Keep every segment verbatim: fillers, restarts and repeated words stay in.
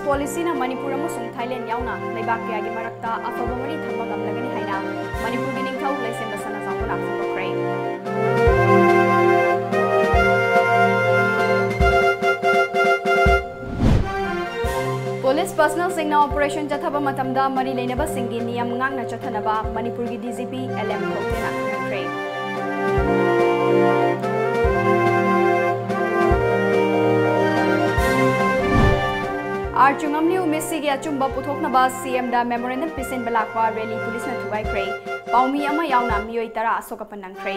ꯄꯣꯂꯤꯁꯤꯅ ꯃꯅꯤꯄꯨꯔ ꯑꯃꯁꯨꯡ ꯊꯥꯏꯂꯦꯟ ꯌꯥꯎꯅ ꯂꯩꯕꯥꯛ ꯀꯌꯥꯒꯤ ꯃꯔꯛꯇ ꯑꯐꯕ ꯃꯔꯤ ꯊꯝꯕ ꯉꯝꯂꯒꯅꯤ ꯍꯥꯏꯅ ꯃꯅꯤꯄꯨꯔꯒꯤ ꯅꯤꯡꯊꯧ ꯂꯩꯁꯦꯝꯕ ꯁꯅꯥꯖꯥꯎꯕꯅ ꯐꯣꯡꯗꯣꯛꯈ꯭ꯔꯦ꯫ ꯄꯨꯂꯤꯁ ꯄꯔꯁꯅꯦꯜꯁꯤꯡꯅ ꯑꯣꯄꯔꯦꯁꯟ ꯆꯠꯊꯕ ꯃꯇꯝꯗ ꯃꯔꯤ ꯂꯩꯅꯕꯁꯤꯡꯒꯤ ꯅꯤꯌꯝ ꯉꯥꯛꯅ ꯆꯠꯊꯅꯕ ꯃꯅꯤꯄꯨꯔꯒꯤ D G P L M ꯈꯧꯇꯦꯅ ꯈꯪꯍꯟꯈ꯭ꯔꯦ꯫ ꯑꯥꯔ ꯆꯨꯉꯝꯂꯤꯌꯨ ꯃꯤꯠꯁꯤꯒꯤ ꯑꯆꯨꯝꯕ ꯄꯨꯊꯣꯛꯅꯕ ꯁꯤ ꯑꯦꯝꯗ ꯃꯦꯃꯣꯔꯦꯟꯗꯝ ꯄꯤꯁꯤꯟꯕ ꯂꯥꯛꯄ ꯔꯦꯂꯤ ꯄꯨꯂꯤꯁꯅ ꯊꯨꯒꯥꯏꯈ꯭ꯔꯦ꯫ ꯄꯥꯎꯃꯤ ꯑꯃ ꯌꯥꯎꯅ ꯃꯤꯑꯣꯏ ꯇꯔꯥ ꯑꯁꯣꯛ ꯑꯄꯟ ꯅꯪꯈ꯭ꯔꯦ꯫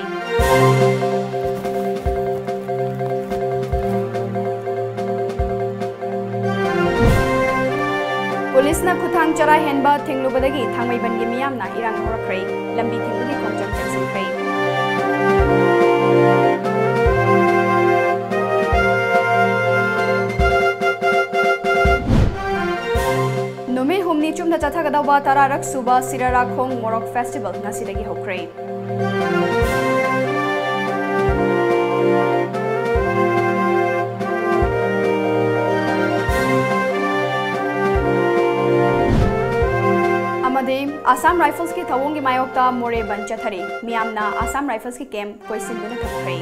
ꯄꯨꯂꯤꯁꯅ ꯈꯨꯠꯊꯥꯡ ꯆꯔꯥ ꯍꯦꯟꯕ ꯊꯤꯡꯂꯨꯕꯗꯒꯤ ꯊꯥꯡꯃꯩꯕꯟꯒꯤ ꯃꯤꯌꯥꯝꯅ ꯏꯔꯥꯡ ꯍꯧꯔꯛꯈ꯭ꯔꯦ꯫ ꯂꯝꯕꯤ ꯊꯤꯡꯕꯒꯤ ꯈꯣꯡꯖꯪ ꯆꯪꯁꯤꯟꯈ꯭ꯔꯦ꯫ ꯅꯨꯃꯤꯠ ꯍꯨꯝꯅꯤ ꯆꯨꯞꯅ ꯆꯠꯊꯒꯗꯧꯕ ꯇꯔꯥꯔꯛ ꯁꯨꯕ ꯁꯤꯔꯥꯔꯥꯈꯣꯡ ꯃꯣꯔꯣꯛ ꯐꯦꯁꯇꯤꯚꯦꯜ ꯉꯁꯤꯗꯒꯤ ꯍꯧꯈ꯭ꯔꯦ꯫ ꯑꯃꯗꯤ ꯑꯁꯥꯝ ꯔꯥꯏꯐꯜꯁꯀꯤ ꯊꯧꯑꯣꯡꯒꯤ ꯃꯥꯌꯣꯛꯇ ꯃꯣꯔꯦ ꯕꯟ ꯆꯠꯊꯔꯤ꯫ ꯃꯤꯌꯥꯝꯅ ꯑꯁꯥꯝ ꯔꯥꯏꯐꯜꯁꯀꯤ ꯀꯦꯝꯞ ꯀꯣꯏꯁꯤꯟꯗꯨꯅ ꯊꯝꯈ꯭ꯔꯦ꯫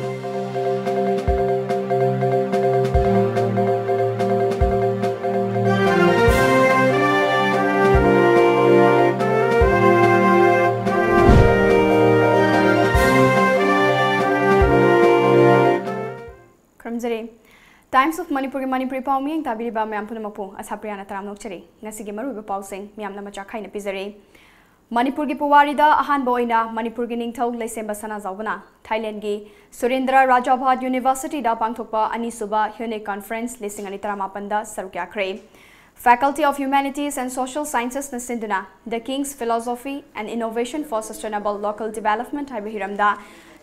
ꯈꯨꯔꯨꯝꯖꯔꯤ꯫ Times of Manipurꯒꯤ ꯃꯅꯤꯄꯨꯔꯤ ꯄꯥꯎ ꯃꯤꯠꯌꯦꯡ ꯇꯥꯕꯤꯔꯤꯕ ꯃꯌꯥꯝ ꯄꯨꯝꯅꯃꯛꯄꯨ ꯑꯁꯥꯄ꯭ꯔꯤꯌꯥꯅ ꯇꯔꯥꯝꯅ ꯑꯣꯛꯆꯔꯤ꯫ ꯉꯁꯤꯒꯤ ꯃꯔꯨꯑꯣꯏꯕ ꯄꯥꯎꯁꯤꯡ ꯃꯌꯥꯝꯅ ꯃꯆꯥ ꯈꯥꯏꯅ ꯄꯤꯖꯔꯤ꯫ ꯃꯅꯤꯄꯨꯔꯒꯤ ꯄꯨꯋꯥꯔꯤꯗ ꯑꯍꯥꯟꯕ ꯑꯣꯏꯅ ꯃꯅꯤꯄꯨꯔꯒꯤ ꯅꯤꯡꯊꯧ ꯂꯩꯁꯦꯝꯕ ꯁꯅꯥꯖꯥꯎꯕꯅ ꯊꯥꯏꯂꯦꯟꯒꯤ ꯁꯨꯔꯦꯟꯗ꯭ꯔ ꯔꯥꯖꯥꯚꯥꯠ ꯌꯨꯅꯤꯚꯔꯁꯤꯇꯤꯗ ꯄꯥꯡꯊꯣꯛꯄ ꯑꯅꯤꯁꯨꯕ ꯍ꯭ꯌꯨꯅꯤꯛ ꯀꯟꯐꯔꯦꯟꯁ ꯂꯤꯁꯤꯡ ꯑꯅꯤ ꯇꯔꯥꯃꯥꯄꯟꯗ ꯁꯔꯨꯛ ꯌꯥꯈ꯭ꯔꯦ꯫ Faculty of Humanities and Social Sciencesꯅ ꯁꯤꯟꯗꯨꯅ The King's Philosophy and Innovation for Sustainable Local Development ꯍꯥꯏꯕ ꯍꯤꯔꯝꯗ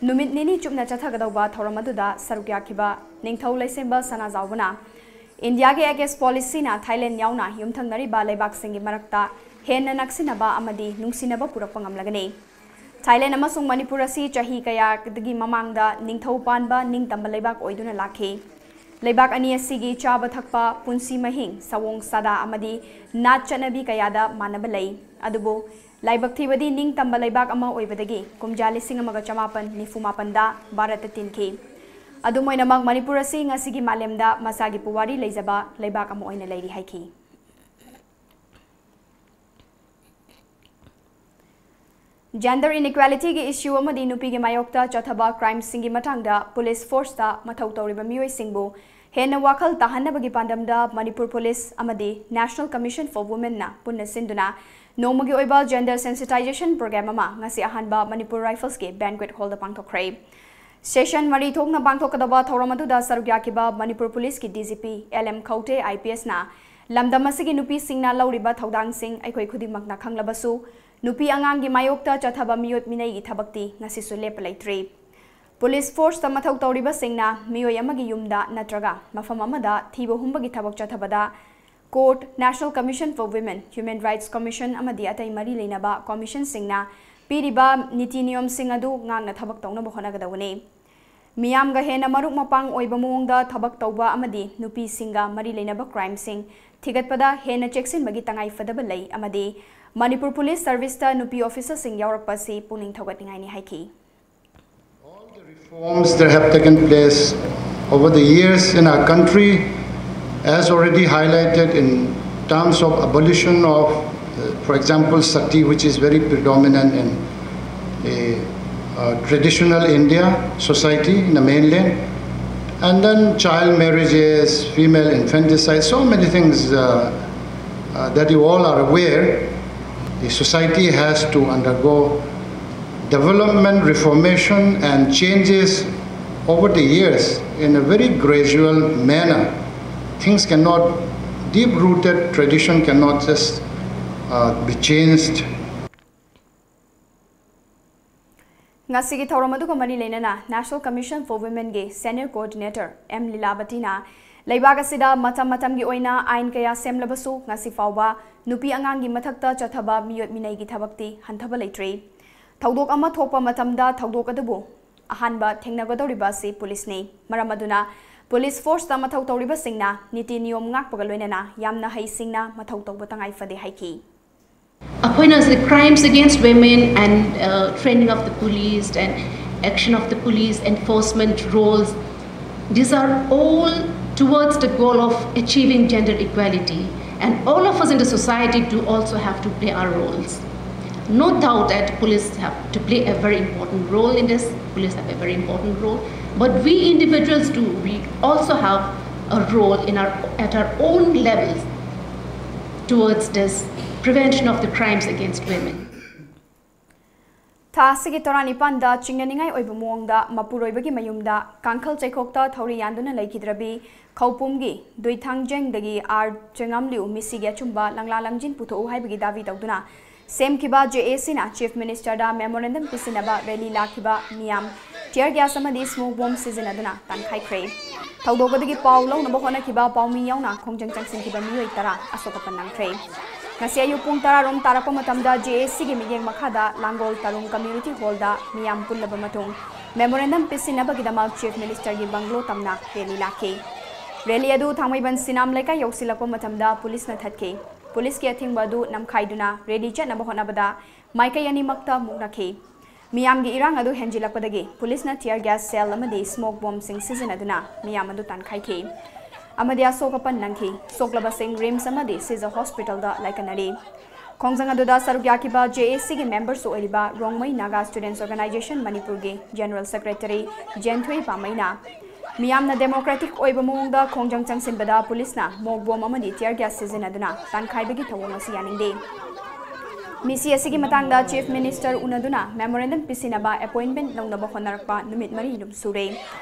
ꯅꯨꯃꯤꯠ ꯅꯤꯅꯤ ꯆꯨꯞꯅ ꯆꯠꯊꯒꯗꯧꯕ ꯊꯧꯔꯝ ꯑꯗꯨꯗ ꯁꯔꯨꯛ ꯌꯥꯈꯤꯕ ꯅꯤꯡꯊꯧ ꯂꯩꯁꯦꯝꯕ ꯁꯅꯥꯖꯥꯎꯕꯅ ꯏꯟꯗꯤꯌꯥꯒꯤ ꯑꯦꯛ ꯑꯦꯁ ꯄꯣꯂꯤꯁꯤꯅ ꯊꯥꯏꯂꯦꯟ ꯌꯥꯎꯅ ꯌꯨꯝꯊꯪꯅꯔꯤꯕ ꯂꯩꯕꯥꯛꯁꯤꯡꯒꯤ ꯃꯔꯛꯇ ꯍꯦꯟꯅ ꯅꯛꯁꯤꯟꯅꯕ ꯑꯃꯗꯤ ꯅꯨꯡꯁꯤꯅꯕ ꯄꯨꯔꯛꯄ ꯉꯝꯂꯒꯅꯤ꯫ ꯊꯥꯏꯂꯦꯟ ꯑꯃꯁꯨꯡ ꯃꯅꯤꯄꯨꯔ ꯑꯁꯤ ꯆꯍꯤ ꯀꯌꯥꯗꯒꯤ ꯃꯃꯥꯡꯗ ꯅꯤꯡꯊꯧ ꯄꯥꯟꯕ ꯅꯤꯡꯇꯝꯕ ꯂꯩꯕꯥꯛ ꯑꯣꯏꯗꯨꯅ ꯂꯥꯛꯈꯤ꯫ ꯂꯩꯕꯥꯛ ꯑꯅꯤ ꯑꯁꯤꯒꯤ ꯆꯥꯕ ꯊꯛꯄ, ꯄꯨꯟꯁꯤ ꯃꯍꯤꯡ, ꯁꯑꯣꯡ ꯁꯥꯗꯥ ꯑꯃꯗꯤ ꯅꯥꯠ ꯆꯠꯅꯕꯤ ꯀꯌꯥꯗ ꯃꯥꯟꯅꯕ ꯂꯩ꯫ ꯑꯗꯨꯕꯨ ꯂꯥꯏꯕꯛ ꯊꯤꯕꯗꯤ ꯅꯤꯡꯇꯝꯕ ꯂꯩꯕꯥꯛ ꯑꯃ ꯑꯣꯏꯕꯗꯒꯤ ꯀꯨꯝꯖꯥ ꯂꯤꯁꯤꯡ ꯑꯃꯒ ꯆꯃꯥꯄꯟ ꯅꯤꯐꯨ ꯃꯥꯄꯟꯗ ꯚꯥꯔꯠꯇ ꯇꯤꯟꯈꯤ꯫ ꯑꯗꯨꯝ ꯑꯣꯏꯅꯃꯛ ꯃꯅꯤꯄꯨꯔ ꯑꯁꯤ ꯉꯁꯤꯒꯤ ꯃꯥꯂꯦꯝꯗ ꯃꯁꯥꯒꯤ ꯄꯨꯋꯥꯔꯤ ꯂꯩꯖꯕ ꯂꯩꯕꯥꯛ ꯑꯃ ꯑꯣꯏꯅ ꯂꯩꯔꯤ ꯍꯥꯏꯈꯤ꯫ Gender inequalityꯒꯤ issue ꯑꯃꯗꯤ ꯅꯨꯄꯤꯒꯤ ꯃꯥꯌꯣꯛꯇ ꯆꯠꯊꯕ crimeꯁꯤꯡꯒꯤ ꯃꯇꯥꯡꯗ police forceꯇ ꯃꯊꯧ ꯇꯧꯔꯤꯕ ꯃꯤꯑꯣꯏꯁꯤꯡꯕꯨ ꯍꯦꯟꯅ ꯋꯥꯈꯜ ꯇꯥꯍꯟꯅꯕꯒꯤ ꯄꯥꯟꯗꯝꯗ ꯃꯅꯤꯄꯨꯔ police ꯑꯃꯗꯤ National Commission for Womenꯅ ꯄꯨꯟꯅ ꯁꯤꯟꯗꯨꯅ ꯅꯣꯡꯃꯒꯤ ꯑꯣꯏꯕ gender sensitization program ꯑꯃ ꯉꯁꯤ ꯑꯍꯥꯟꯕ ꯃꯅꯤꯄꯨꯔ Riflesꯀꯤ banquet hallꯗ ꯄꯥꯡꯊꯣꯛꯈ꯭ꯔꯦ꯫ Session ꯃꯔꯤ ꯊꯣꯛꯅ ꯄꯥꯡꯊꯣꯛꯀꯗꯕ ꯊꯧꯔꯝ ꯑꯗꯨꯗ ꯁꯔꯨꯛ ꯌꯥꯈꯤꯕ ꯃꯅꯤꯄꯨꯔ policeꯀꯤ DGP L M ꯈꯧꯇꯦ IPSꯅ ꯂꯝꯗꯝ ꯑꯁꯤꯒꯤ ꯅꯨꯄꯤꯁꯤꯡꯅ ꯂꯧꯔꯤꯕ ꯊꯧꯗꯥꯡꯁꯤꯡ ꯑꯩꯈꯣꯏ ꯈꯨꯗꯤꯡꯃꯛꯅ ꯈꯪꯂꯕꯁꯨ, ꯅꯨꯄꯤ ꯑꯉꯥꯡꯒꯤ ꯃꯥꯌꯣꯛꯇ ꯆꯠꯊꯕ ꯃꯤꯑꯣꯠ ꯃꯤꯅꯩꯒꯤ ꯊꯕꯛꯇꯤ ꯉꯁꯤꯁꯨ ꯂꯦꯞꯄ ꯂꯩꯇ꯭ꯔꯤ꯫ Police forceꯇ ꯃꯊꯧ ꯇꯧꯔꯤꯕꯁꯤꯡꯅ ꯃꯤꯑꯣꯏ ꯑꯃꯒꯤ ꯌꯨꯝꯗ ꯅꯠꯇ꯭ꯔꯒ ꯃꯐꯝ ꯑꯃꯗ ꯊꯤꯕ ꯍꯨꯝꯕꯒꯤ ꯊꯕꯛ ꯆꯠꯊꯕꯗ court, National Commission for Women, Human Rights Commission ꯑꯃꯗꯤ ꯑꯇꯩ ꯃꯔꯤ ꯂꯩꯅꯕ commissionꯁꯤꯡꯅ ꯄꯤꯔꯤꯕ ꯅꯤꯇꯤ ꯅꯤꯌꯣꯝꯁꯤꯡ ꯑꯗꯨ ꯉꯥꯛꯅ ꯊꯕꯛ ꯇꯧꯅꯕ ꯍꯣꯠꯅꯒꯗꯧꯕꯅꯤ꯫ ꯃꯤꯌꯥꯝꯒ ꯍꯦꯟꯅ ꯃꯔꯨꯞ ꯃꯄꯥꯡ ꯑꯣꯏꯕ ꯃꯑꯣꯡꯗ ꯊꯕꯛ ꯇꯧꯕ ꯑꯃꯗꯤ ꯅꯨꯄꯤꯁꯤꯡꯒ ꯃꯔꯤ ꯂꯩꯅꯕ crimeꯁꯤꯡ ꯊꯤꯒꯠꯄꯗ ꯍꯦꯟꯅ ꯆꯦꯛꯁꯤꯟꯕꯒꯤ ꯇꯉꯥꯏꯐꯗꯕ ꯂꯩ ꯑꯃꯗꯤ ꯃꯅꯤꯄꯨꯔ police serviceꯇ ꯅꯨꯄꯤ officerꯁꯤꯡ ꯌꯥꯎꯔꯛꯄ ꯑꯁꯤ ꯄꯨꯛꯅꯤꯡ ꯊꯧꯒꯠꯅꯤꯡꯉꯥꯏꯅꯤ ꯍꯥꯏꯈꯤ꯫ Reforms that have taken place over the years in our country, as already highlighted in terms of abolition of, uh, for example, sati, which is very predominant in a, uh, traditional India society in the mainland, and then child marriages, female infanticide, so many things, uh, uh, that you all are aware. The society has to undergo development, reformation, and changes over the years in a very gradual manner. Things cannot, deep-rooted tradition cannot just, uh, be changed. ꯉꯁꯤꯒꯤ ꯊꯧꯔꯝ ꯑꯗꯨꯒ ꯃꯔꯤ ꯂꯩꯅꯅ National Commission for Womenꯒꯤ Senior Coordinator M ꯂꯤꯂꯥꯕꯇꯤꯅ ꯂꯩꯕꯥꯛ ꯑꯁꯤꯗ ꯃꯇꯝ ꯃꯇꯝꯒꯤ ꯑꯣꯏꯅ ꯑꯥꯏꯟ ꯀꯌꯥ ꯁꯦꯝꯂꯕꯁꯨ ꯉꯁꯤ ꯐꯥꯎꯕ ꯅꯨꯄꯤ ꯑꯉꯥꯡꯒꯤ ꯃꯊꯛꯇ ꯆꯠꯊꯕ ꯃꯤꯑꯣꯠ ꯃꯤꯅꯩꯒꯤ ꯊꯕꯛꯇꯤ ꯍꯟꯊꯕ ꯂꯩꯇ꯭ꯔꯤ꯫ ꯊꯧꯗꯣꯛ ꯑꯃ ꯊꯣꯛꯄ ꯃꯇꯝꯗ ꯊꯧꯗꯣꯛ ꯑꯗꯨꯕꯨ ꯑꯍꯥꯟꯕ ꯊꯦꯡꯅꯒꯗꯧꯔꯤꯕ ꯑꯁꯤ policeꯅꯤ꯫ ꯃꯔꯝ ꯑꯗꯨꯅ ꯄꯨꯂꯤꯁ ꯐꯣꯔꯁꯇ ꯃꯊꯧ ꯇꯧꯔꯤꯕꯁꯤꯡꯅ ꯅꯤꯇꯤ ꯅꯤꯌꯣꯝ ꯉꯥꯛꯄꯒ ꯂꯣꯏꯅꯅ ꯌꯥꯝꯅ ꯍꯩꯁꯤꯡꯅ ꯃꯊꯧ ꯇꯧꯕ ꯇꯉꯥꯏ ꯐꯗꯦ ꯍꯥꯏꯈꯤ꯫ ꯑꯩꯈꯣꯏꯅ ꯍꯧꯖꯤꯛ crimes against women and uh, training of the police and action of the police enforcement roles, these are all towards the goal of achieving gender equality. And all of us in the society do also have to play our roles. No doubt that police have to play a very important role in this. Police have a very important role. But we individuals do, we also have a role in our, at our own levels towards this prevention of the crimes against women. ꯊꯥ ꯑꯁꯤꯒꯤ ꯇꯔꯥꯅꯤꯄꯥꯟꯗ ꯆꯤꯡꯅꯅꯤꯡꯉꯥꯏ ꯑꯣꯏꯕ ꯃꯑꯣꯡꯗ ꯃꯄꯨꯔꯣꯏꯕꯒꯤ ꯃꯌꯨꯝꯗ ꯀꯥꯡꯈꯜ ꯆꯩꯈꯣꯛꯇ ꯊꯧꯔꯤ ꯌꯥꯟꯗꯨꯅ ꯂꯩꯈꯤꯗ꯭ꯔꯕꯤ ꯈꯧꯄꯨꯝꯒꯤ ꯗꯨꯏꯊꯥꯡꯖꯦꯡꯗꯒꯤ R ꯆꯦꯉꯥꯝꯂꯤꯎ ꯃꯤꯁꯤꯒꯤ ꯑꯆꯨꯝꯕ ꯂꯪꯂꯥ ꯂꯪꯖꯤꯟ ꯄꯨꯊꯣꯛꯎ ꯍꯥꯏꯕꯒꯤ Dhabi ꯇꯧꯗꯨꯅ ꯁꯦꯝꯈꯤꯕ ꯖꯦ ꯑꯦ ꯁꯤꯅ ꯆꯤꯐ ꯃꯤꯅꯤꯁꯇꯔꯗ ꯃꯦꯃꯣꯔꯦꯟꯗꯝ ꯄꯤꯁꯤꯟꯅꯕ ꯔꯦꯂꯤ ꯂꯥꯛꯈꯤꯕ ꯃꯤꯌꯥꯝ ꯇꯤꯌꯔ ꯒ꯭ꯌꯥꯁ ꯑꯃꯗꯤ ꯁ꯭ꯃꯣꯛ ꯕꯣꯝ ꯁꯤꯖꯤꯟꯅꯗꯨꯅ ꯇꯥꯟꯈꯥꯏꯈ꯭ꯔꯦ꯫ ꯊꯧꯗꯣꯛ ꯑꯗꯨꯒꯤ ꯄꯥꯎ ꯂꯧꯅꯕ ꯍꯣꯠꯅꯈꯤꯕ ꯄꯥꯎꯃꯤ ꯌꯥꯎꯅ ꯈꯣꯡꯖꯪ ꯆꯪꯁꯤꯟꯈꯤꯕ ꯃꯤꯑꯣꯏ ꯇꯔꯥ ꯑꯁꯣꯛ ꯑꯄꯟ ꯅꯪꯈ꯭ꯔꯦ꯫ ꯉꯁꯤ ꯑꯌꯨꯛ ꯄꯨꯡ ꯇꯔꯥ ꯔꯣꯝ ꯇꯥꯔꯛꯄ ꯃꯇꯝꯗ ꯖꯦ ꯑꯦ ꯁꯤꯒꯤ ꯃꯤꯠꯌꯦꯡ ꯃꯈꯥꯗ ꯂꯥꯡꯒꯣꯜ ꯇꯔꯨꯡ ꯀꯝꯃ꯭ꯌꯨꯅꯤꯇꯤ ꯍꯣꯜꯗ ꯃꯤꯌꯥꯝ ꯄꯨꯜꯂꯕ ꯃꯇꯨꯡ ꯃꯦꯃꯣꯔꯦꯟꯗꯝ ꯄꯤꯁꯤꯟꯅꯕꯒꯤꯗꯃꯛ ꯆꯤꯐ ꯃꯤꯅꯤꯁꯇꯔꯒꯤ ꯕꯪꯒ꯭ꯂꯣ ꯇꯝꯅ ꯔꯦꯂꯤ ꯂꯥꯛꯈꯤ꯫ ꯔꯦꯂꯤ ꯑꯗꯨ ꯊꯥꯡꯃꯩꯕꯟ ꯁꯤꯅꯥꯝ ꯂꯩꯀꯥꯏ ꯌꯧꯁꯤꯜꯂꯛꯄ ꯃꯇꯝꯗ ꯄꯨꯂꯤꯁꯅ ꯊꯠꯈꯤ꯫ ꯄꯨꯂꯤꯁꯀꯤ ꯑꯊꯤꯡꯕ ꯑꯗꯨ ꯅꯝꯈꯥꯏꯗꯨꯅ ꯔꯦꯂꯤ ꯆꯠꯅꯕ ꯍꯣꯠꯅꯕꯗ ꯃꯥꯏꯀꯩ ꯑꯅꯤꯃꯛꯇ ꯃꯨꯛꯅꯈꯤ꯫ ꯃꯤꯌꯥꯝꯒꯤ ꯏꯔꯥꯡ ꯑꯗꯨ ꯍꯦꯟꯖꯤꯜꯂꯛꯄꯗꯒꯤ ꯄꯨꯂꯤꯁꯅ ꯇꯤꯌꯔ ꯒ꯭ꯌꯥꯁ ꯁꯦꯜ ꯑꯃꯗꯤ ꯁ꯭ꯃꯣꯛ ꯕꯣꯝꯁꯤꯡ ꯁꯤꯖꯤꯟꯅꯗꯨꯅ ꯃꯤꯌꯥꯝ ꯑꯗꯨ ꯇꯥꯟꯈꯥꯏꯈꯤ ꯑꯃꯗꯤ ꯑꯁꯣꯛ ꯑꯄꯟ ꯅꯪꯈꯤ꯫ ꯁꯣꯛꯂꯕꯁꯤꯡ ꯔꯤꯝꯁ ꯑꯃꯗꯤ ꯁꯤꯖ ꯍꯣꯁꯄꯤꯇꯥꯜꯗ ꯂꯥꯏꯀꯠꯅꯔꯤ꯫ ꯈꯣꯡꯖꯪ ꯑꯗꯨꯗ ꯁꯔꯨꯛ ꯌꯥꯈꯤꯕ ꯖꯦ ꯑꯦ ꯁꯤꯒꯤ ꯃꯦꯝꯕꯔꯁꯨ ꯑꯣꯏꯔꯤꯕ ꯔꯣꯡꯃꯩ ꯅꯥꯒꯥ ꯁ꯭ꯇꯨꯗꯦꯟꯠꯁ ꯑꯣꯔꯒꯅꯥꯏꯖꯦꯁꯟ ꯃꯅꯤꯄꯨꯔꯒꯤ ꯖꯦꯅꯔꯦꯜ ꯁꯦꯀ꯭ꯔꯦꯇꯔꯤ ꯖꯦꯟꯊꯨꯏ ꯄꯥꯃꯩꯅ ꯃꯤꯌꯥꯝꯅ ꯗꯦꯃꯣꯀ꯭ꯔꯦꯇꯤꯛ ꯑꯣꯏꯕ ꯃꯑꯣꯡꯗ ꯈꯣꯡꯖꯪ ꯆꯪꯁꯤꯟꯕꯗ ꯄꯨꯂꯤꯁꯅ ꯃꯣꯛ ꯕꯣꯝ ꯑꯃꯗꯤ ꯇꯤꯌꯔ ꯒ꯭ꯌꯥꯁ ꯁꯤꯖꯤꯟꯅꯗꯨꯅ ꯇꯥꯟꯈꯥꯏꯕꯒꯤ ꯊꯧꯑꯣꯡ ꯑꯁꯤ ꯌꯥꯅꯤꯡꯗꯦ꯫ ꯃꯤꯁꯤ ꯑꯁꯤꯒꯤ ꯃꯇꯥꯡꯗ ꯆꯤꯐ ꯃꯤꯅꯤꯁꯇꯔ ꯎꯅꯗꯨꯅ ꯃꯦꯃꯣꯔꯦꯟꯗꯝ ꯄꯤꯁꯤꯟꯅꯕ ꯑꯦꯄꯣꯏꯟꯃꯦꯟꯠ ꯂꯧꯅꯕ ꯍꯣꯠꯅꯔꯛꯄ ꯅꯨꯃꯤꯠ ꯃꯔꯤ ꯑꯗꯨꯝ ꯁꯨꯔꯦ꯫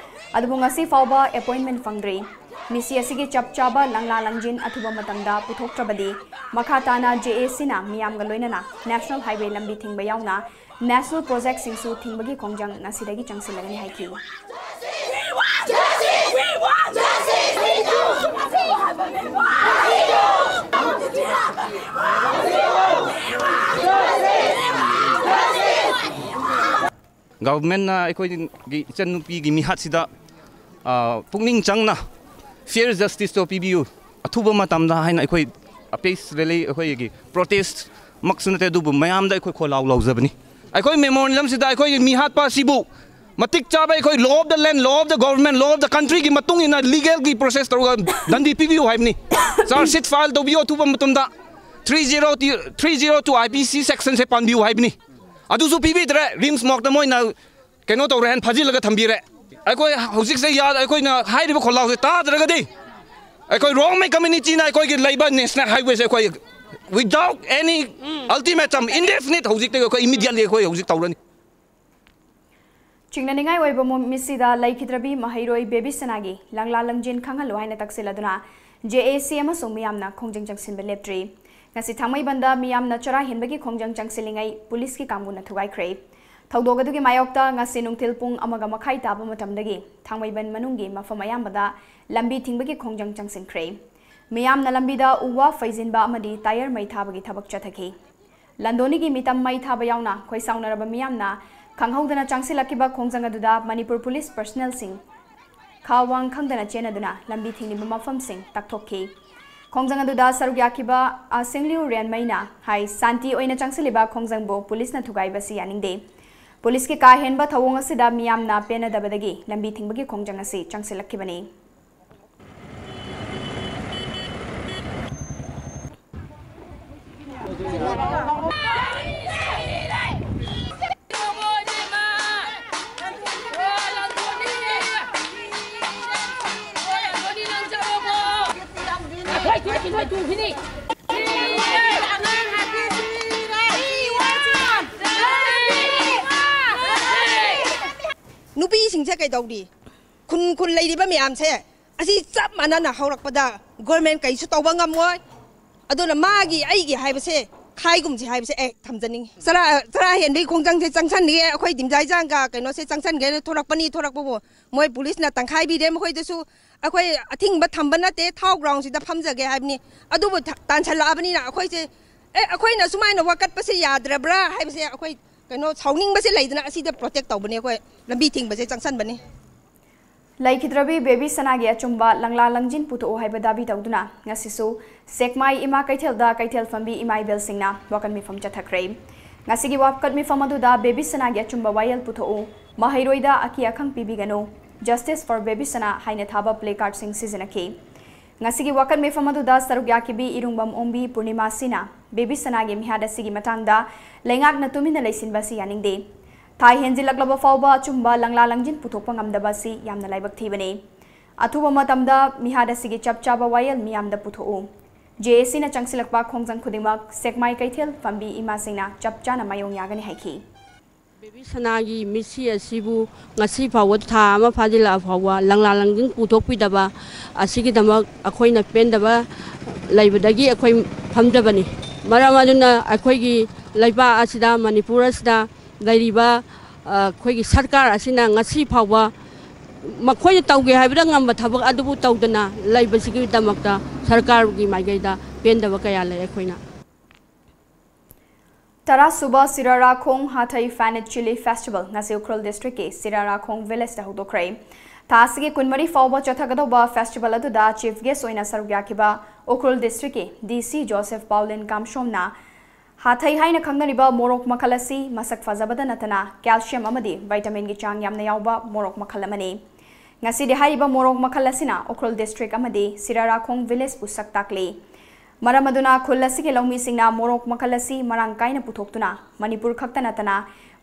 ꯑꯗꯨꯕꯨ ꯉꯁꯤ ꯐꯥꯎꯕ ꯑꯦꯄꯣꯏꯟꯃꯦꯟꯠ ꯐꯪꯗ꯭ꯔꯤ꯫ ꯃꯤꯁꯤ ꯑꯁꯤꯒꯤ ꯆꯞ ꯆꯥꯕ ꯂꯪꯂꯥ ꯂꯪꯖꯤꯟ ꯑꯊꯨꯕ ꯃꯇꯝꯗ ꯄꯨꯊꯣꯛꯇ꯭ꯔꯕꯗꯤ ꯃꯈꯥ ꯇꯥꯅ ꯖꯦ ꯑꯦ ꯁꯤꯅ ꯃꯤꯌꯥꯝꯒ ꯂꯣꯏꯅꯅ ꯅꯦꯁꯅꯦꯜ ꯍꯥꯏꯋꯦ ꯂꯝꯕꯤ ꯊꯤꯡꯕ ꯌꯥꯎꯅ ꯅꯦꯁꯅꯦꯜ ꯄ꯭ꯔꯣꯖꯦꯛꯁꯤꯡꯁꯨ ꯊꯤꯡꯕꯒꯤ ꯈꯣꯡꯖꯪ ꯉꯁꯤꯗꯒꯤ ꯆꯪꯁꯤꯜꯂꯒꯅꯤ ꯍꯥꯏꯈꯤ꯫ ꯒꯚꯔꯟꯃꯦꯟꯠꯅ ꯑꯩꯈꯣꯏꯒꯤ ꯏꯆꯟꯅꯨꯄꯤꯒꯤ ꯃꯤꯍꯥꯠꯁꯤꯗ ꯑ, ꯄꯨꯛꯅꯤꯡ ꯆꯪꯅ ꯐꯤꯌꯔ ꯖꯁꯇꯤꯁꯇꯣ ꯄꯤꯕꯤꯌꯨ ꯑꯊꯨꯕ ꯃꯇꯝꯗ ꯍꯥꯏꯅ ꯑꯩꯈꯣꯏ ꯑꯄꯦꯁ ꯔꯦꯂꯤ, ꯑꯩꯈꯣꯏꯒꯤ ꯄ꯭ꯔꯣꯇꯦꯁꯃꯛꯁꯨ ꯅꯠꯇꯦ, ꯑꯗꯨꯕꯨ ꯃꯌꯥꯝꯗ ꯑꯩꯈꯣꯏ ꯈꯣꯜꯂꯥꯎ ꯂꯥꯎꯖꯕꯅꯤ꯫ ꯑꯩꯈꯣꯏ ꯃꯦꯃꯣꯔꯦꯟꯗꯝꯁꯤꯗ ꯑꯩꯈꯣꯏꯒꯤ ꯃꯤꯍꯥꯠꯄ ꯑꯁꯤꯕꯨ ꯃꯇꯤꯛ ꯆꯥꯕ ꯑꯩꯈꯣꯏ law of the land, law of the government, law of the countryꯒꯤ ꯃꯇꯨꯡ ꯏꯟꯅ legalꯒꯤ process ꯇꯧꯔꯒ ꯗꯟꯗꯤ ꯄꯤꯕꯤꯌꯨ ꯍꯥꯏꯕꯅꯤ꯫ Charge sheet file ꯇꯧꯕꯤꯌꯨ ꯑꯊꯨꯕ ꯃꯇꯝꯗ꯫ Three zero, three zero two IPC sectionꯁꯦ ꯄꯥꯟꯕꯤꯌꯨ ꯍꯥꯏꯕꯅꯤ꯫ ꯑꯗꯨꯁꯨ ꯄꯤꯕꯤꯗ꯭ꯔꯦ꯫ ꯔꯤꯝꯁ morgueꯇ ꯃꯣꯏꯅ ꯀꯩꯅꯣ ꯇꯧꯔꯦ ꯍꯥꯏꯅ ꯐꯥꯖꯤꯜꯂꯒ ꯊꯝꯕꯤꯔꯦ꯫ ꯑꯩꯈꯣꯏ ꯍꯧꯖꯤꯛꯁꯦ ꯌꯥ-, ꯑꯩꯈꯣꯏꯅ ꯍꯥꯏꯔꯤꯕ ꯈꯣꯜꯂꯥꯎꯁꯦ ꯇꯥꯗ꯭ꯔꯒꯗꯤ ꯑꯩꯈꯣꯏ ꯔꯣꯡꯃꯩ communityꯅ ꯑꯩꯈꯣꯏꯒꯤ ꯂꯩꯕ national highwayꯁꯦ ꯑꯩꯈꯣꯏ without any ultimatum, indefinite ꯍꯧꯖꯤꯛꯇꯒꯤ ꯑꯩꯈꯣꯏ immediately ꯑꯩꯈꯣꯏ ꯍꯧꯖꯤꯛ ꯇꯧꯔꯅꯤ꯫ ꯆꯤꯡꯅꯅꯤꯡꯉꯥꯏ ꯑꯣꯏꯕ ꯃꯤꯠꯁꯤꯗ ꯂꯩꯈꯤꯗ꯭ꯔꯕꯤ ꯃꯍꯩꯔꯣꯏ ꯕꯦꯕꯤ ꯁꯅꯥꯒꯤ ꯂꯪꯂꯥ ꯂꯪꯖꯦꯟ ꯈꯪꯍꯜꯂꯨ ꯍꯥꯏꯅ ꯇꯛꯁꯤꯜꯂꯗꯨꯅ JAC ꯑꯃꯁꯨꯡ ꯃꯤꯌꯥꯝꯅ ꯈꯣꯡꯖꯪ ꯆꯪꯁꯤꯟꯕ ꯂꯦꯞꯇ꯭ꯔꯤ꯫ ꯉꯁꯤ ꯊꯥꯡꯃꯩꯕꯟꯗ ꯃꯤꯌꯥꯝꯅ ꯆꯔꯥ ꯍꯦꯟꯕꯒꯤ ꯈꯣꯡꯖꯪ ꯆꯪꯁꯤꯜꯂꯤꯉꯩ ꯄꯨꯂꯤꯁꯀꯤ ꯀꯥꯡꯕꯨꯅ ꯊꯨꯒꯥꯏꯈ꯭ꯔꯦ꯫ ꯊꯧꯗꯣꯛ ꯑꯗꯨꯒꯤ ꯃꯥꯌꯣꯛꯇ ꯉꯁꯤ ꯅꯨꯡꯊꯤꯜ ꯄꯨꯡ ꯑꯃꯒ ꯃꯈꯥꯏ ꯇꯥꯕ ꯃꯇꯝꯗꯒꯤ ꯊꯥꯡꯃꯩꯕꯟ ꯃꯅꯨꯡꯒꯤ ꯃꯐꯝ ꯑꯌꯥꯝꯕꯗ ꯂꯝꯕꯤ ꯊꯤꯡꯕꯒꯤ ꯈꯣꯡꯖꯪ ꯆꯪꯁꯤꯟꯈ꯭ꯔꯦ꯫ ꯃꯤꯌꯥꯝꯅ ꯂꯝꯕꯤꯗ ꯎ ꯋꯥ ꯐꯩꯖꯤꯟꯕ ꯑꯃꯗꯤ ꯇꯥꯌꯔ ꯃꯩ ꯊꯥꯕꯒꯤ ꯊꯕꯛ ꯆꯠꯊꯈꯤ꯫ ꯂꯟꯗꯣꯅꯤꯒꯤ ꯃꯤꯇꯝ ꯃꯩ ꯊꯥꯕ ꯌꯥꯎꯅ ꯈꯣꯏꯁꯥꯎꯅꯔꯕ ꯃꯤꯌꯥꯝꯅ ꯈꯪꯍꯧꯗꯅ ꯆꯪꯁꯤꯜꯂꯛꯈꯤꯕ ꯈꯣꯡꯖꯪ ꯑꯗꯨꯗ ꯃꯅꯤꯄꯨꯔ ꯄꯨꯂꯤꯁ ꯄꯔꯁꯅꯦꯜꯁꯤꯡ ꯈꯥ ꯋꯥꯡ ꯈꯪꯗꯅ ꯆꯦꯟꯅꯗꯨꯅ ꯂꯝꯕꯤ ꯊꯤꯡꯂꯤꯕ ꯃꯐꯝꯁꯤꯡ ꯇꯥꯛꯊꯣꯛꯈꯤ꯫ ꯈꯣꯡꯖꯪ ꯑꯗꯨꯗ ꯁꯔꯨꯛ ꯌꯥꯈꯤꯕ ꯑꯁꯦꯡꯂꯤꯌꯨ ꯔꯦꯟꯃꯩꯅ ꯍꯥꯏ, ꯁꯥꯟꯇꯤ ꯑꯣꯏꯅ ꯆꯪꯁꯤꯜꯂꯤꯕ ꯈꯣꯡꯖꯪꯕꯨ ꯄꯨꯂꯤꯁꯅ ꯊꯨꯒꯥꯏꯕ ꯑꯁꯤ ꯌꯥꯅꯤꯡꯗꯦ꯫ ꯄꯨꯂꯤꯁꯀꯤ ꯀꯥ ꯍꯦꯟꯕ ꯊꯧꯑꯣꯡ ꯑꯁꯤꯗ ꯃꯤꯌꯥꯝꯅ ꯄꯦꯟꯅꯗꯕꯗꯒꯤ ꯂꯝꯕꯤ ꯊꯤꯡꯕꯒꯤ ꯈꯣꯡꯖꯪ ꯑꯁꯤ ꯆꯪꯁꯤꯜꯂꯛꯈꯤꯕꯅꯤ꯫ ꯅꯨꯄꯤꯁꯤꯡꯁꯦ ꯀꯩꯗꯧꯔꯤ? ꯈꯨꯟ ꯈꯨꯟ ꯂꯩꯔꯤꯕ ꯃꯌꯥꯝꯁꯦ ꯑꯁꯤ ꯆꯞ ꯃꯥꯟꯅꯅ ꯍꯧꯔꯛꯄꯗ ꯒꯣꯔꯃꯦꯟ ꯀꯩꯁꯨ ꯇꯧꯕ ꯉꯝꯃꯣꯏ꯫ ꯑꯗꯨꯅ ꯃꯥꯒꯤ ꯑꯩꯒꯤ ꯍꯥꯏꯕꯁꯦ ꯈꯥꯏꯒꯨꯝꯁꯤ ꯍꯥꯏꯕꯁꯦ ꯑꯩ ꯊꯝꯖꯅꯤꯡꯉꯤ꯫ ꯆꯔꯥ ꯆꯔꯥ ꯍꯦꯟꯕꯒꯤ ꯈꯣꯡꯖꯪꯁꯦ ꯆꯪꯁꯟꯒꯦ, ꯑꯩꯈꯣꯏ ꯗꯤꯝꯖꯥꯏꯖꯥꯡꯒ ꯀꯩꯅꯣꯁꯦ ꯆꯪꯁꯟꯒꯦꯅ ꯊꯣꯔꯛꯄꯅꯤ꯫ ꯊꯣꯔꯛꯄꯕꯨ ꯃꯣꯏ ꯄꯨꯂꯤꯁꯅ ꯇꯪꯈꯥꯏꯕꯤꯔꯦ꯫ ꯃꯈꯣꯏꯗꯁꯨ ꯑꯩꯈꯣꯏ ꯑꯊꯤꯡꯕ ꯊꯝꯕ ꯅꯠꯇꯦ, ꯊꯥꯎ ꯒ꯭ꯔꯥꯎꯟꯁꯤꯗ ꯐꯝꯖꯒꯦ ꯍꯥꯏꯕꯅꯤ꯫ ꯑꯗꯨꯕꯨ ꯊ- ꯇꯥꯟꯁꯜꯂꯛꯑꯕꯅꯤꯅ ꯑꯩꯈꯣꯏꯁꯦ ꯑꯦ ꯑꯩꯈꯣꯏꯅ ꯁꯨꯃꯥꯏꯅ ꯋꯥꯀꯠꯄꯁꯦ ꯌꯥꯗ꯭ꯔꯕ꯭ꯔꯥ ꯍꯥꯏꯕꯁꯦ ꯑꯩꯈꯣꯏ ꯀꯩꯅꯣ ꯁꯥꯎꯅꯤꯡꯕꯁꯦ ꯂꯩꯗꯅ ꯑꯁꯤꯗ ꯄ꯭ꯔꯣꯇꯦꯛ ꯇꯧꯕꯅꯦ꯫ ꯑꯩꯈꯣꯏ ꯂꯝꯕꯤ ꯊꯤꯡꯕꯁꯦ ꯆꯪꯁꯟꯕꯅꯤ꯫ ꯂꯩꯈꯤꯗ꯭ꯔꯕꯤ ꯕꯦꯕꯤ ꯁꯅꯥꯒꯤ ꯑꯆꯨꯝꯕ ꯂꯪꯂꯥ ꯂꯪꯖꯤꯟ ꯄꯨꯊꯣꯛꯎ ꯍꯥꯏꯕ ꯗꯥꯕꯤ ꯇꯧꯗꯨꯅ ꯉꯁꯤꯁꯨ ꯁꯦꯛꯃꯥꯏ ꯏꯃꯥ ꯀꯩꯊꯦꯜꯗ ꯀꯩꯊꯦꯜ ꯐꯝꯕꯤ ꯏꯃꯥ ꯏꯕꯦꯜꯁꯤꯡꯅ ꯋꯥꯀꯠ ꯃꯤꯐꯝ ꯆꯠꯊꯈ꯭ꯔꯦ꯫ ꯉꯁꯤꯒꯤ ꯋꯥꯀꯠ ꯃꯤꯐꯝ ꯑꯗꯨꯗ ꯕꯦꯕꯤ ꯁꯅꯥꯒꯤ ꯑꯆꯨꯝꯕ ꯋꯥꯌꯦꯜ ꯄꯨꯊꯣꯛꯎ, ꯃꯍꯩꯔꯣꯏꯗ ꯑꯀꯤ ꯑꯈꯪ ꯄꯤꯕꯤꯒꯅꯨ, Justice for ꯕꯦꯕꯤ ꯁꯅꯥ ꯍꯥꯏꯅ ꯊꯥꯕ placard ꯁꯤꯡ ꯁꯤꯖꯤꯟꯅꯈꯤ꯫ ꯉꯁꯤꯒꯤ ꯋꯥꯀꯠ ꯃꯤꯐꯝ ꯑꯗꯨꯗ ꯁꯔꯨꯛ ꯌꯥꯈꯤꯕꯤ ꯏꯔꯨꯡꯕꯝ ꯑꯣꯡꯕꯤ ꯄꯨꯔꯅꯤꯃꯥꯁꯤꯅ ꯕꯦꯕꯤ ꯁꯅꯥꯒꯤ ꯃꯤꯍꯥꯠ ꯑꯁꯤꯒꯤ ꯃꯇꯥꯡꯗ ꯂꯩꯉꯥꯛꯅ ꯇꯨꯃꯤꯟꯅ ꯂꯩꯁꯤꯟꯕ ꯑꯁꯤ ꯌꯥꯅꯤꯡꯗꯦ꯫ ꯊꯥ ꯍꯦꯟꯖꯤꯜꯂꯛꯂꯕ ꯐꯥꯎꯕ ꯑꯆꯨꯝꯕ ꯂꯪꯂꯥ ꯂꯪꯖꯤꯟ ꯄꯨꯊꯣꯛꯄ ꯉꯝꯗꯕ ꯑꯁꯤ ꯌꯥꯝꯅ ꯂꯥꯏꯕꯛ ꯊꯤꯕꯅꯤ꯫ ꯑꯊꯨꯕ ꯃꯇꯝꯗ ꯃꯤꯍꯥꯠ ꯑꯁꯤꯒꯤ ꯆꯞ ꯆꯥꯕ ꯋꯥꯌꯦꯜ ꯃꯤꯌꯥꯝꯗ ꯄꯨꯊꯣꯛꯎ꯫ JACꯅ ꯆꯪꯁꯤꯜꯂꯛꯄ ꯈꯣꯡꯖꯪ ꯈꯨꯗꯤꯡꯃꯛ ꯁꯦꯛꯃꯥꯏ ꯀꯩꯊꯦꯜ ꯐꯝꯕꯤ ꯏꯃꯥꯁꯤꯡꯅ ꯆꯞ ꯆꯥꯅ ꯃꯥꯌꯣꯡ ꯌꯥꯒꯅꯤ ꯍꯥꯏꯈꯤ꯫ ꯕꯦꯕꯤ ꯁꯅꯥꯒꯤ ꯃꯤꯠꯁꯤ ꯑꯁꯤꯕꯨ ꯉꯁꯤ ꯐꯥꯎꯕ, ꯊꯥ ꯑꯃ ꯐꯥꯖꯤꯜꯂꯛꯑ ꯐꯥꯎꯕ, ꯂꯪꯂꯥ ꯂꯪꯖꯤꯟ ꯄꯨꯊꯣꯛꯄꯤꯗꯕ ꯑꯁꯤꯒꯤꯗꯃꯛ ꯑꯩꯈꯣꯏꯅ ꯄꯦꯟꯗꯕ ꯂꯩꯕꯗꯒꯤ ꯑꯩꯈꯣꯏ ꯐꯝꯖꯕꯅꯤ꯫ ꯃꯔꯝ ꯑꯗꯨꯅ ꯑꯩꯈꯣꯏꯒꯤ ꯂꯩꯕꯥꯛ ꯑꯁꯤꯗ, ꯃꯅꯤꯄꯨꯔ ꯑꯁꯤꯗ ꯂꯩꯔꯤꯕ, ꯑ, ꯑꯩꯈꯣꯏꯒꯤ ꯁꯔꯀꯥꯔ ꯑꯁꯤꯅ ꯉꯁꯤ ꯐꯥꯎꯕ ꯃꯈꯣꯏꯅ ꯇꯧꯒꯦ ꯍꯥꯏꯕꯗ ꯉꯝꯕ ꯊꯕꯛ ꯑꯗꯨꯕꯨ ꯇꯧꯗꯅ ꯂꯩꯕꯁꯤꯒꯤꯗꯃꯛꯇ ꯁꯔꯀꯥꯔꯒꯤ ꯃꯥꯏꯀꯩꯗ ꯄꯦꯟꯗꯕ ꯀꯌꯥ ꯂꯩ꯫ ꯑꯩꯈꯣꯏꯅ ꯇꯔꯥꯁꯨꯕ ꯁꯤꯔꯥꯔꯥꯈꯣꯡ ꯍꯥꯊꯩ Fan It Chilli Festival ꯉꯁꯤ ꯎꯈ꯭ꯔꯨꯜ districtꯀꯤ ꯁꯤꯔꯥꯔꯥꯈꯣꯡ villageꯇ ꯍꯧꯗꯣꯛꯈ꯭ꯔꯦ꯫ ꯊꯥ ꯑꯁꯤꯒꯤ ꯀꯨꯟꯃꯔꯤ ꯐꯥꯎꯕ ꯆꯠꯊꯒꯗꯧꯕ festival ꯑꯗꯨꯗ chief guest ꯑꯣꯏꯅ ꯁꯔꯨꯛ ꯌꯥꯈꯤꯕ ꯎꯈ꯭ꯔꯨꯜ districtꯀꯤ DC ꯖꯣꯁꯦꯐ ꯄꯥꯎꯂꯤꯟ ꯀꯥꯝꯁꯣꯝꯅ ꯍꯥꯊꯩ ꯍꯥꯏꯅ ꯈꯪꯅꯔꯤꯕ ꯃꯣꯔꯣꯛ ꯃꯈꯜ ꯑꯁꯤ ꯃꯁꯛ ꯐꯖꯕꯗ ꯅꯠꯇꯅ calcium ꯑꯃꯗꯤ vitaminꯒꯤ ꯆꯥꯡ ꯌꯥꯝꯅ ꯌꯥꯎꯕ ꯃꯣꯔꯣꯛ ꯃꯈꯜ ꯑꯃꯅꯤ꯫ ꯉꯁꯤꯗꯤ ꯍꯥꯏꯔꯤꯕ ꯃꯣꯔꯣꯛ ꯃꯈꯜ ꯑꯁꯤꯅ ꯎꯈ꯭ꯔꯨꯜ district ꯑꯃꯗꯤ ꯁꯤꯔꯥꯔꯥꯈꯣꯡ villageꯄꯨ ꯁꯛ ꯇꯥꯛꯂꯤ꯫ ꯃꯔꯝ ꯑꯗꯨꯅ ꯈꯨꯜ ꯑꯁꯤꯒꯤ ꯂꯧꯃꯤꯁꯤꯡꯅ ꯃꯣꯔꯣꯛ ꯃꯈꯜ ꯑꯁꯤ ꯃꯔꯥꯡ ꯀꯥꯏꯅ ꯄꯨꯊꯣꯛꯇꯨꯅ ꯃꯅꯤꯄꯨꯔ ꯈꯛꯇ ꯅꯠꯇꯅ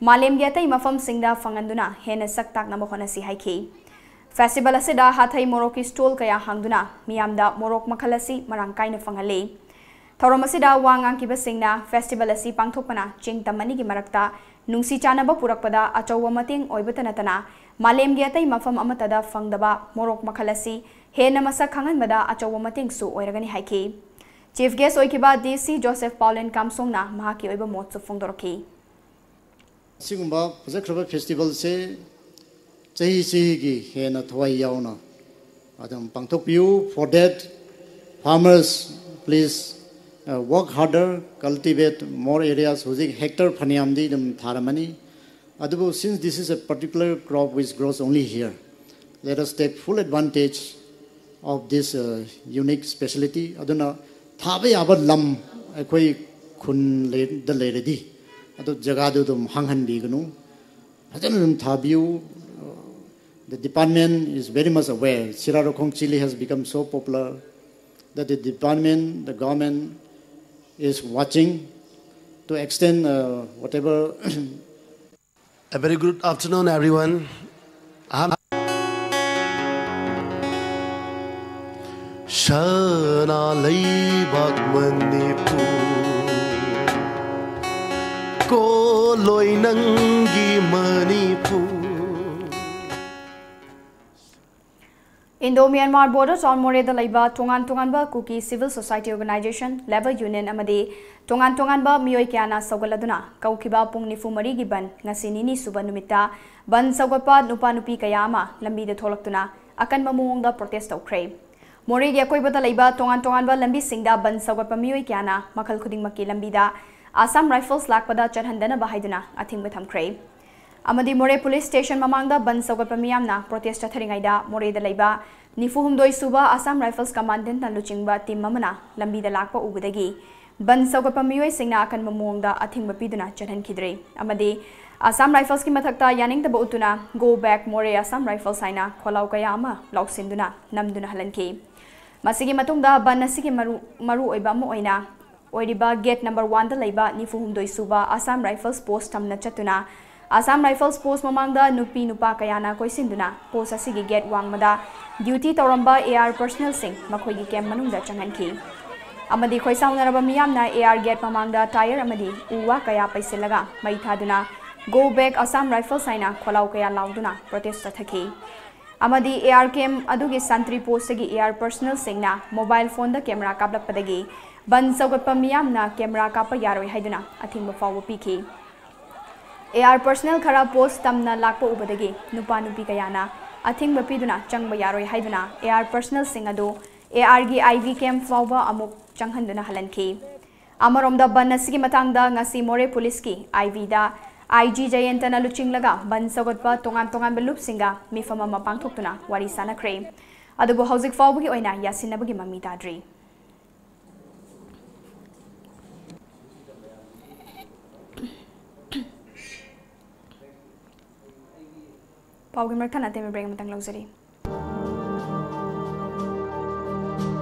ꯃꯥꯂꯦꯝꯒꯤ ꯑꯇꯩ ꯃꯐꯝꯁꯤꯡꯗ ꯐꯪꯍꯟꯗꯨꯅ ꯍꯦꯟꯅ ꯁꯛ ꯇꯥꯛꯅꯕ ꯍꯣꯠꯅꯁꯤ ꯍꯥꯏꯈꯤ꯫ Festival ꯑꯁꯤꯗ ꯍꯥꯊꯩ ꯃꯣꯔꯣꯛꯀꯤ stall ꯀꯌꯥ ꯍꯥꯡꯗꯨꯅ ꯃꯤꯌꯥꯝꯗ ꯃꯣꯔꯣꯛ ꯃꯈꯜ ꯑꯁꯤ ꯃꯔꯥꯡ ꯀꯥꯏꯅ ꯐꯪꯍꯜꯂꯤ꯫ ꯊꯧꯔꯝ ꯑꯁꯤꯗ ꯋꯥ ꯉꯥꯡꯈꯤꯕꯁꯤꯡꯅ festival ꯑꯁꯤ ꯄꯥꯡꯊꯣꯛꯄꯅ ꯆꯤꯡ ꯇꯝ ꯑꯅꯤꯒꯤ ꯃꯔꯛꯇ ꯅꯨꯡꯁꯤ ꯆꯥꯟꯅꯕ ꯄꯨꯔꯛꯄꯗ ꯑꯆꯧꯕ ꯃꯇꯦꯡ ꯑꯣꯏꯕꯇ ꯅꯠꯇꯅ ꯃꯥꯂꯦꯝꯒꯤ ꯑꯇꯩ ꯃꯐꯝ ꯑꯃꯠꯇꯗ ꯐꯪꯗꯕ ꯃꯣꯔꯣꯛ ꯃꯈꯜ ꯑꯁꯤ ꯍꯦꯟꯅ ꯃꯁꯛ ꯈꯪꯍꯟꯕꯗ ꯑꯆꯧꯕ ꯃꯇꯦꯡꯁꯨ ꯑꯣꯏꯔꯒꯅꯤ ꯍꯥꯏꯈꯤ꯫ Chief guest ꯑꯣꯏꯈꯤꯕ DC ꯖꯣꯁꯦꯐ ꯄꯥꯎꯂꯦꯟ ꯀꯥꯝꯁꯣꯡꯅ ꯃꯍꯥꯛꯀꯤ ꯑꯣꯏꯕ ꯃꯣꯠꯁꯨ ꯐꯣꯡꯗꯣꯔꯛꯈꯤ꯫ ꯑꯁꯤꯒꯨꯝꯕ ꯐꯖꯈ꯭ꯔꯕ festivalꯁꯦ ꯆꯍꯤ ꯆꯍꯤꯒꯤ ꯍꯦꯟꯅ ꯊꯋꯥꯏ ꯌꯥꯎꯅ ꯑꯗꯨꯝ ꯄꯥꯡꯊꯣꯛꯄꯤꯌꯨ꯫ For that, farmers, please, uh, work harder, cultivate more areas꯫ ꯍꯧꯖꯤꯛ hectare ꯐꯅꯌꯥꯝꯗꯤ ꯑꯗꯨꯝ ꯊꯥꯔꯝꯃꯅꯤ꯫ ꯑꯗꯨꯕꯨ since this is a particular crop which grows only here, Let us take full advantage of this uh, unique speciality. ꯑꯗꯨꯅ ꯊꯥꯕ ꯌꯥꯕ ꯂꯝ ꯑꯩꯈꯣꯏ ꯈꯨꯟ ꯂꯩ- ꯗ ꯂꯩꯔꯗꯤ ꯑꯗꯨ ꯖꯒꯥꯗꯨ ꯑꯗꯨꯝ ꯍꯥꯡꯍꯟꯕꯤꯒꯅꯨ, ꯐꯖꯅ ꯑꯗꯨꯝ ꯊꯥꯕꯤꯌꯨ. The department is very much aware. Sirarakhong chili has become so popular that the department, the government is watching to extend uh, whatever A very good afternoon, everyone. I'm ꯁꯅꯥ ꯂꯩꯕꯥꯛ ꯃꯅꯤꯄꯨꯔ, ꯀꯣꯂꯣꯏ ꯅꯪꯒꯤ Manipur. Indo Myanmar border town ꯃꯣꯔꯦꯗ ꯂꯩꯕ ꯇꯣꯉꯥꯟ ꯇꯣꯉꯥꯟꯕ ꯀꯨꯀꯤ civil society organization, labour union ꯑꯃꯗꯤ ꯇꯣꯉꯥꯟ ꯇꯣꯉꯥꯟꯕ ꯃꯤꯑꯣꯏ ꯀꯌꯥꯅ ꯁꯧꯒꯠꯂꯗꯨꯅ ꯀꯧꯈꯤꯕ ꯄꯨꯡ ꯅꯤꯐꯨ ꯃꯔꯤꯒꯤ ꯕꯟ ꯉꯁꯤ ꯅꯤꯅꯤ ꯁꯨꯕ ꯅꯨꯃꯤꯠꯇ ꯕꯟ ꯁꯧꯒꯠꯄ ꯅꯨꯄꯥ ꯅꯨꯄꯤ ꯀꯌꯥ ꯑꯃ ꯂꯝꯕꯤꯗ ꯊꯣꯛꯂꯛꯇꯨꯅ ꯑꯀꯟꯕ ꯃꯑꯣꯡꯗ protest ꯇꯧꯈ꯭ꯔꯦ꯫ ꯃꯣꯔꯦꯒꯤ ꯑꯀꯣꯏꯕꯗ ꯂꯩꯕ ꯇꯣꯉꯥꯟ ꯇꯣꯉꯥꯟꯕ ꯂꯝꯕꯤꯁꯤꯡꯗ ꯕꯟ ꯁꯧꯒꯠꯄ ꯃꯤꯑꯣꯏ ꯀꯌꯥꯅ ꯃꯈꯜ ꯈꯨꯗꯤꯡꯃꯛꯀꯤ ꯂꯝꯕꯤꯗ Assam Rifles ꯂꯥꯛꯄꯗ ꯆꯠꯍꯟꯗꯅꯕ ꯍꯥꯏꯗꯨꯅ ꯑꯊꯤꯡꯕ ꯊꯝꯈ꯭ꯔꯦ꯫ ꯑꯃꯗꯤ ꯃꯣꯔꯦ police station ꯃꯃꯥꯡꯗ ꯕꯟ ꯁꯧꯒꯠꯄ ꯃꯤꯌꯥꯝꯅ protest ꯆꯠꯊꯔꯤꯉꯩꯗ ꯃꯣꯔꯦꯗ ꯂꯩꯕ ꯅꯤꯐꯨ ꯍꯨꯝꯗꯣꯏ ꯁꯨꯕ Assam Rifles commandant ꯅ ꯂꯨꯆꯤꯡꯕ team ꯑꯃꯅ ꯂꯝꯕꯤꯗ ꯂꯥꯛꯄ ꯎꯕꯗꯒꯤ ꯕꯟ ꯁꯧꯒꯠꯄ ꯃꯤꯑꯣꯏꯁꯤꯡꯅ ꯑꯀꯟꯕ ꯃꯑꯣꯡꯗ ꯑꯊꯤꯡꯕ ꯄꯤꯗꯨꯅ ꯆꯠꯍꯟꯈꯤꯗ꯭ꯔꯦ꯫ ꯑꯃꯗꯤ Assam Rifles ꯀꯤ ꯃꯊꯛꯇ ꯌꯥꯅꯤꯡꯗꯕ ꯎꯠꯇꯨꯅ "Go back Moreh Assam Rifles" ꯍꯥꯏꯅ ꯈꯣꯜꯂꯥꯎ ꯀꯌꯥ ꯑꯃ ꯂꯥꯎꯁꯤꯟꯗꯨꯅ ꯅꯝꯗꯨꯅ ꯍꯜꯍꯟꯈꯤ꯫ ꯃꯁꯤꯒꯤ ꯃꯇꯨꯡꯗ ꯕꯟ ꯑꯁꯤꯒꯤ ꯃꯔꯨ ꯃꯔꯨꯑꯣꯏꯕ ꯑꯃ ꯑꯣꯏꯅ ꯑꯣꯏꯔꯤꯕ gate number one ꯗ ꯂꯩꯕ ꯅꯤꯐꯨ ꯍꯨꯝꯗꯣꯏ ꯁꯨꯕ Assam Rifles post ꯊꯝꯅ ꯆꯠꯇꯨꯅ Assam Rifles post ꯃꯃꯥꯡꯗ ꯅꯨꯄꯤ ꯅꯨꯄꯥ ꯀꯌꯥꯅ ꯀꯣꯏꯁꯤꯟꯗꯨꯅ post ꯑꯁꯤꯒꯤ gate ꯋꯥꯡꯃꯗ duty ꯇꯧꯔꯝꯕ A R personnel ꯁꯤꯡ ꯃꯈꯣꯏꯒꯤ camp ꯃꯅꯨꯡꯗ ꯆꯪꯍꯟꯈꯤ꯫ ꯑꯃꯗꯤ ꯈꯣꯏꯁꯥꯎꯅꯔꯕ ꯃꯤꯌꯥꯝꯅ A R gate ꯃꯃꯥꯡꯗ tyre ꯑꯃꯗꯤ ꯎ ꯋꯥ ꯀꯌꯥ ꯄꯩꯁꯤꯜꯂꯒ ꯃꯩ ꯊꯥꯗꯨꯅ "Go back Assam Rifles" ꯍꯥꯏꯅ ꯈꯣꯜꯂꯥꯎ ꯀꯌꯥ ꯂꯥꯎꯗꯨꯅ protest ꯆꯠꯊꯈꯤ꯫ ꯑꯃꯗꯤ A R camp ꯑꯗꯨꯒꯤ sentry post ꯇꯒꯤ A R personnel ꯁꯤꯡꯅ mobile phone ꯗ camera ꯀꯥꯞꯂꯛꯄꯗꯒꯤ ꯕꯟ ꯁꯧꯒꯠꯄ ꯃꯤꯌꯥꯝꯅ camera ꯀꯥꯞꯄ ꯌꯥꯔꯣꯏ ꯍꯥꯏꯗꯨꯅ ꯑꯊꯤꯡꯕ ꯐꯥꯎꯕ ꯄꯤꯈꯤ꯫ A R personnel ꯈꯔ post ꯇꯝꯅ ꯂꯥꯛꯄ ꯎꯕꯗꯒꯤ ꯅꯨꯄꯥ ꯅꯨꯄꯤ ꯀꯌꯥꯅ ꯑꯊꯤꯡꯕ ꯄꯤꯗꯨꯅ ꯆꯪꯕ ꯌꯥꯔꯣꯏ ꯍꯥꯏꯗꯨꯅ A R personnel ꯁꯤꯡ ꯑꯗꯨ A R ꯒꯤ I V camp ꯐꯥꯎꯕ ꯑꯃꯨꯛ ꯆꯪꯍꯟꯗꯨꯅ ꯍꯜꯍꯟꯈꯤ꯫ ꯑꯃꯔꯣꯝꯗ ꯕꯟ ꯑꯁꯤꯒꯤ ꯃꯇꯥꯡꯗ ꯉꯁꯤ ꯃꯣꯔꯦ police ꯀꯤ I V ꯗ ꯑꯥꯏ ꯖꯤ ꯖꯌꯦꯟꯇꯅ ꯂꯨꯆꯤꯡꯂꯒ ꯕꯟ ꯁꯧꯒꯠꯄ ꯇꯣꯉꯥꯟ ꯇꯣꯉꯥꯟꯕ ꯂꯨꯞꯁꯤꯡꯒ ꯃꯤꯐꯝ ꯑꯃ ꯄꯥꯡꯊꯣꯛꯇꯨꯅ ꯋꯥꯔꯤ ꯁꯥꯅꯈ꯭ꯔꯦ꯫ ꯑꯗꯨꯕꯨ ꯍꯧꯖꯤꯛ ꯐꯥꯎꯕꯒꯤ ꯑꯣꯏꯅ ꯌꯥꯁꯤꯟꯅꯕꯒꯤ ꯃꯃꯤ ꯇꯥꯗ꯭ꯔꯤ꯫ ꯄꯥꯎꯒꯤ ꯃꯔꯛ ꯊꯠꯅ ꯑꯇꯦꯟꯕ break ꯑꯃꯇꯪ ꯂꯧꯖꯔꯤ꯫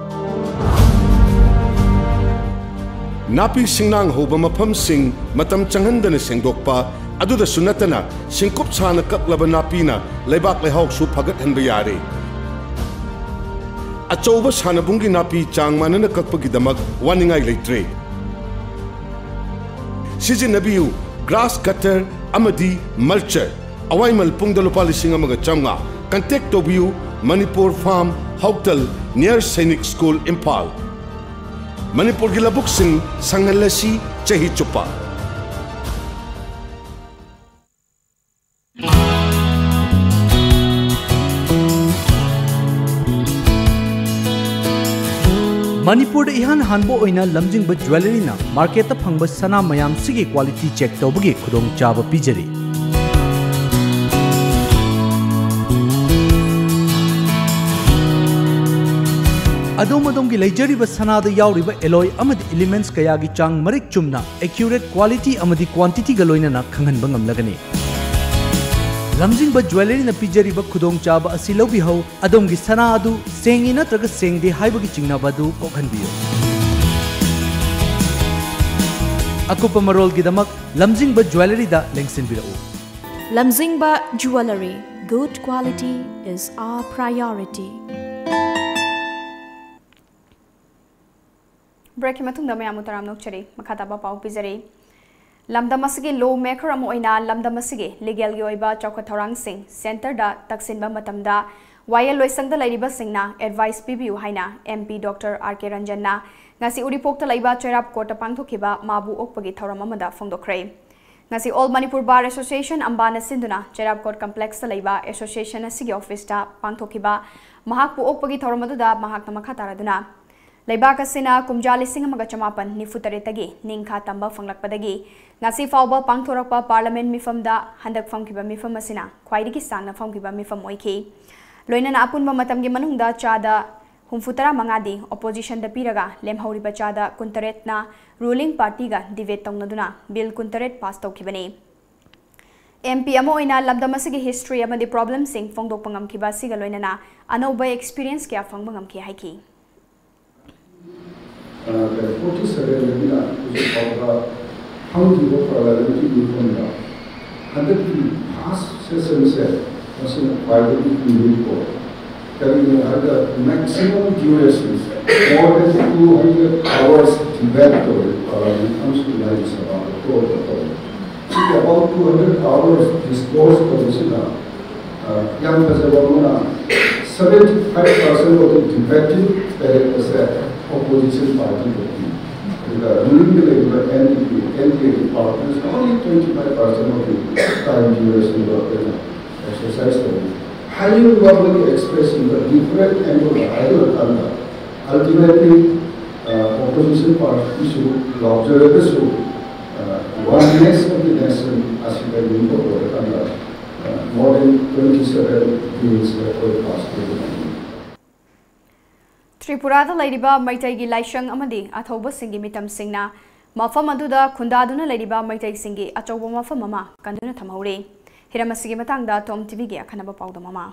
ꯅꯥꯄꯤ ꯁꯤꯡꯅꯥꯡ ꯍꯧꯕ ꯃꯐꯝꯁꯤꯡ ꯃꯇꯝ ꯆꯪꯍꯟꯗꯅ ꯁꯦꯡꯗꯣꯛꯄ, ꯑꯗꯨꯗꯁꯨ ꯅꯠꯇꯅ ꯁꯤꯡꯀꯨꯞ ꯁꯥꯅ ꯀꯛꯂꯕ ꯅꯥꯄꯤꯅ ꯂꯩꯕꯥꯛ ꯂꯩꯍꯥꯎꯁꯨ ꯐꯒꯠꯍꯟꯕ ꯌꯥꯔꯦ꯫ ꯑꯆꯧꯕ ꯁꯥꯟꯅꯕꯨꯡꯒꯤ ꯅꯥꯄꯤ ꯆꯥꯡ ꯃꯥꯟꯅꯅ ꯀꯛꯄꯒꯤꯗꯃꯛ ꯋꯥꯅꯤꯡꯉꯥꯏ ꯂꯩꯇ꯭ꯔꯦ꯫ ꯁꯤꯖꯤꯟꯅꯕꯤꯌꯨ grass cutter ꯑꯃꯗꯤ mulcher꯫ ꯑꯋꯥꯏꯃꯜ ꯄꯨꯡꯗ ꯂꯨꯄꯥ ꯂꯤꯁꯤꯡ ꯑꯃꯒ ꯆꯥꯝꯃꯉꯥ꯫ Contact ꯇꯧꯕꯤꯌꯨ, ꯃꯅꯤꯄꯨꯔ ꯐꯥꯔꯝ, ꯍꯧꯇꯜ, near ꯁꯩꯅꯤꯛ ꯁ꯭ꯀꯨꯜ, ꯏꯝꯐꯥꯜ꯫ ꯃꯅꯤꯄꯨꯔꯒꯤ ꯂꯧꯕꯨꯛꯁꯤꯡ ꯁꯪꯍꯜꯂꯁꯤ ꯆꯍꯤ ꯆꯨꯞꯄ꯫ ꯃꯅꯤꯄꯨꯔꯗ ꯏꯍꯥꯟ ꯍꯥꯟꯕ ꯑꯣꯏꯅ ꯂꯝꯖꯤꯡꯕ ꯖ꯭ꯋꯦꯂꯔꯤꯅ ꯃꯥꯔꯀꯦꯠꯇ ꯐꯪꯕ ꯁꯅꯥ ꯃꯌꯥꯝꯁꯤꯒꯤ quality check ꯇꯧꯕꯒꯤ ꯈꯨꯗꯣꯡꯆꯥꯕ ꯄꯤꯖꯔꯤ꯫ ꯑꯗꯣꯝ ꯑꯗꯣꯝꯒꯤ ꯂꯩꯖꯔꯤꯕ ꯁꯅꯥꯗ ꯌꯥꯎꯔꯤꯕ alloy ꯑꯃꯗꯤ elements ꯀꯌꯥꯒꯤ ꯆꯥꯡ ꯃꯔꯤꯛ ꯆꯨꯝꯅ, accurate quality ꯑꯃꯗꯤ quantityꯒ ꯂꯣꯏꯅꯅ ꯈꯪꯍꯟꯕ ꯉꯝꯂꯒꯅꯤ꯫ ꯂꯝꯖꯤꯡꯕ ꯖ꯭ꯋꯦꯂꯔꯤꯅ ꯄꯤꯖꯔꯤꯕ ꯈꯨꯗꯣꯡꯆꯥꯕ ꯑꯁꯤ ꯂꯧꯕꯤꯍꯧ꯫ ꯑꯗꯣꯝꯒꯤ ꯁꯅꯥ ꯑꯗꯨ ꯁꯦꯡꯉꯤ ꯅꯠꯇ꯭ꯔꯒ ꯁꯦꯡꯗꯦ ꯍꯥꯏꯕꯒꯤ ꯆꯤꯡꯅꯕ ꯑꯗꯨ ꯀꯣꯛꯍꯟꯕꯤꯌꯨ꯫ ꯑꯀꯨꯞꯄ ꯃꯔꯣꯜꯒꯤꯗꯃꯛ ꯂꯝꯖꯤꯡꯕ ꯖ꯭ꯋꯦꯂꯔꯤꯗ ꯂꯦꯡꯁꯤꯟꯕꯤꯔꯛꯎ꯫ ꯂꯝꯖꯤꯡꯕ jewellery, good quality is our priority꯫ Breakꯀꯤ ꯃꯇꯨꯡꯗ ꯃꯌꯥꯝꯕꯨ ꯇꯔꯥꯝꯅ ꯑꯣꯛꯆꯔꯤ꯫ ꯃꯈꯥ ꯇꯥꯕ ꯄꯥꯎ ꯄꯤꯖꯔꯤ꯫ ꯂꯝꯗꯝ ꯑꯁꯤꯒꯤ law maker ꯑꯃ ꯑꯣꯏꯅ ꯂꯝꯗꯝ ꯑꯁꯤꯒꯤ legalꯒꯤ ꯑꯣꯏꯕ ꯆꯥꯎꯈꯠ ꯊꯧꯔꯥꯡꯁꯤꯡ centreꯗ ꯇꯛꯁꯤꯟꯕ ꯃꯇꯝꯗ ꯋꯥꯌꯦꯜ ꯂꯣꯏꯁꯪꯗ ꯂꯩꯔꯤꯕꯁꯤꯡꯅ advice ꯄꯤꯕꯤꯌꯨ ꯍꯥꯏꯅ MP Doctor R K ꯔꯟꯖꯟꯅ ꯉꯁꯤ ꯎꯔꯤꯄꯣꯛꯇ ꯂꯩꯕ ꯆꯩꯔꯥꯞ courtꯇ ꯄꯥꯡꯊꯣꯛꯈꯤꯕ ꯃꯥꯕꯨ ꯑꯣꯛꯄꯒꯤ ꯊꯧꯔꯝ ꯑꯃꯗ ꯐꯣꯡꯗꯣꯛꯈ꯭ꯔꯦ꯫ ꯉꯁꯤ All Manipur Bar Association ꯑꯝꯕꯥꯅ ꯁꯤꯟꯗꯨꯅ ꯆꯩꯔꯥꯞ court complexꯇ ꯂꯩꯕ association ꯑꯁꯤꯒꯤ officeꯇ ꯄꯥꯡꯊꯣꯛꯈꯤꯕ ꯃꯍꯥꯛꯄꯨ ꯑꯣꯛꯄꯒꯤ ꯊꯧꯔꯝ ꯑꯗꯨꯗ ꯃꯍꯥꯛꯅ ꯃꯈꯥ ꯇꯥꯔꯗꯨꯅ, ꯂꯩꯕꯥꯛ ꯑꯁꯤꯅ ꯀꯨꯝꯖꯥ ꯂꯤꯁꯤꯡ ꯑꯃꯒ ꯆꯃꯥꯄꯟ ꯅꯤꯐꯨ ꯇꯔꯦꯠꯇꯒꯤ ꯅꯤꯡꯈꯥ ꯇꯝꯕ ꯐꯪꯂꯛꯄꯗꯒꯤ ꯉꯁꯤ ꯐꯥꯎꯕ ꯄꯥꯡꯊꯣꯔꯛꯄ ꯄꯥꯔꯂꯃꯦꯟ ꯃꯤꯐꯝꯗ ꯍꯟꯗꯛ ꯐꯝꯈꯤꯕ ꯃꯤꯐꯝ ꯑꯁꯤꯅ ꯈ꯭ꯋꯥꯏꯗꯒꯤ ꯁꯥꯡꯅ ꯐꯝꯈꯤꯕ ꯃꯤꯐꯝ ꯑꯣꯏꯈꯤ꯫ ꯂꯣꯏꯅꯅ ꯑꯄꯨꯟꯕ ꯃꯇꯝꯒꯤ ꯃꯅꯨꯡꯗ ꯆꯥꯗ ꯍꯨꯝꯐꯨꯇꯔꯥ ꯃꯉꯥꯗꯤ ꯑꯣꯄꯣꯖꯤꯁꯟꯗ ꯄꯤꯔꯒ ꯂꯦꯝꯍꯧꯔꯤꯕ ꯆꯥꯗ ꯀꯨꯟꯇꯔꯦꯠꯅ ꯔꯨꯂꯤꯡ ꯄꯥꯔꯇꯤꯒ ꯗꯤꯕꯦꯠ ꯇꯧꯅꯗꯨꯅ ꯕꯤꯜ ꯀꯨꯟꯇꯔꯦꯠ ꯄꯥꯁ ꯇꯧꯈꯤꯕꯅꯤ꯫ ꯑꯦꯝ ꯄꯤ ꯑꯃ ꯑꯣꯏꯅ ꯂꯝꯗꯝ ꯑꯁꯤꯒꯤ ꯍꯤꯁꯇ꯭ꯔꯤ ꯑꯃꯗꯤ ꯄ꯭ꯔꯣꯕ꯭ꯂꯦꯝꯁꯤꯡ ꯐꯣꯡꯗꯣꯛꯄ ꯉꯝꯈꯤꯕ ꯑꯁꯤꯒ ꯂꯣꯏꯅꯅ ꯑꯅꯧꯕ ꯑꯦꯛꯁꯄꯤꯔꯤꯌꯦꯟꯁ ꯀꯌꯥ ꯐꯪꯕ ꯉꯝꯈꯤ ꯍꯥꯏꯈꯤ꯫ ꯐꯣꯔꯇꯤ ꯁꯚꯦꯟꯗꯒꯤꯅ ꯍꯧꯖꯤꯛ ꯐꯥꯎꯕ ꯐꯪꯈꯤꯕ ꯄꯥꯔꯂꯥꯃꯦꯟꯒꯤ ꯃꯤꯐꯝꯗ ꯍꯟꯗꯛꯀꯤ ꯐꯥꯔꯁ ꯁꯦꯁꯟꯁꯦ ꯃꯁꯤꯅ ꯈ꯭ꯋꯥꯏꯗꯒꯤ ꯌꯨꯅꯤꯛ ꯑꯣꯏ꯫ ꯀꯔꯤꯒꯤꯅꯣ ꯍꯥꯏꯕꯗ maximum duration, more than two hundred hours debate ꯇꯧꯔꯦ ꯄꯥꯔꯂꯥꯃꯦꯟ ꯑꯃꯁꯨꯡ ꯔꯥꯖ꯭ꯌ ꯁꯚꯥꯗ ꯇꯧꯔꯦ꯫ ꯁꯤꯒꯤ about two hundred hours discourse ꯇꯧꯕꯁꯤꯗ ꯌꯥꯝ ꯐꯖꯕ ꯑꯃꯅ seventy five percent of the debating period ꯑꯁꯦ opposition party ꯗ ꯄꯤ꯫ ꯑꯗꯨꯒ ꯔꯨꯂꯤꯡꯗ ꯂꯩꯔꯤꯕ N D P, N D A ꯒꯤ partners only twenty five percent of the time duration ꯗꯣ ꯑꯩꯈꯣꯏꯅ exercise ꯇꯧꯏ꯫ ꯍꯥꯏꯅꯤꯡꯕ ꯑꯃꯒꯤ expression ꯗ different angle ꯗ ꯍꯥꯏꯗꯣꯔꯀꯥꯟꯗ ultimately opposition party ꯁꯨ ꯂꯥꯎꯖꯔꯒꯁꯨ oneness of the nation ꯑꯁꯤꯗ ꯌꯨꯝꯐꯝ ꯑꯣꯏꯔꯀꯥꯟꯗ more than twenty seven bills ꯑꯩꯈꯣꯏ pass ꯇꯧꯕ ꯉꯝꯃꯤ꯫ ꯇ꯭ꯔꯤꯄꯨꯔꯥꯗ ꯂꯩꯔꯤꯕ ꯃꯩꯇꯩꯒꯤ ꯂꯥꯏꯁꯪ ꯑꯃꯗꯤ ꯑꯊꯧꯕꯁꯤꯡꯒꯤ ꯃꯤꯇꯝꯁꯤꯡꯅ ꯃꯐꯝ ꯑꯗꯨꯗ ꯈꯨꯟꯗꯥꯗꯨꯅ ꯂꯩꯔꯤꯕ ꯃꯩꯇꯩꯁꯤꯡꯒꯤ ꯑꯆꯧꯕ ꯃꯐꯝ ꯑꯃ ꯀꯟꯗꯨꯅ ꯊꯝꯍꯧꯔꯤ꯫ ꯍꯤꯔꯝ ꯑꯁꯤꯒꯤ ꯃꯇꯥꯡꯗ ꯇꯣꯝ ꯇꯤꯚꯤꯒꯤ ꯑꯈꯟꯅꯕ ꯄꯥꯎꯗꯝ ꯑꯃ꯫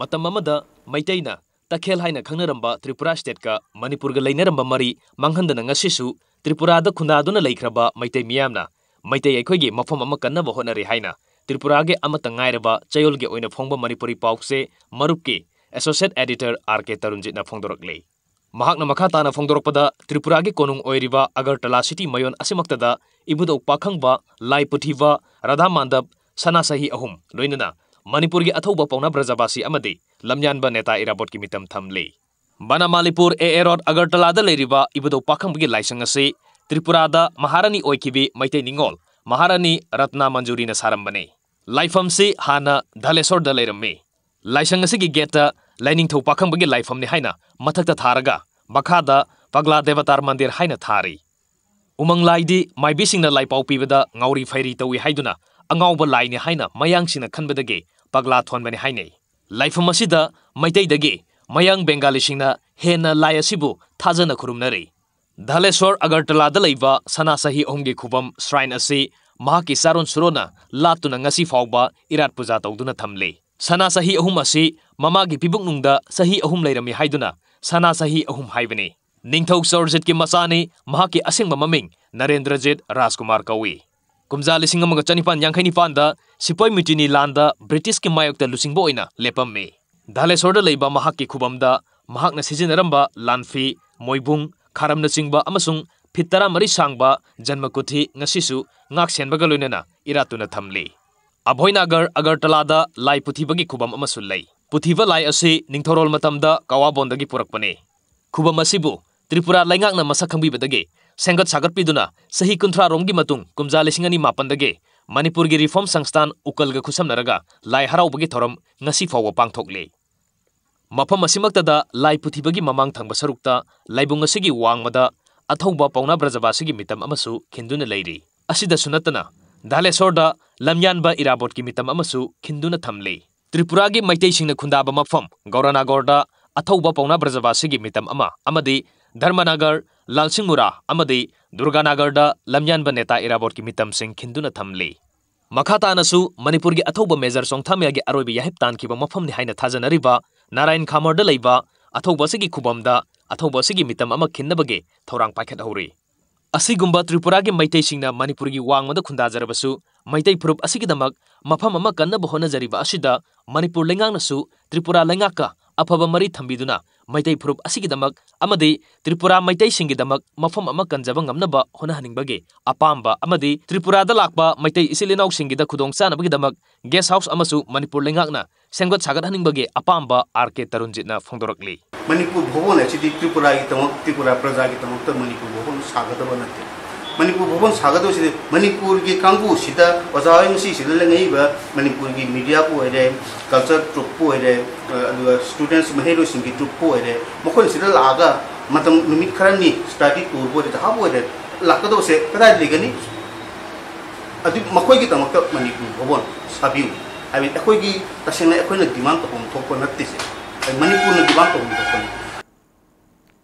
ꯃꯇꯝ ꯑꯃꯗ ꯃꯩꯇꯩꯅ ꯇꯈꯦꯜ ꯍꯥꯏꯅ ꯈꯪꯅꯔꯝꯕ ꯇ꯭ꯔꯤꯄꯨꯔꯥ ꯁ꯭ꯇꯦꯠꯀ ꯃꯅꯤꯄꯨꯔꯒ ꯂꯩꯅꯔꯝꯕ ꯃꯔꯤ ꯃꯥꯡꯍꯟꯗꯅ ꯉꯁꯤꯁꯨ ꯇ꯭ꯔꯤꯄꯨꯔꯥꯗ ꯈꯨꯟꯗꯥꯗꯨꯅ ꯂꯩꯈ꯭ꯔꯕ ꯃꯩꯇꯩ ꯃꯤꯌꯥꯝꯅ ꯃꯩꯇꯩ ꯑꯩꯈꯣꯏꯒꯤ ꯃꯐꯝ ꯑꯃ ꯀꯟꯅꯕ ꯍꯣꯠꯅꯔꯤ ꯍꯥꯏꯅ ꯇ꯭ꯔꯤꯄꯨꯔꯥꯒꯤ ꯑꯃꯠꯇ ꯉꯥꯏꯔꯕ ꯆꯌꯣꯜꯒꯤ ꯑꯣꯏꯅ ꯐꯣꯡꯕ ꯃꯅꯤꯄꯨꯔꯤ ꯄꯥꯎꯆꯦ ꯃꯔꯨꯞꯀꯤ associate editor R K ꯇꯔꯨꯟꯖꯤꯠꯅ ꯐꯣꯡꯗꯣꯔꯛꯂꯤ꯫ ꯃꯍꯥꯛꯅ ꯃꯈꯥ ꯇꯥꯅ ꯐꯣꯡꯗꯣꯔꯛꯄꯗ, ꯇ꯭ꯔꯤꯄꯨꯔꯥꯒꯤ ꯀꯣꯅꯨꯡ ꯑꯣꯏꯔꯤꯕ ꯑꯒꯔꯇꯂꯥ ꯁꯤꯇꯤ ꯃꯌꯣꯟ ꯑꯁꯤꯃꯛꯇꯗ ꯏꯕꯨꯙꯧ ꯄꯥꯈꯪꯕ, ꯂꯥꯏ ꯄꯨꯊꯤꯕ, ꯔꯥꯙꯥ ꯃꯥꯟꯗꯞ, ꯁꯅꯥ ꯁꯍꯤ ꯑꯍꯨꯝ, ꯂꯣꯏꯅꯅ ꯃꯅꯤꯄꯨꯔꯒꯤ ꯑꯊꯧꯕ ꯄꯥꯎꯅꯥ ꯕ꯭ꯔꯖꯕꯥꯁꯤ ꯑꯃꯗꯤ ꯂꯝꯌꯥꯟꯕ ꯅꯦꯇꯥ ꯏꯔꯥꯕꯣꯠꯀꯤ ꯃꯤꯇꯝ ꯊꯝꯂꯤ꯫ ꯕꯅꯥꯃꯥꯂꯤꯄꯨꯔ A A Road ꯑꯒꯔꯇꯂꯥꯗ ꯂꯩꯔꯤꯕ ꯏꯕꯨꯙꯧ ꯄꯥꯈꯪꯕꯒꯤ ꯂꯥꯏꯁꯪ ꯑꯁꯤ ꯇ꯭ꯔꯤꯄꯨꯔꯥꯗ ꯃꯍꯥꯔꯥꯅꯤ ꯑꯣꯏꯈꯤꯕꯤ ꯃꯩꯇꯩ ꯅꯤꯉꯣꯜ ꯃꯍꯥꯔꯥꯅꯤ ꯔꯠꯅꯥ ꯃꯟꯖꯨꯔꯤꯅ ꯁꯥꯔꯝꯕꯅꯤ꯫ ꯂꯥꯏꯐꯝꯁꯤ ꯍꯥꯟꯅ ꯙꯂꯦꯁꯣꯔꯗ ꯂꯩꯔꯝꯃꯤ꯫ ꯂꯥꯏꯁꯪ ꯑꯁꯤꯒꯤ ꯒꯦꯠꯇ ꯂꯥꯏꯅꯤꯡꯊꯧ ꯄꯥꯈꯪꯕꯒꯤ ꯂꯥꯏꯐꯝꯅꯤ ꯍꯥꯏꯅ ꯃꯊꯛꯇ ꯊꯥꯔꯒ ꯃꯈꯥꯗ ꯄꯒꯂꯥ ꯗꯦꯕꯇꯥꯔ ꯃꯟꯗꯤꯔ ꯍꯥꯏꯅ ꯊꯥꯔꯤ꯫ ꯎꯃꯪ ꯂꯥꯏꯗꯤ ꯃꯥꯏꯕꯤꯁꯤꯡꯅ ꯂꯥꯏꯄꯥꯎ ꯄꯤꯕꯗ ꯉꯥꯎꯔꯤ ꯐꯩꯔꯤ ꯇꯧꯏ ꯍꯥꯏꯗꯨꯅ ꯑꯉꯥꯎꯕ ꯂꯥꯏꯅꯤ ꯍꯥꯏꯅ ꯃꯌꯥꯡꯁꯤꯡꯅ ꯈꯟꯕꯗꯒꯤ ꯄꯒꯂꯥ ꯊꯣꯟꯕꯅꯤ ꯍꯥꯏꯅꯩ꯫ ꯂꯥꯏꯐꯝ ꯑꯁꯤꯗ ꯃꯩꯇꯩꯗꯒꯤ ꯃꯌꯥꯡ ꯕꯦꯡꯒꯥꯂꯤꯁꯤꯡꯅ ꯍꯦꯟꯅ ꯂꯥꯏ ꯑꯁꯤꯕꯨ ꯊꯥꯖꯅ ꯈꯨꯔꯨꯝꯅꯔꯤ꯫ ꯙꯥꯂꯦꯁꯣꯔ ꯑꯒꯔꯇꯂꯥꯗ ꯂꯩꯕ ꯁꯅꯥ ꯆꯍꯤ ꯑꯍꯨꯝꯒꯤ ꯈꯨꯕꯝ, shrine, ꯑꯁꯤ ꯃꯍꯥꯛꯀꯤ ꯆꯥꯔꯣꯟ ꯁꯨꯔꯣꯟꯅ ꯂꯥꯠꯇꯨꯅ ꯉꯁꯤ ꯐꯥꯎꯕ ꯏꯔꯥꯠ ꯄꯨꯖꯥ ꯇꯧꯗꯨꯅ ꯊꯝꯂꯤ꯫ ꯁꯅꯥ ꯆꯍꯤ ꯑꯍꯨꯝ ꯑꯁꯤ ꯃꯃꯥꯒꯤ ꯄꯤꯕꯨꯛꯅꯨꯡꯗ ꯆꯍꯤ ꯑꯍꯨꯝ ꯂꯩꯔꯝꯃꯤ ꯍꯥꯏꯗꯨꯅ ꯁꯅꯥ ꯆꯍꯤ ꯑꯍꯨꯝ ꯍꯥꯏꯕꯅꯤ꯫ ꯅꯤꯡꯊꯧ ꯆꯧꯔꯖꯤꯠꯀꯤ ꯃꯆꯥꯅꯤ꯫ ꯃꯍꯥꯛꯀꯤ ꯑꯁꯦꯡꯕ ꯃꯃꯤꯡ ꯅꯔꯦꯟꯗ꯭ꯔꯖꯤꯠ ꯔꯥꯖꯀꯨꯃꯥꯔ ꯀꯧꯏ꯫ ꯀꯨꯝꯖꯥ ꯂꯤꯁꯤꯡ ꯑꯃꯒ ꯆꯅꯤꯄꯥꯟ ꯌꯥꯡꯈꯩ ꯅꯤꯄꯥꯟꯗ ꯁꯤꯄꯣꯏ ꯃꯨꯇꯤꯅꯤ ꯂꯥꯟꯗ ꯕ꯭ꯔꯤꯇꯤꯁꯀꯤ ꯃꯥꯌꯣꯛꯇ ꯂꯨꯆꯤꯡꯕ ꯑꯣꯏꯅ ꯂꯦꯞꯄꯝꯃꯤ꯫ ꯙꯥꯂꯦꯁꯣꯔꯗ ꯂꯩꯕ ꯃꯍꯥꯛꯀꯤ ꯈꯨꯕꯝꯗ ꯃꯍꯥꯛꯅ ꯁꯤꯖꯤꯟꯅꯔꯝꯕ ꯂꯥꯟꯐꯤ, ꯃꯣꯏꯕꯨꯡ, ꯈꯥꯔꯝꯅꯆꯤꯡꯕ ꯑꯃꯁꯨꯡ ꯐꯤꯠ ꯇꯔꯥꯃꯔꯤ ꯁꯥꯡꯕ ꯖꯟꯃꯀꯨꯊꯤ ꯉꯁꯤꯁꯨ ꯉꯥꯛ ꯁꯦꯟꯕꯒ ꯂꯣꯏꯅꯅ ꯏꯔꯥꯠꯇꯨꯅ ꯊꯝꯂꯤ꯫ ꯑꯚꯣꯏꯅꯥꯒꯔ, ꯑꯒꯔꯇꯂꯥꯗ ꯂꯥꯏ ꯄꯨꯊꯤꯕꯒꯤ ꯈꯨꯕꯝ ꯑꯃꯁꯨ ꯂꯩ꯫ ꯄꯨꯊꯤꯕ ꯂꯥꯏ ꯑꯁꯤ ꯅꯤꯡꯊꯧꯔꯣꯜ ꯃꯇꯝꯗ ꯀꯋꯥꯕꯣꯟꯗꯒꯤ ꯄꯨꯔꯛꯄꯅꯤ꯫ ꯈꯨꯕꯝ ꯑꯁꯤꯕꯨ ꯇ꯭ꯔꯤꯄꯨꯔꯥ ꯂꯩꯉꯥꯛꯅ ꯃꯁꯛ ꯈꯪꯕꯤꯕꯗꯒꯤ ꯁꯦꯝꯒꯠ ꯁꯥꯒꯠꯄꯤꯗꯨꯅ ꯆꯍꯤ ꯀꯨꯟꯊ꯭ꯔꯥ ꯔꯣꯝꯒꯤ ꯃꯇꯨꯡ ꯀꯨꯝꯖꯥ ꯂꯤꯁꯤꯡ ꯑꯅꯤ ꯃꯥꯄꯟꯗꯒꯤ ꯃꯅꯤꯄꯨꯔꯒꯤ ꯔꯤꯐꯣꯔꯝ ꯁꯪꯁꯊꯥꯟ ꯎꯀꯜꯒ ꯈꯨꯠꯁꯝꯅꯔꯒ ꯂꯥꯏ ꯍꯔꯥꯎꯕꯒꯤ ꯊꯧꯔꯝ ꯉꯁꯤ ꯐꯥꯎꯕ ꯄꯥꯡꯊꯣꯛꯂꯤ꯫ ꯃꯐꯝ ꯑꯁꯤꯃꯛꯇꯗ ꯂꯥꯏ ꯄꯨꯊꯤꯕꯒꯤ ꯃꯃꯥꯡ ꯊꯪꯕ ꯁꯔꯨꯛꯇ ꯂꯥꯏꯕꯨꯡ ꯑꯁꯤꯒꯤ ꯋꯥꯡꯃꯗ ꯑꯊꯧꯕ ꯄꯥꯎꯅꯥ ꯕ꯭ꯔꯖꯕꯥꯁꯤꯒꯤ ꯃꯤꯇꯝ ꯑꯃꯁꯨ ꯈꯤꯟꯗꯨꯅ ꯂꯩꯔꯤ꯫ ꯑꯁꯤꯗꯁꯨ ꯅꯠꯇꯅ ꯙꯥꯂꯦꯁꯣꯔꯗ ꯂꯝꯌꯥꯟꯕ ꯏꯔꯥꯕꯣꯠꯀꯤ ꯃꯤꯇꯝ ꯑꯃꯁꯨ ꯈꯤꯟꯗꯨꯅ ꯊꯝꯂꯤ꯫ ꯇ꯭ꯔꯤꯄꯨꯔꯥꯒꯤ ꯃꯩꯇꯩꯁꯤꯡꯅ ꯈꯨꯟꯗꯥꯕ ꯃꯐꯝ ꯒꯧꯔꯥꯅꯥꯒꯣꯔꯗ ꯑꯊꯧꯕ ꯄꯥꯎꯅꯥ ꯕ꯭ꯔꯖꯕꯥꯁꯤꯒꯤ ꯃꯤꯇꯝ ꯑꯃ ꯑꯃꯗꯤ ꯙꯔꯃꯅꯥꯒꯔ, ꯂꯥꯜꯁꯤꯡꯃꯨꯔꯥ ꯑꯃꯗꯤ ꯗꯨꯔꯒꯥꯅꯥꯒꯔꯗ ꯂꯝꯌꯥꯟꯕ ꯅꯦꯇꯥ ꯏꯔꯥꯕꯣꯠꯀꯤ ꯃꯤꯇꯝꯁꯤꯡ ꯈꯤꯟꯗꯨꯅ ꯊꯝꯂꯤ꯫ ꯃꯈꯥ ꯇꯥꯅꯁꯨ ꯃꯅꯤꯄꯨꯔꯒꯤ ꯑꯊꯧꯕ ꯃꯦꯖꯔ ꯆꯣꯡꯊꯥꯃꯤꯌꯥꯒꯤ ꯑꯔꯣꯏꯕ ꯌꯥꯍꯤꯞ ꯇꯥꯟꯈꯤꯕ ꯃꯐꯝꯅꯤ ꯍꯥꯏꯅ ꯊꯥꯖꯅꯔꯤꯕ ꯅꯥꯔꯥꯌꯟ ꯈꯥꯃꯔꯗ ꯂꯩꯕ ꯑꯊꯧꯕ ꯑꯁꯤꯒꯤ ꯈꯨꯕꯝꯗ ꯑꯊꯧꯕ ꯑꯁꯤꯒꯤ ꯃꯤꯇꯝ ꯑꯃ ꯈꯤꯟꯅꯕꯒꯤ ꯊꯧꯔꯥꯡ ꯄꯥꯏꯈꯠꯍꯧꯔꯤ꯫ ꯑꯁꯤꯒꯨꯝꯕ ꯇ꯭ꯔꯤꯄꯨꯔꯥꯒꯤ ꯃꯩꯇꯩꯁꯤꯡꯅ ꯃꯅꯤꯄꯨꯔꯒꯤ ꯋꯥꯡꯃꯗ ꯈꯨꯟꯗꯥꯖꯔꯕꯁꯨ, ꯃꯩꯇꯩ ꯐꯨꯔꯨꯞ ꯑꯁꯤꯒꯤꯗꯃꯛ ꯃꯐꯝ ꯑꯃ ꯀꯟꯅꯕ ꯍꯣꯠꯅꯖꯔꯤꯕ ꯑꯁꯤꯗ ꯃꯅꯤꯄꯨꯔ ꯂꯩꯉꯥꯛꯅꯁꯨ ꯇ꯭ꯔꯤꯄꯨꯔꯥ ꯂꯩꯉꯥꯛꯀ ꯑꯐꯕ ꯃꯔꯤ ꯊꯝꯕꯤꯗꯨꯅ ꯃꯩꯇꯩ ꯐꯨꯔꯨꯞ ꯑꯁꯤꯒꯤꯗꯃꯛ ꯑꯃꯗꯤ ꯇ꯭ꯔꯤꯄꯨꯔꯥ ꯃꯩꯇꯩꯁꯤꯡꯒꯤꯗꯃꯛ ꯃꯐꯝ ꯑꯃ ꯀꯟꯖꯕ ꯉꯝꯅꯕ ꯍꯣꯠꯅꯍꯟꯅꯤꯡꯕꯒꯤ ꯑꯄꯥꯝꯕ ꯑꯃꯗꯤ ꯇ꯭ꯔꯤꯄꯨꯔꯥꯗ ꯂꯥꯛꯄ ꯃꯩꯇꯩ ꯏꯆꯤꯜ ꯏꯅꯥꯎꯁꯤꯡꯒꯤꯗ ꯈꯨꯗꯣꯡꯆꯥꯅꯕꯒꯤꯗꯃꯛ ꯒꯦꯁ ꯍꯥꯎꯁ ꯑꯃꯁꯨ ꯃꯅꯤꯄꯨꯔ ꯂꯩꯉꯥꯛꯅ ꯁꯦꯝꯒꯠ ꯁꯥꯒꯠꯍꯟꯅꯤꯡꯕꯒꯤ ꯑꯄꯥꯝꯕ ꯑꯥꯔ ꯀꯦ ꯇꯔꯨꯟꯖꯤꯠꯅ ꯐꯣꯡꯗꯣꯔꯛꯂꯤ꯫ ꯃꯅꯤꯄꯨꯔ ꯚꯕꯟ ꯑꯁꯤꯗꯤ ꯇ꯭ꯔꯤꯄꯨꯔꯥꯒꯤꯗꯃꯛ, ꯇ꯭ꯔꯤꯄꯨꯔꯥ ꯄ꯭ꯔꯖꯥꯒꯤꯗꯃꯛꯇ ꯃꯅꯤꯄꯨꯔ ꯚꯕꯟ ꯁꯥꯒꯗꯕ ꯅꯠꯇꯦ꯫ ꯃꯅꯤꯄꯨꯔ ꯚꯕꯟ ꯁꯥꯒꯗꯕꯁꯤꯗꯤ ꯃꯅꯤꯄꯨꯔꯒꯤ ꯀꯥꯡꯕꯨꯁꯤꯗ, ꯑꯣꯖꯥ ꯍꯣꯏ ꯉꯁꯤ ꯁꯤꯗ ꯂꯦꯡꯉꯛꯏꯕ ꯃꯅꯤꯄꯨꯔꯒꯤ ꯃꯤꯗꯤꯌꯥꯕꯨ ꯑꯣꯏꯔꯦ, ꯀꯜꯆꯔ ꯇ꯭ꯔꯨꯞꯄꯨ ꯑꯣꯏꯔꯦ, ꯑ, ꯑꯗꯨꯒ ꯁ꯭ꯇꯨꯗꯦꯟꯠꯁ, ꯃꯍꯩꯔꯣꯏꯁꯤꯡꯒꯤ ꯇ꯭ꯔꯨꯞꯄꯨ ꯑꯣꯏꯔꯦ, ꯃꯈꯣꯏꯅ ꯁꯤꯗ ꯂꯥꯛꯑꯒ ꯃꯇꯝ ꯅꯨꯃꯤꯠ ꯈꯔꯅꯤ ꯁ꯭ꯇꯗꯤ ꯇꯨꯔꯕꯨ ꯑꯣꯏꯔꯦ, ꯖꯍꯥꯕꯨ ꯑꯣꯏꯔꯦ, ꯂꯥꯛꯀꯗꯧꯕꯁꯦ ꯀꯗꯥꯏꯗ ꯂꯩꯒꯅꯤ? ꯑꯗꯨ ꯃꯈꯣꯏꯒꯤꯗꯃꯛꯇ ꯃꯅꯤꯄꯨꯔ ꯚꯕꯣꯟ ꯁꯥꯕꯤꯌꯨ꯫ ꯍꯥꯏꯕꯗꯤ ꯑꯩꯈꯣꯏꯒꯤ, ꯇꯁꯦꯡꯅ ꯑꯩꯈꯣꯏꯅ ꯗꯤꯃꯥꯟ ꯇꯧꯐꯝ ꯊꯣꯛꯄ ꯅꯠꯇꯦ ꯁꯦ꯫ ꯃꯅꯤꯄꯨꯔꯅ ꯗꯤꯃꯥꯟ ꯇꯧꯐꯝ ꯊꯣꯛꯄꯅꯤ꯫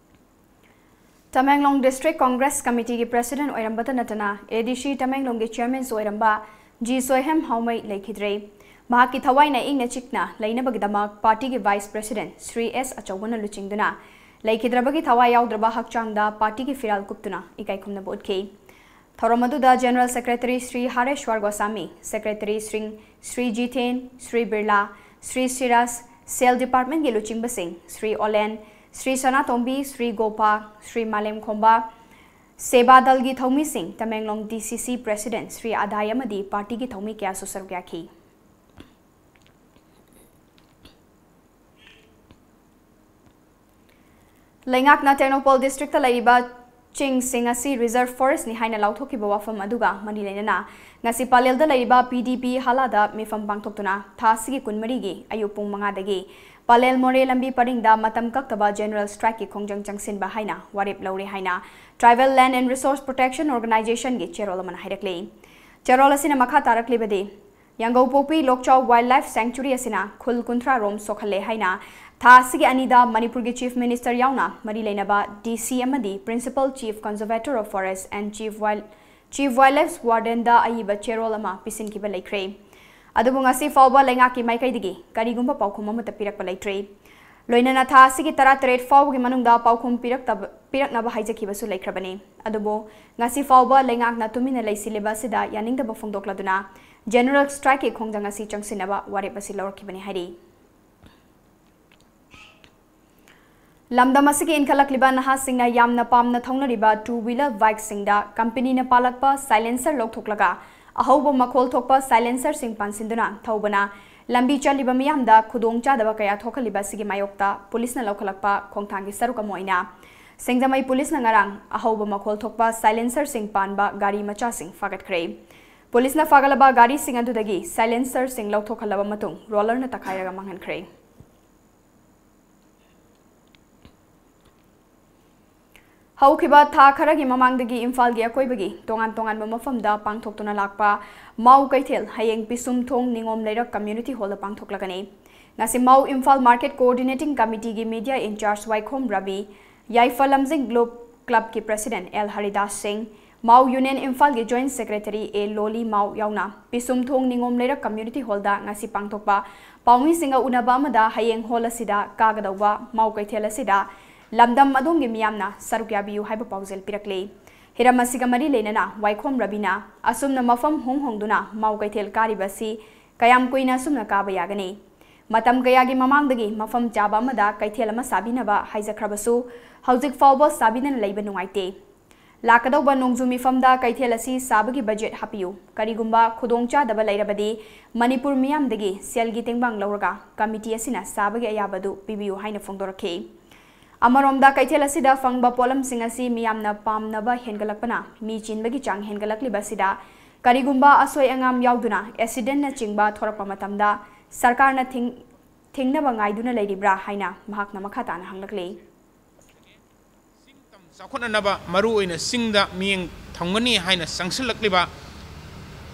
ꯇꯃꯦꯡꯂꯣꯡ District Congress Committeeꯒꯤ President ꯑꯣꯏꯔꯝꯕꯇ ꯅꯠꯇꯅ, A D C ꯇꯃꯦꯡꯂꯣꯡꯒꯤ Chairmanꯁꯨ ꯑꯣꯏꯔꯝꯕ G ꯁꯣꯏꯍꯦꯝ ꯍꯥꯎꯃꯩ ꯂꯩꯈꯤꯗ꯭ꯔꯦ꯫ ꯃꯍꯥꯛꯀꯤ ꯊꯋꯥꯏꯅ ꯏꯪꯅ ꯆꯤꯛꯅ ꯂꯩꯅꯕꯒꯤꯗꯃꯛ partyꯒꯤ Vice President ꯁ꯭ꯔꯤ ꯑꯦꯁ ꯑꯆꯧꯕꯅ ꯂꯨꯆꯤꯡꯗꯨꯅ ꯂꯩꯈꯤꯗ꯭ꯔꯕꯒꯤ ꯊꯋꯥꯏ ꯌꯥꯎꯗ꯭ꯔꯕ ꯍꯛꯆꯥꯡꯗ partyꯒꯤ ꯐꯤꯔꯥꯜ ꯀꯨꯞꯇꯨꯅ ꯏꯀꯥꯏ ꯈꯨꯝꯅꯕ ꯎꯠꯈꯤ꯫ ꯊꯧꯔꯝ ꯑꯗꯨꯗ General Secretary Shri ꯍꯔꯦꯁ꯭ꯋꯔ ꯒꯣꯁꯥꯃꯤ, Secretary Shri, Shri ꯖꯤꯊꯦꯟ, Shri Birla, Shri Siraj, Cell Departmentꯀꯤ ꯂꯨꯆꯤꯡꯕꯁꯤꯡ Shri ꯑꯣꯂꯦꯟ, Shri ꯁꯅꯥꯇꯣꯝꯕꯤ, ꯁ꯭ꯔꯤ ꯒꯣꯄꯥ, ꯁ꯭ꯔꯤ ꯃꯥꯂꯦꯝ ꯈꯣꯝꯕ, ꯁꯦꯕꯥ ꯗꯜꯒꯤ ꯊꯧꯃꯤꯁꯤꯡ, Tamenglong D C C President Shri ꯑꯗꯥꯏ ꯑꯃꯗꯤ partyꯒꯤ ꯊꯧꯃꯤ ꯀꯌꯥꯁꯨ ꯁꯔꯨꯛ ꯌꯥꯈꯤ꯫ ꯂꯩꯉꯥꯛꯅ ꯇꯦꯡꯅꯧꯄꯜ Districtꯇ ꯂꯩꯔꯤꯕ ꯆꯤꯡꯁꯤꯡ ꯑꯁꯤ Reserve Forestꯅꯤ ꯍꯥꯏꯅ ꯂꯥꯎꯊꯣꯛꯈꯤꯕ ꯋꯥꯐꯝ ꯑꯗꯨꯒ ꯃꯔꯤ ꯂꯩꯅꯅ ꯉꯁꯤ ꯄꯂꯦꯜꯗ ꯂꯩꯔꯤꯕ P D P ꯍꯥꯂꯥꯗ ꯃꯤꯐꯝ ꯄꯥꯡꯊꯣꯛꯇꯨꯅ ꯊꯥ ꯑꯁꯤꯒꯤ ꯀꯨꯟꯃꯔꯤꯒꯤ ꯑꯌꯨꯛ ꯄꯨꯡ ꯃꯉꯥꯗꯒꯤ ꯄꯂꯦꯜ ꯃꯣꯔꯦ ꯂꯝꯕꯤ ꯄꯔꯤꯡꯗ ꯃꯇꯝ ꯀꯛꯇꯕ General Strikeꯀꯤ ꯈꯣꯡꯖꯪ ꯆꯪꯁꯤꯟꯕ ꯍꯥꯏꯅ ꯋꯥꯔꯦꯞ ꯂꯧꯔꯦ ꯍꯥꯏꯅ Tribal Land and Resource Protection Organizationꯒꯤ ꯆꯦꯔꯣꯜ ꯑꯃꯅ ꯍꯥꯏꯔꯛꯂꯤ꯫ ꯆꯦꯔꯣꯜ ꯑꯁꯤꯅ ꯃꯈꯥ ꯇꯥꯔꯛꯂꯤꯕꯗꯤ, ꯌꯥꯡꯒꯧꯄꯣꯛꯄꯤ ꯂꯣꯛꯆꯥꯎ Wildlife Sanctuary ꯑꯁꯤꯅ ꯈꯨꯜ ꯀꯨꯟꯊ꯭ꯔꯥ ꯔꯣꯝ ꯁꯣꯛꯍꯜꯂꯦ ꯍꯥꯏꯅ ꯊꯥ ꯑꯁꯤꯒꯤ ꯑꯅꯤꯗ ꯃꯅꯤꯄꯨꯔꯒꯤ Chief Minister ꯌꯥꯎꯅ ꯃꯔꯤ ꯂꯩꯅꯕ D C ꯑꯃꯗꯤ Principal Chief Conservator of Forest and Chief Wild, Chief Wildlife Wardenꯗ ꯑꯏꯕ ꯆꯦꯔꯣꯜ ꯑꯃ ꯄꯤꯁꯤꯟꯈꯤꯕ ꯂꯩꯈ꯭ꯔꯦ꯫ ꯑꯗꯨꯕꯨ ꯉꯁꯤ ꯐꯥꯎꯕ ꯂꯩꯉꯥꯛꯀꯤ ꯃꯥꯏꯀꯩꯗꯒꯤ ꯀꯔꯤꯒꯨꯝꯕ ꯄꯥꯎꯈꯨꯝ ꯑꯃꯠꯇ ꯄꯤꯔꯛꯄ ꯂꯩꯇ꯭ꯔꯤ꯫ ꯂꯣꯏꯅꯅ ꯊꯥ ꯑꯁꯤꯒꯤ ꯇꯔꯥꯇꯔꯦꯠ ꯐꯥꯎꯕꯒꯤ ꯃꯅꯨꯡꯗ ꯄꯥꯎꯈꯨꯝ ꯄꯤꯔꯛꯇꯕ, ꯄꯤꯔꯛꯅꯕ ꯍꯥꯏꯖꯈꯤꯕꯁꯨ ꯂꯩꯈ꯭ꯔꯕꯅꯤ꯫ ꯑꯗꯨꯕꯨ ꯉꯁꯤ ꯐꯥꯎꯕ ꯂꯩꯉꯥꯛꯅ ꯇꯨꯃꯤꯟꯅ ꯂꯩꯁꯤꯜꯂꯤꯕ ꯑꯁꯤꯗ ꯌꯥꯅꯤꯡꯗꯕ ꯐꯣꯡꯗꯣꯛꯂꯗꯨꯅ General Strikeꯀꯤ ꯈꯣꯡꯖꯪ ꯑꯁꯤ ꯆꯪꯁꯤꯟꯅꯕ ꯋꯥꯔꯦꯞ ꯑꯁꯤ ꯂꯧꯔꯛꯈꯤꯕꯅꯤ ꯍꯥꯏꯔꯤ꯫ ꯂꯝꯗꯝ ꯑꯁꯤꯒꯤ ꯏꯟꯈꯠꯂꯛꯂꯤꯕ ꯅꯍꯥꯁꯤꯡꯅ ꯌꯥꯝꯅ ꯄꯥꯝꯅ ꯊꯧꯅꯔꯤꯕ two wheeler bikeꯁꯤꯡꯗ companyꯅ ꯄꯥꯜꯂꯛꯄ silencer ꯂꯧꯊꯣꯛꯂꯒ ꯑꯍꯧꯕ ꯃꯈꯣꯜ ꯊꯣꯛꯄ silencerꯁꯤꯡ ꯄꯥꯟꯁꯤꯟꯗꯨꯅ ꯊꯧꯕꯅ ꯂꯝꯕꯤ ꯆꯠꯂꯤꯕ ꯃꯤꯌꯥꯝꯗ ꯈꯨꯗꯣꯡꯆꯥꯗꯕ ꯀꯌꯥ ꯊꯣꯛꯍꯜꯂꯤꯕ ꯑꯁꯤꯒꯤ ꯃꯥꯌꯣꯛꯇ ꯄꯨꯂꯤꯁꯅ ꯂꯧꯈꯠꯂꯛꯄ ꯈꯣꯡꯊꯥꯡꯒꯤ ꯁꯔꯨꯛ ꯑꯃ ꯑꯣꯏꯅ ꯁꯤꯡꯖꯃꯩ ꯄꯨꯂꯤꯁꯅ ꯉꯔꯥꯡ ꯑꯍꯧꯕ ꯃꯈꯣꯜ ꯊꯣꯛꯄ silencerꯁꯤꯡ ꯄꯥꯟꯕ ꯒꯥꯔꯤ ꯃꯆꯥꯁꯤꯡ ꯐꯥꯒꯠꯈ꯭ꯔꯦ꯫ ꯄꯨꯂꯤꯁꯅ ꯐꯥꯒꯠꯂꯕ ꯒꯥꯔꯤꯁꯤꯡ ꯑꯗꯨꯗꯒꯤ silencerꯁꯤꯡ ꯂꯧꯊꯣꯛꯍꯜꯂꯕ ꯃꯇꯨꯡ rollerꯅ ꯇꯛꯈꯥꯏꯔꯒ ꯃꯥꯡꯍꯟꯈ꯭ꯔꯦ꯫ ꯍꯧꯈꯤꯕ ꯊꯥ ꯈꯔꯒꯤ ꯃꯃꯥꯡꯗꯒꯤ ꯏꯝꯐꯥꯜꯒꯤ ꯑꯀꯣꯏꯕꯒꯤ ꯇꯣꯉꯥꯟ ꯇꯣꯉꯥꯟꯕ ꯃꯐꯝꯗ ꯄꯥꯡꯊꯣꯛꯇꯨꯅ ꯂꯥꯛꯄ ꯃꯥꯎ ꯀꯩꯊꯦꯜ ꯍꯌꯦꯡ ꯄꯤꯁꯨꯝꯊꯣꯡ ꯅꯤꯉꯣꯝ ꯂꯩꯔꯛ ꯀꯝꯌꯨꯅꯤꯇꯤ ꯍꯣꯜꯗ ꯄꯥꯡꯊꯣꯛꯂꯒꯅꯤ꯫ ꯉꯁꯤ ꯃꯥꯎ ꯏꯝꯐꯥꯜ ꯃꯥꯔꯀꯦꯠ ꯀꯣꯑꯣꯔꯗꯤꯅꯦꯇꯤꯡ ꯀꯃꯤꯇꯤꯒꯤ ꯃꯤꯗꯤꯌꯥ ꯏꯟꯆꯥꯔꯖ ꯋꯥꯏꯈꯣꯝ ꯔꯕꯤ, ꯌꯥꯏꯐ ꯂꯝꯖꯤꯡ ꯒ꯭ꯂꯣꯕ ꯀ꯭ꯂꯕꯀꯤ ꯄ꯭ꯔꯦꯁꯤꯗꯦꯟꯠ ꯑꯦꯜ ꯍꯔꯤꯗꯥꯁ ꯁꯤꯡ, ꯃꯥꯎ ꯌꯨꯅꯤꯌꯟ ꯏꯝꯐꯥꯜꯒꯤ ꯖꯣꯏꯟꯠ ꯁꯦꯀ꯭ꯔꯦꯇꯔꯤ ꯑꯦ ꯂꯣꯂꯤ ꯃꯥꯎ ꯌꯥꯎꯅ ꯄꯤꯁꯨꯝꯊꯣꯡ ꯅꯤꯉꯣꯝ ꯂꯩꯔꯛ ꯀꯝꯌꯨꯅꯤꯇꯤ ꯍꯣꯜꯗ ꯉꯁꯤ ꯄꯥꯡꯊꯣꯛꯄ ꯄꯥꯎꯃꯤꯁꯤꯡꯒ ꯎꯅꯕ ꯑꯃꯗ ꯍꯌꯦꯡ ꯍꯣꯜ ꯑꯁꯤꯗ ꯀꯥꯒꯗꯧꯕ ꯃꯥꯎ ꯀꯩꯊꯦꯜ ꯑꯁꯤꯗ ꯂꯝꯗꯝ ꯑꯗꯣꯝꯒꯤ ꯃꯤꯌꯥꯝꯅ ꯁꯔꯨꯛ ꯌꯥꯕꯤꯌꯨ ꯍꯥꯏꯕ ꯄꯥꯎꯖꯦꯜ ꯄꯤꯔꯛꯂꯤ꯫ ꯍꯤꯔꯝ ꯑꯁꯤꯒ ꯃꯔꯤ ꯂꯩꯅꯅ ꯋꯥꯏꯈꯣꯝ ꯔꯕꯤꯅ ꯑꯁꯨꯝꯅ ꯃꯐꯝ ꯍꯣꯡ ꯍꯣꯡꯗꯨꯅ ꯃꯥꯎ ꯀꯩꯊꯦꯜ ꯀꯥꯔꯤꯕ ꯑꯁꯤ ꯀꯌꯥꯝ ꯀꯨꯏꯅ ꯑꯁꯨꯝꯅ ꯀꯥꯕ ꯌꯥꯒꯅꯤ? ꯃꯇꯝ ꯀꯌꯥꯒꯤ ꯃꯃꯥꯡꯗꯒꯤ ꯃꯐꯝ ꯆꯥꯕ ꯑꯃꯗ ꯀꯩꯊꯦꯜ ꯑꯃ ꯁꯥꯕꯤꯅꯕ ꯍꯥꯏꯖꯈ꯭ꯔꯕꯁꯨ ꯍꯧꯖꯤꯛ ꯐꯥꯎꯕ ꯁꯥꯕꯤꯗꯅ ꯂꯩꯕ ꯅꯨꯡꯉꯥꯏꯇꯦ꯫ ꯂꯥꯛꯀꯗꯧꯕ ꯅꯣꯡꯖꯨ ꯃꯤꯐꯝꯗ ꯀꯩꯊꯦꯜ ꯑꯁꯤ ꯁꯥꯕꯒꯤ ꯕꯖꯦꯠ ꯍꯥꯞꯄꯤꯌꯨ꯫ ꯀꯔꯤꯒꯨꯝꯕ ꯈꯨꯗꯣꯡꯆꯥꯗꯕ ꯂꯩꯔꯕꯗꯤ ꯃꯅꯤꯄꯨꯔ ꯃꯤꯌꯥꯝꯗꯒꯤ ꯁꯦꯜꯒꯤ ꯇꯦꯡꯕꯥꯡ ꯂꯧꯔꯒ ꯀꯃꯤꯇꯤ ꯑꯁꯤꯅ ꯁꯥꯕꯒꯤ ꯑꯌꯥꯕꯗꯨ ꯄꯤꯕꯤꯌꯨ ꯍꯥꯏꯅ ꯐꯣꯡꯗꯣꯔꯛꯈꯤ꯫ ꯑꯃꯔꯣꯝꯗ ꯀꯩꯊꯦꯜ ꯑꯁꯤꯗ ꯐꯪꯕ ꯄꯣꯠꯂꯝꯁꯤꯡ ꯑꯁꯤ ꯃꯤꯌꯥꯝꯅ ꯄꯥꯝꯅꯕ ꯍꯦꯟꯒꯠꯂꯛꯄꯅ ꯃꯤ ꯆꯤꯟꯕꯒꯤ ꯆꯥꯡ ꯍꯦꯟꯒꯠꯂꯛꯂꯤꯕ ꯑꯁꯤꯗ ꯀꯔꯤꯒꯨꯝꯕ ꯑꯁꯣꯏ ꯑꯉꯥꯝ ꯌꯥꯎꯗꯨꯅ ꯑꯦꯛꯁꯤꯗꯦꯟꯅꯆꯤꯡꯕ ꯊꯣꯔꯛꯄ ꯃꯇꯝꯗ ꯁꯔꯀꯥꯔꯅ ꯊꯤꯡ-, ꯊꯤꯡꯅꯕ ꯉꯥꯏꯗꯨꯅ ꯂꯩꯔꯤꯕ꯭ꯔꯥ ꯍꯥꯏꯅ ꯃꯍꯥꯛꯅ ꯃꯈꯥ ꯇꯥꯅ ꯍꯪꯂꯛꯂꯤ꯫ ꯆꯥꯎꯈꯠꯅꯅꯕ ꯃꯔꯨꯑꯣꯏꯅ ꯆꯤꯡꯗ ꯃꯤꯠꯌꯦꯡ ꯊꯝꯒꯅꯤ ꯍꯥꯏꯅ ꯆꯪꯁꯤꯜꯂꯛꯂꯤꯕ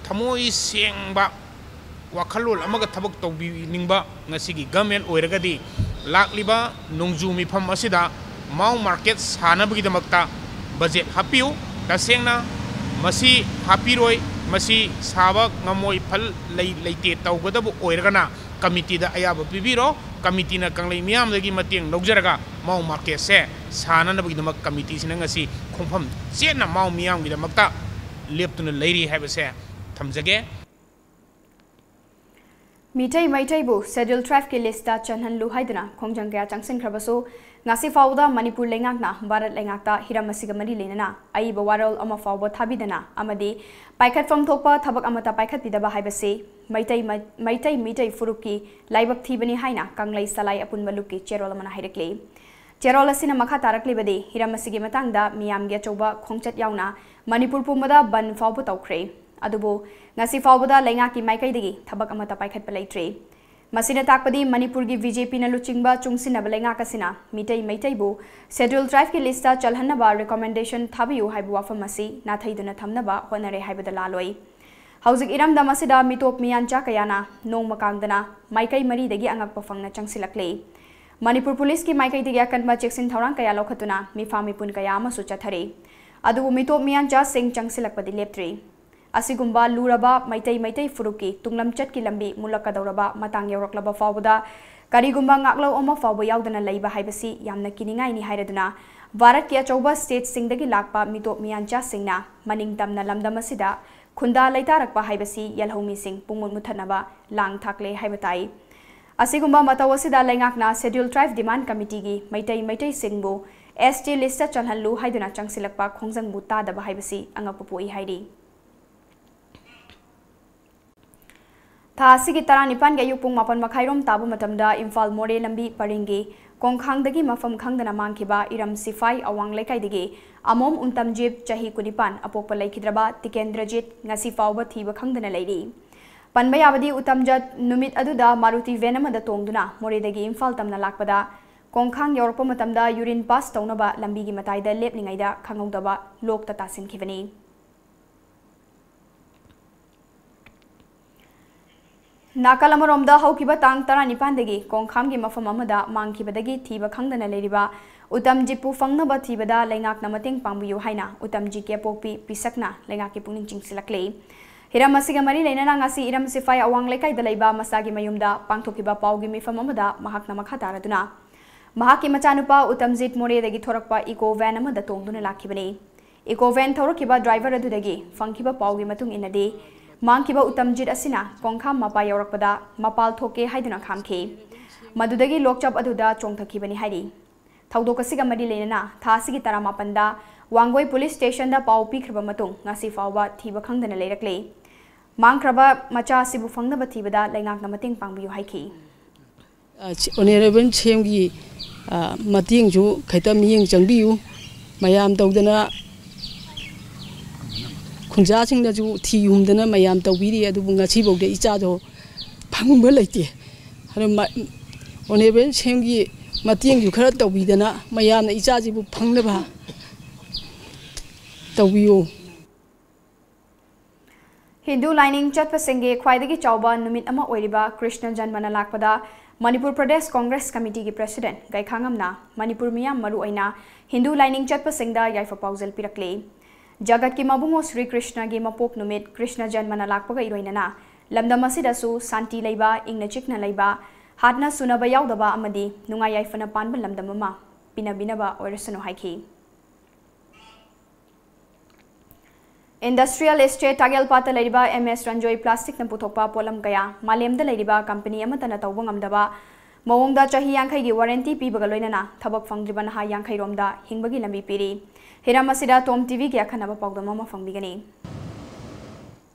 ꯊꯃꯣꯏ ꯁꯦꯡꯕ ꯋꯥꯈꯜꯂꯣꯟ ꯑꯃꯒ ꯊꯕꯛ ꯇꯧꯕꯤꯅꯤꯡꯕ ꯉꯁꯤꯒꯤ ꯒꯃꯦꯟ ꯑꯣꯏꯔꯒꯗꯤ ꯂꯥꯛꯂꯤꯕ ꯅꯣꯡꯖꯨ ꯃꯤꯐꯝ ꯑꯁꯤꯗ ꯃꯥꯎ ꯃꯥꯔꯀꯦꯠ ꯁꯥꯅꯕꯒꯤꯗꯃꯛꯇ ꯕꯖꯦꯠ ꯍꯥꯞꯄꯤꯌꯨ꯫ ꯇꯁꯦꯡꯅ ꯃꯁꯤ ꯍꯥꯞꯄꯤꯔꯣꯏ, ꯃꯁꯤ ꯁꯥꯕ ꯉꯝꯃꯣꯏ, ꯐꯜ ꯂꯩ ꯂꯩꯇꯦ ꯇꯧꯒꯗꯕ ꯑꯣꯏꯔꯒꯅ ꯀꯃꯤꯇꯤꯗ ꯑꯌꯥꯕ ꯄꯤꯕꯤꯔꯣ꯫ ꯀꯃꯤꯇꯤꯅ ꯀꯪꯂꯩ ꯃꯤꯌꯥꯝꯗꯒꯤ ꯃꯇꯦꯡ ꯂꯧꯖꯔꯒ ꯃꯥꯎ ꯃꯥꯔꯀꯦꯠꯁꯦ ꯁꯥꯅꯅꯕꯒꯤꯗꯃꯛ ꯀꯃꯤꯇꯤꯁꯤꯅ ꯉꯁꯤ ꯈꯣꯡꯐꯝ ꯆꯦꯠꯅ ꯃꯥꯎ ꯃꯤꯌꯥꯝꯒꯤꯗꯃꯛꯇ ꯂꯦꯞꯇꯨꯅ ꯂꯩꯔꯤ ꯍꯥꯏꯕꯁꯦ ꯊꯝꯖꯒꯦ꯫ ꯃꯤꯇꯩ ꯃꯩꯇꯩꯕꯨ ꯁꯦꯗ꯭ꯌꯨꯜ ꯇ꯭ꯔꯥꯏꯕꯀꯤ ꯂꯤꯁꯇ ꯆꯜꯍꯜꯂꯨ ꯍꯥꯏꯗꯨꯅ ꯈꯣꯡꯖꯪ ꯀꯌꯥ ꯆꯪꯁꯤꯟꯈ꯭ꯔꯕꯁꯨ, ꯉꯁꯤ ꯐꯥꯎꯕꯗ ꯃꯅꯤꯄꯨꯔ ꯂꯩꯉꯥꯛꯅ ꯚꯥꯔꯠ ꯂꯩꯉꯥꯛꯇ ꯍꯤꯔꯝ ꯑꯁꯤꯒ ꯃꯔꯤ ꯂꯩꯅꯅ ꯑꯏꯕ ꯋꯥꯔꯣꯜ ꯑꯃ ꯐꯥꯎꯕ ꯊꯥꯕꯤꯗꯅ ꯑꯃꯗꯤ ꯄꯥꯏꯈꯠꯐꯝ ꯊꯣꯛꯄ ꯊꯕꯛ ꯑꯃꯠꯇ ꯄꯥꯏꯈꯠꯄꯤꯗꯕ ꯍꯥꯏꯕꯁꯤ ꯃꯩꯇꯩ ꯃ-, ꯃꯩꯇꯩ ꯃꯤꯇꯩ ꯐꯨꯔꯨꯞꯀꯤ ꯂꯥꯏꯕꯛ ꯊꯤꯕꯅꯤ ꯍꯥꯏꯅ ꯀꯪꯂꯩ ꯁꯂꯥꯏ ꯑꯄꯨꯟꯕ ꯂꯨꯞꯀꯤ ꯆꯦꯔꯣꯜ ꯑꯃꯅ ꯍꯥꯏꯔꯛꯂꯤ꯫ ꯆꯦꯔꯣꯜ ꯑꯁꯤꯅ ꯃꯈꯥ ꯇꯥꯔꯛꯂꯤꯕꯗꯤ, ꯍꯤꯔꯝ ꯑꯁꯤꯒꯤ ꯃꯇꯥꯡꯗ ꯃꯤꯌꯥꯝꯒꯤ ꯑꯆꯧꯕ ꯈꯣꯡꯆꯠ ꯌꯥꯎꯅ ꯃꯅꯤꯄꯨꯔ ꯄꯨꯝꯕꯗ ꯕꯟ ꯐꯥꯎꯕ ꯇꯧꯈ꯭ꯔꯦ꯫ ꯑꯗꯨꯕꯨ ꯉꯁꯤ ꯐꯥꯎꯕꯗ ꯂꯩꯉꯥꯛꯀꯤ ꯃꯥꯏꯀꯩꯗꯒꯤ ꯊꯕꯛ ꯑꯃꯠꯇ ꯄꯥꯏꯈꯠꯄ ꯂꯩꯇ꯭ꯔꯤ꯫ ꯃꯁꯤꯅ ꯇꯥꯛꯄꯗꯤ ꯃꯅꯤꯄꯨꯔꯒꯤ ꯕꯤ ꯖꯦ ꯄꯤꯅ ꯂꯨꯆꯤꯡꯕ ꯆꯨꯡꯁꯤꯟꯅꯕ ꯂꯩꯉꯥꯛ ꯑꯁꯤꯅ ꯃꯤꯇꯩ ꯃꯩꯇꯩꯕꯨ Scheduled Tribeꯀꯤ listꯇ ꯆꯜꯍꯟꯅꯕ recommendation ꯊꯥꯕꯤꯌꯨ ꯍꯥꯏꯕ ꯋꯥꯐꯝ ꯑꯁꯤ ꯅꯥꯊꯩꯗꯨꯅ ꯊꯝꯅꯕ ꯍꯣꯠꯅꯔꯦ ꯍꯥꯏꯕꯗ ꯂꯥꯜꯂꯣꯏ꯫ ꯍꯧꯖꯤꯛ ꯏꯔꯝꯗꯝ ꯑꯁꯤꯗ ꯃꯤꯇꯣꯞ ꯃꯤꯌꯥꯟꯆꯥ ꯀꯌꯥꯅ ꯅꯣꯡꯃ ꯀꯥꯡꯗꯅ ꯃꯥꯏꯀꯩ ꯃꯔꯤꯗꯒꯤ ꯑꯉꯛꯄ ꯐꯪꯅ ꯆꯪꯁꯤꯜꯂꯛꯂꯤ꯫ ꯃꯅꯤꯄꯨꯔ ꯄꯨꯂꯤꯁꯀꯤ ꯃꯥꯏꯀꯩꯗꯒꯤ ꯑꯀꯟꯕ ꯆꯦꯛꯁꯤꯟ ꯊꯧꯔꯥꯡ ꯀꯌꯥ ꯂꯧꯈꯠꯇꯨꯅ ꯃꯤꯐꯥ ꯃꯤꯄꯨꯟ ꯀꯌꯥ ꯑꯃꯁꯨ ꯆꯠꯊꯔꯤ꯫ ꯑꯗꯨꯕꯨ ꯃꯤꯇꯣꯞ ꯃꯤꯌꯥꯟꯆꯥꯁꯤꯡ ꯆꯪꯁꯤꯜꯂꯛꯄꯗꯤ ꯂꯦꯞꯇ꯭ꯔꯤ꯫ ꯑꯁꯤꯒꯨꯝꯕ ꯂꯨꯔꯕ ꯃꯩꯇꯩ ꯃꯩꯇꯩ ꯐꯨꯔꯨꯞꯀꯤ ꯇꯨꯡꯂꯝꯆꯠꯀꯤ ꯂꯝꯕꯤ ꯃꯨꯠꯂꯛꯀꯗꯧꯔꯕ ꯃꯇꯥꯡ ꯌꯧꯔꯛꯂꯕ ꯐꯥꯎꯕꯗ ꯀꯔꯤꯒꯨꯝꯕ ꯉꯥꯛꯂꯧ ꯑꯃ ꯐꯥꯎꯕ ꯌꯥꯎꯗꯅ ꯂꯩꯕ ꯍꯥꯏꯕꯁꯤ ꯌꯥꯝꯅ ꯀꯤꯅꯤꯡꯉꯥꯏꯅꯤ ꯍꯥꯏꯔꯗꯨꯅ ꯚꯥꯔꯠꯀꯤ ꯑꯆꯧꯕ stateꯁꯤꯡꯗꯒꯤ ꯂꯥꯛꯄ ꯃꯤꯇꯣꯞ ꯃꯤꯌꯥꯟꯆꯥꯁꯤꯡꯅ ꯃꯅꯤꯡ ꯇꯝꯅ ꯂꯝꯗꯝ ꯑꯁꯤꯗ ꯈꯨꯟꯗꯥ ꯂꯩꯇꯥꯔꯛꯄ ꯍꯥꯏꯕꯁꯤ ꯌꯦꯜꯍꯧꯃꯤꯁꯤꯡ ꯄꯨꯡꯃꯨꯠ ꯃꯨꯠꯊꯠꯅꯕ ꯂꯥꯡ ꯊꯥꯛꯂꯦ ꯍꯥꯏꯕ ꯇꯥꯏ꯫ ꯑꯁꯤꯒꯨꯝꯕ ꯃꯇꯧ ꯑꯁꯤꯗ ꯂꯩꯉꯥꯛꯅ Scheduled Tribe Demand Committeeꯒꯤ Meitei ꯃꯩꯇꯩꯁꯤꯡꯕꯨ S T listꯇ ꯆꯜꯍꯜꯂꯨ ꯍꯥꯏꯗꯨꯅ ꯆꯪꯁꯤꯜꯂꯛꯄ ꯈꯣꯡꯖꯪꯕꯨ ꯇꯥꯗꯕ ꯍꯥꯏꯕꯁꯤ ꯑꯉꯛꯄ ꯄꯣꯛꯏ ꯍꯥꯏꯔꯤ꯫ ꯊꯥ ꯑꯁꯤꯒꯤ ꯇꯔꯥꯅꯤꯄꯥꯟꯒꯤ ꯑꯌꯨꯛ ꯄꯨꯡ ꯃꯥꯄꯟ ꯃꯈꯥꯏꯔꯣꯝ ꯇꯥꯕ ꯃꯇꯝꯗ ꯏꯝꯐꯥꯜ ꯃꯣꯔꯦ ꯂꯝꯕꯤ ꯄꯔꯤꯡꯒꯤ ꯀꯣꯡꯈꯥꯡꯗꯒꯤ ꯃꯐꯝ ꯈꯪꯗꯅ ꯃꯥꯡꯈꯤꯕ ꯏꯔꯝ ꯁꯤꯐꯥꯏ ꯑꯋꯥꯡ ꯂꯩꯀꯥꯏꯗꯒꯤ ꯑꯃꯣꯝ ꯎꯟꯇꯝꯖꯤꯠ ꯆꯍꯤ ꯀꯨꯟꯅꯤꯄꯥꯟ ꯑꯄꯣꯛꯄ ꯂꯩꯈꯤꯗ꯭ꯔꯕ ꯇꯤꯀꯦꯟꯗ꯭ꯔꯖꯤꯠ ꯉꯁꯤ ꯐꯥꯎꯕ ꯊꯤꯕ ꯈꯪꯗꯅ ꯂꯩꯔꯤ꯫ ꯄꯟꯕ ꯌꯥꯕꯗꯤ ꯎꯇꯝꯖꯠ ꯅꯨꯃꯤꯠ ꯑꯗꯨꯗ ꯃꯥꯔꯨꯇꯤ van ꯑꯃꯗ ꯇꯣꯡꯗꯨꯅ ꯃꯣꯔꯦꯗꯒꯤ ꯏꯝꯐꯥꯜ ꯇꯝꯅ ꯂꯥꯛꯄꯗ ꯀꯣꯡꯈꯥꯡ ꯌꯧꯔꯛꯄ ꯃꯇꯝꯗ urine pass ꯇꯧꯅꯕ ꯂꯝꯕꯤꯒꯤ ꯃꯇꯥꯏꯗ ꯂꯦꯞꯂꯤꯉꯩꯗ ꯈꯪꯍꯧꯗꯕ ꯂꯣꯛꯇ ꯇꯥꯁꯤꯟꯈꯤꯕꯅꯤ꯫ ꯅꯥꯀꯜ ꯑꯃꯔꯣꯝꯗ ꯍꯧꯈꯤꯕ ꯇꯥꯡ ꯇꯔꯥꯅꯤꯄꯥꯟꯗꯒꯤ ꯀꯣꯡꯈꯥꯝꯒꯤ ꯃꯐꯝ ꯑꯃꯗ ꯃꯥꯡꯈꯤꯕꯗꯒꯤ ꯊꯤꯕ ꯈꯪꯗꯅ ꯂꯩꯔꯤꯕ ꯎꯇꯝꯖꯤꯠꯄꯨ ꯐꯪꯅꯕ ꯊꯤꯕꯗ ꯂꯩꯉꯥꯛꯅ ꯃꯇꯦꯡ ꯄꯥꯡꯕꯤꯌꯨ ꯍꯥꯏꯅ ꯎꯇꯝꯖꯤꯠꯀꯤ ꯑꯄꯣꯛꯄꯤ ꯄꯤꯁꯛꯅ ꯂꯩꯉꯥꯛꯀꯤ ꯄꯨꯛꯅꯤꯡ ꯆꯤꯡꯁꯤꯜꯂꯛꯂꯤ꯫ ꯍꯤꯔꯝ ꯑꯁꯤꯒ ꯃꯔꯤ ꯂꯩꯅꯅ ꯉꯁꯤ ꯏꯔꯝ ꯁꯤꯐꯥꯏ ꯑꯋꯥꯡ ꯂꯩꯀꯥꯏꯗ ꯂꯩꯕ ꯃꯁꯥꯒꯤ ꯃꯌꯨꯝꯗ ꯄꯥꯡꯊꯣꯛꯈꯤꯕ ꯄꯥꯎꯒꯤ ꯃꯤꯐꯝ ꯑꯃꯗ ꯃꯍꯥꯛꯅ ꯃꯈꯥ ꯇꯥꯔꯗꯨꯅ ꯃꯍꯥꯛꯀꯤ ꯃꯆꯥꯅꯨꯄꯥ ꯎꯇꯝꯖꯤꯠ ꯃꯣꯔꯦꯗꯒꯤ ꯊꯣꯔꯛꯄ eco van ꯑꯃꯗ ꯇꯣꯡꯗꯨꯅ ꯂꯥꯛꯈꯤꯕꯅꯤ꯫ Eco van ꯊꯧꯔꯛꯈꯤꯕ driver ꯑꯗꯨꯗꯒꯤ ꯐꯪꯈꯤꯕ ꯄꯥꯎꯒꯤ ꯃꯇꯨꯡ ꯏꯟꯅꯗꯤ, ꯃꯥꯡꯈꯤꯕ ꯎꯇꯝꯖꯤꯠ ꯑꯁꯤꯅ ꯀꯣꯡꯈꯥꯝ ꯃꯄꯥ ꯌꯧꯔꯛꯄꯗ ꯃꯄꯥꯜ ꯊꯣꯛꯀꯦ ꯍꯥꯏꯗꯨꯅ ꯈꯥꯝꯈꯤ꯫ ꯃꯗꯨꯗꯒꯤ ꯂꯣꯛꯆꯞ ꯑꯗꯨꯗ ꯆꯣꯡꯊꯈꯤꯕꯅꯤ ꯍꯥꯏꯔꯤ꯫ ꯊꯧꯗꯣꯛ ꯑꯁꯤꯒ ꯃꯔꯤ ꯂꯩꯅꯅ ꯊꯥ ꯑꯁꯤꯒꯤ ꯇꯔꯥꯃꯥꯄꯟꯗ ꯋꯥꯡꯒꯣꯏ police stationꯗ ꯄꯥꯎ ꯄꯤꯈ꯭ꯔꯕ ꯃꯇꯨꯡ ꯉꯁꯤ ꯐꯥꯎꯕ ꯊꯤꯕ ꯈꯪꯗꯅ ꯂꯩꯔꯛꯂꯤ꯫ ꯃꯥꯡꯈ꯭ꯔꯕ ꯃꯆꯥ ꯑꯁꯤꯕꯨ ꯐꯪꯅꯕ ꯊꯤꯕꯗ ꯂꯩꯉꯥꯛꯅ ꯃꯇꯦꯡ ꯄꯥꯡꯕꯤꯌꯨ ꯍꯥꯏꯈꯤ꯫ ꯑ, ꯁꯤ Honourable ꯁꯤ ꯑꯦꯝꯒꯤ, ꯑ, ꯃꯇꯦꯡꯁꯨ ꯈꯤꯇ ꯃꯤꯠꯌꯦꯡ ꯆꯪꯕꯤꯌꯨ꯫ ꯃꯌꯥꯝ ꯇꯧꯗꯅ, ꯈꯨꯟꯖꯥꯁꯤꯡꯅꯁꯨ ꯊꯤ ꯍꯨꯝꯗꯅ ꯃꯌꯥꯝ ꯇꯧꯕꯤꯔꯤ, ꯑꯗꯨꯕꯨ ꯉꯁꯤꯐꯥꯎꯗ ꯏꯆꯥꯗꯣ ꯐꯪꯕ ꯂꯩꯇꯦ꯫ ꯑꯗꯨ ꯃ-, ꯑꯣꯅꯦꯕꯜ ꯁꯤ ꯑꯦꯝꯒꯤ ꯃꯇꯦꯡꯁꯨ ꯈꯔ ꯇꯧꯕꯤꯗꯅ ꯃꯌꯥꯝꯅ ꯏꯆꯥꯁꯤꯕꯨ ꯐꯪꯅꯕ ꯇꯧꯕꯤꯌꯨ꯫ ꯍꯤꯟꯗꯨ ꯂꯥꯏꯅꯤꯡ ꯆꯠꯄꯁꯤꯡꯒꯤ ꯈ꯭ꯋꯥꯏꯗꯒꯤ ꯆꯥꯎꯕ ꯅꯨꯃꯤꯠ ꯑꯃ ꯑꯣꯏꯔꯤꯕ ꯀ꯭ꯔꯤꯁꯅ ꯖꯟꯃꯅ ꯂꯥꯛꯄꯗ ꯃꯅꯤꯄꯨꯔ ꯄ꯭ꯔꯗꯦꯁ ꯀꯣꯡꯒ꯭ꯔꯦꯁ ꯀꯃꯤꯇꯤꯒꯤ ꯄ꯭ꯔꯁꯤꯗꯦꯟꯠ ꯒꯥꯏꯈꯥꯉꯝꯅ ꯃꯅꯤꯄꯨꯔ ꯃꯤꯌꯥꯝ, ꯃꯔꯨꯑꯣꯏꯅ ꯍꯤꯟꯗꯨ ꯂꯥꯏꯅꯤꯡ ꯆꯠꯄꯁꯤꯡꯗ ꯌꯥꯏꯐ ꯄꯥꯎꯖꯦꯜ ꯄꯤꯔꯛꯂꯤ꯫ ꯖꯒꯠꯀꯤ ꯃꯕꯨꯡꯉꯣ ꯁ꯭ꯔꯤ ꯀ꯭ꯔꯤꯁꯅꯒꯤ ꯃꯄꯣꯛ ꯅꯨꯃꯤꯠ ꯀ꯭ꯔꯤꯁꯅ ꯖꯟꯃꯅ ꯂꯥꯛꯄꯒ ꯏꯔꯣꯏꯅꯅ ꯂꯝꯗꯝ ꯑꯁꯤꯗꯁꯨ ꯁꯥꯟꯇꯤ ꯂꯩꯕ, ꯏꯪꯅ ꯆꯤꯛꯅ ꯂꯩꯕ, ꯍꯥꯠꯅ ꯁꯨꯅꯕ ꯌꯥꯎꯗꯕ ꯑꯃꯗꯤ ꯅꯨꯡꯉꯥꯏ ꯌꯥꯏꯐꯅ ꯄꯥꯟꯕ ꯂꯝꯗꯝ ꯑꯃ ꯄꯤꯅꯕꯤꯅꯕ ꯑꯣꯏꯔꯁꯅꯨ ꯍꯥꯏꯈꯤ꯫ ꯏꯟꯗꯁꯇ꯭ꯔꯤꯌꯦꯜ ꯏꯁꯇꯦꯠ ꯇꯥꯛꯌꯦꯜꯄꯥꯠꯇ ꯂꯩꯔꯤꯕ ꯑꯦꯝ ꯑꯦꯁ ꯔꯟꯖꯣꯏ ꯄ꯭ꯂꯥꯁꯇꯤꯛꯅ ꯄꯨꯊꯣꯛꯄ ꯄꯣꯠꯂꯝ ꯀꯌꯥ ꯃꯥꯂꯦꯝꯗ ꯂꯩꯔꯤꯕ ꯀꯝꯄꯅꯤ ꯑꯃꯠꯇꯅ ꯇꯧꯕ ꯉꯝꯗꯕ ꯃꯑꯣꯡꯗ ꯆꯍꯤ ꯌꯥꯡꯈꯩꯒꯤ ꯋꯥꯔꯦꯟꯇꯤ ꯄꯤꯕꯒ ꯂꯣꯏꯅꯅ ꯊꯕꯛ ꯐꯪꯗ꯭ꯔꯤꯕ ꯅꯍꯥ ꯌꯥꯡꯈꯩꯔꯣꯝꯗ ꯍꯤꯡꯕꯒꯤ ꯂꯝꯕꯤ ꯄꯤꯔꯤ꯫ ꯍꯤꯔꯝ ꯑꯁꯤꯗ ꯇꯣꯝ ꯇꯤꯚꯤꯒꯤ ꯑꯈꯟꯅꯕ ꯄꯥꯎꯗꯝ ꯑꯃ ꯐꯪꯕꯤꯒꯅꯤ꯫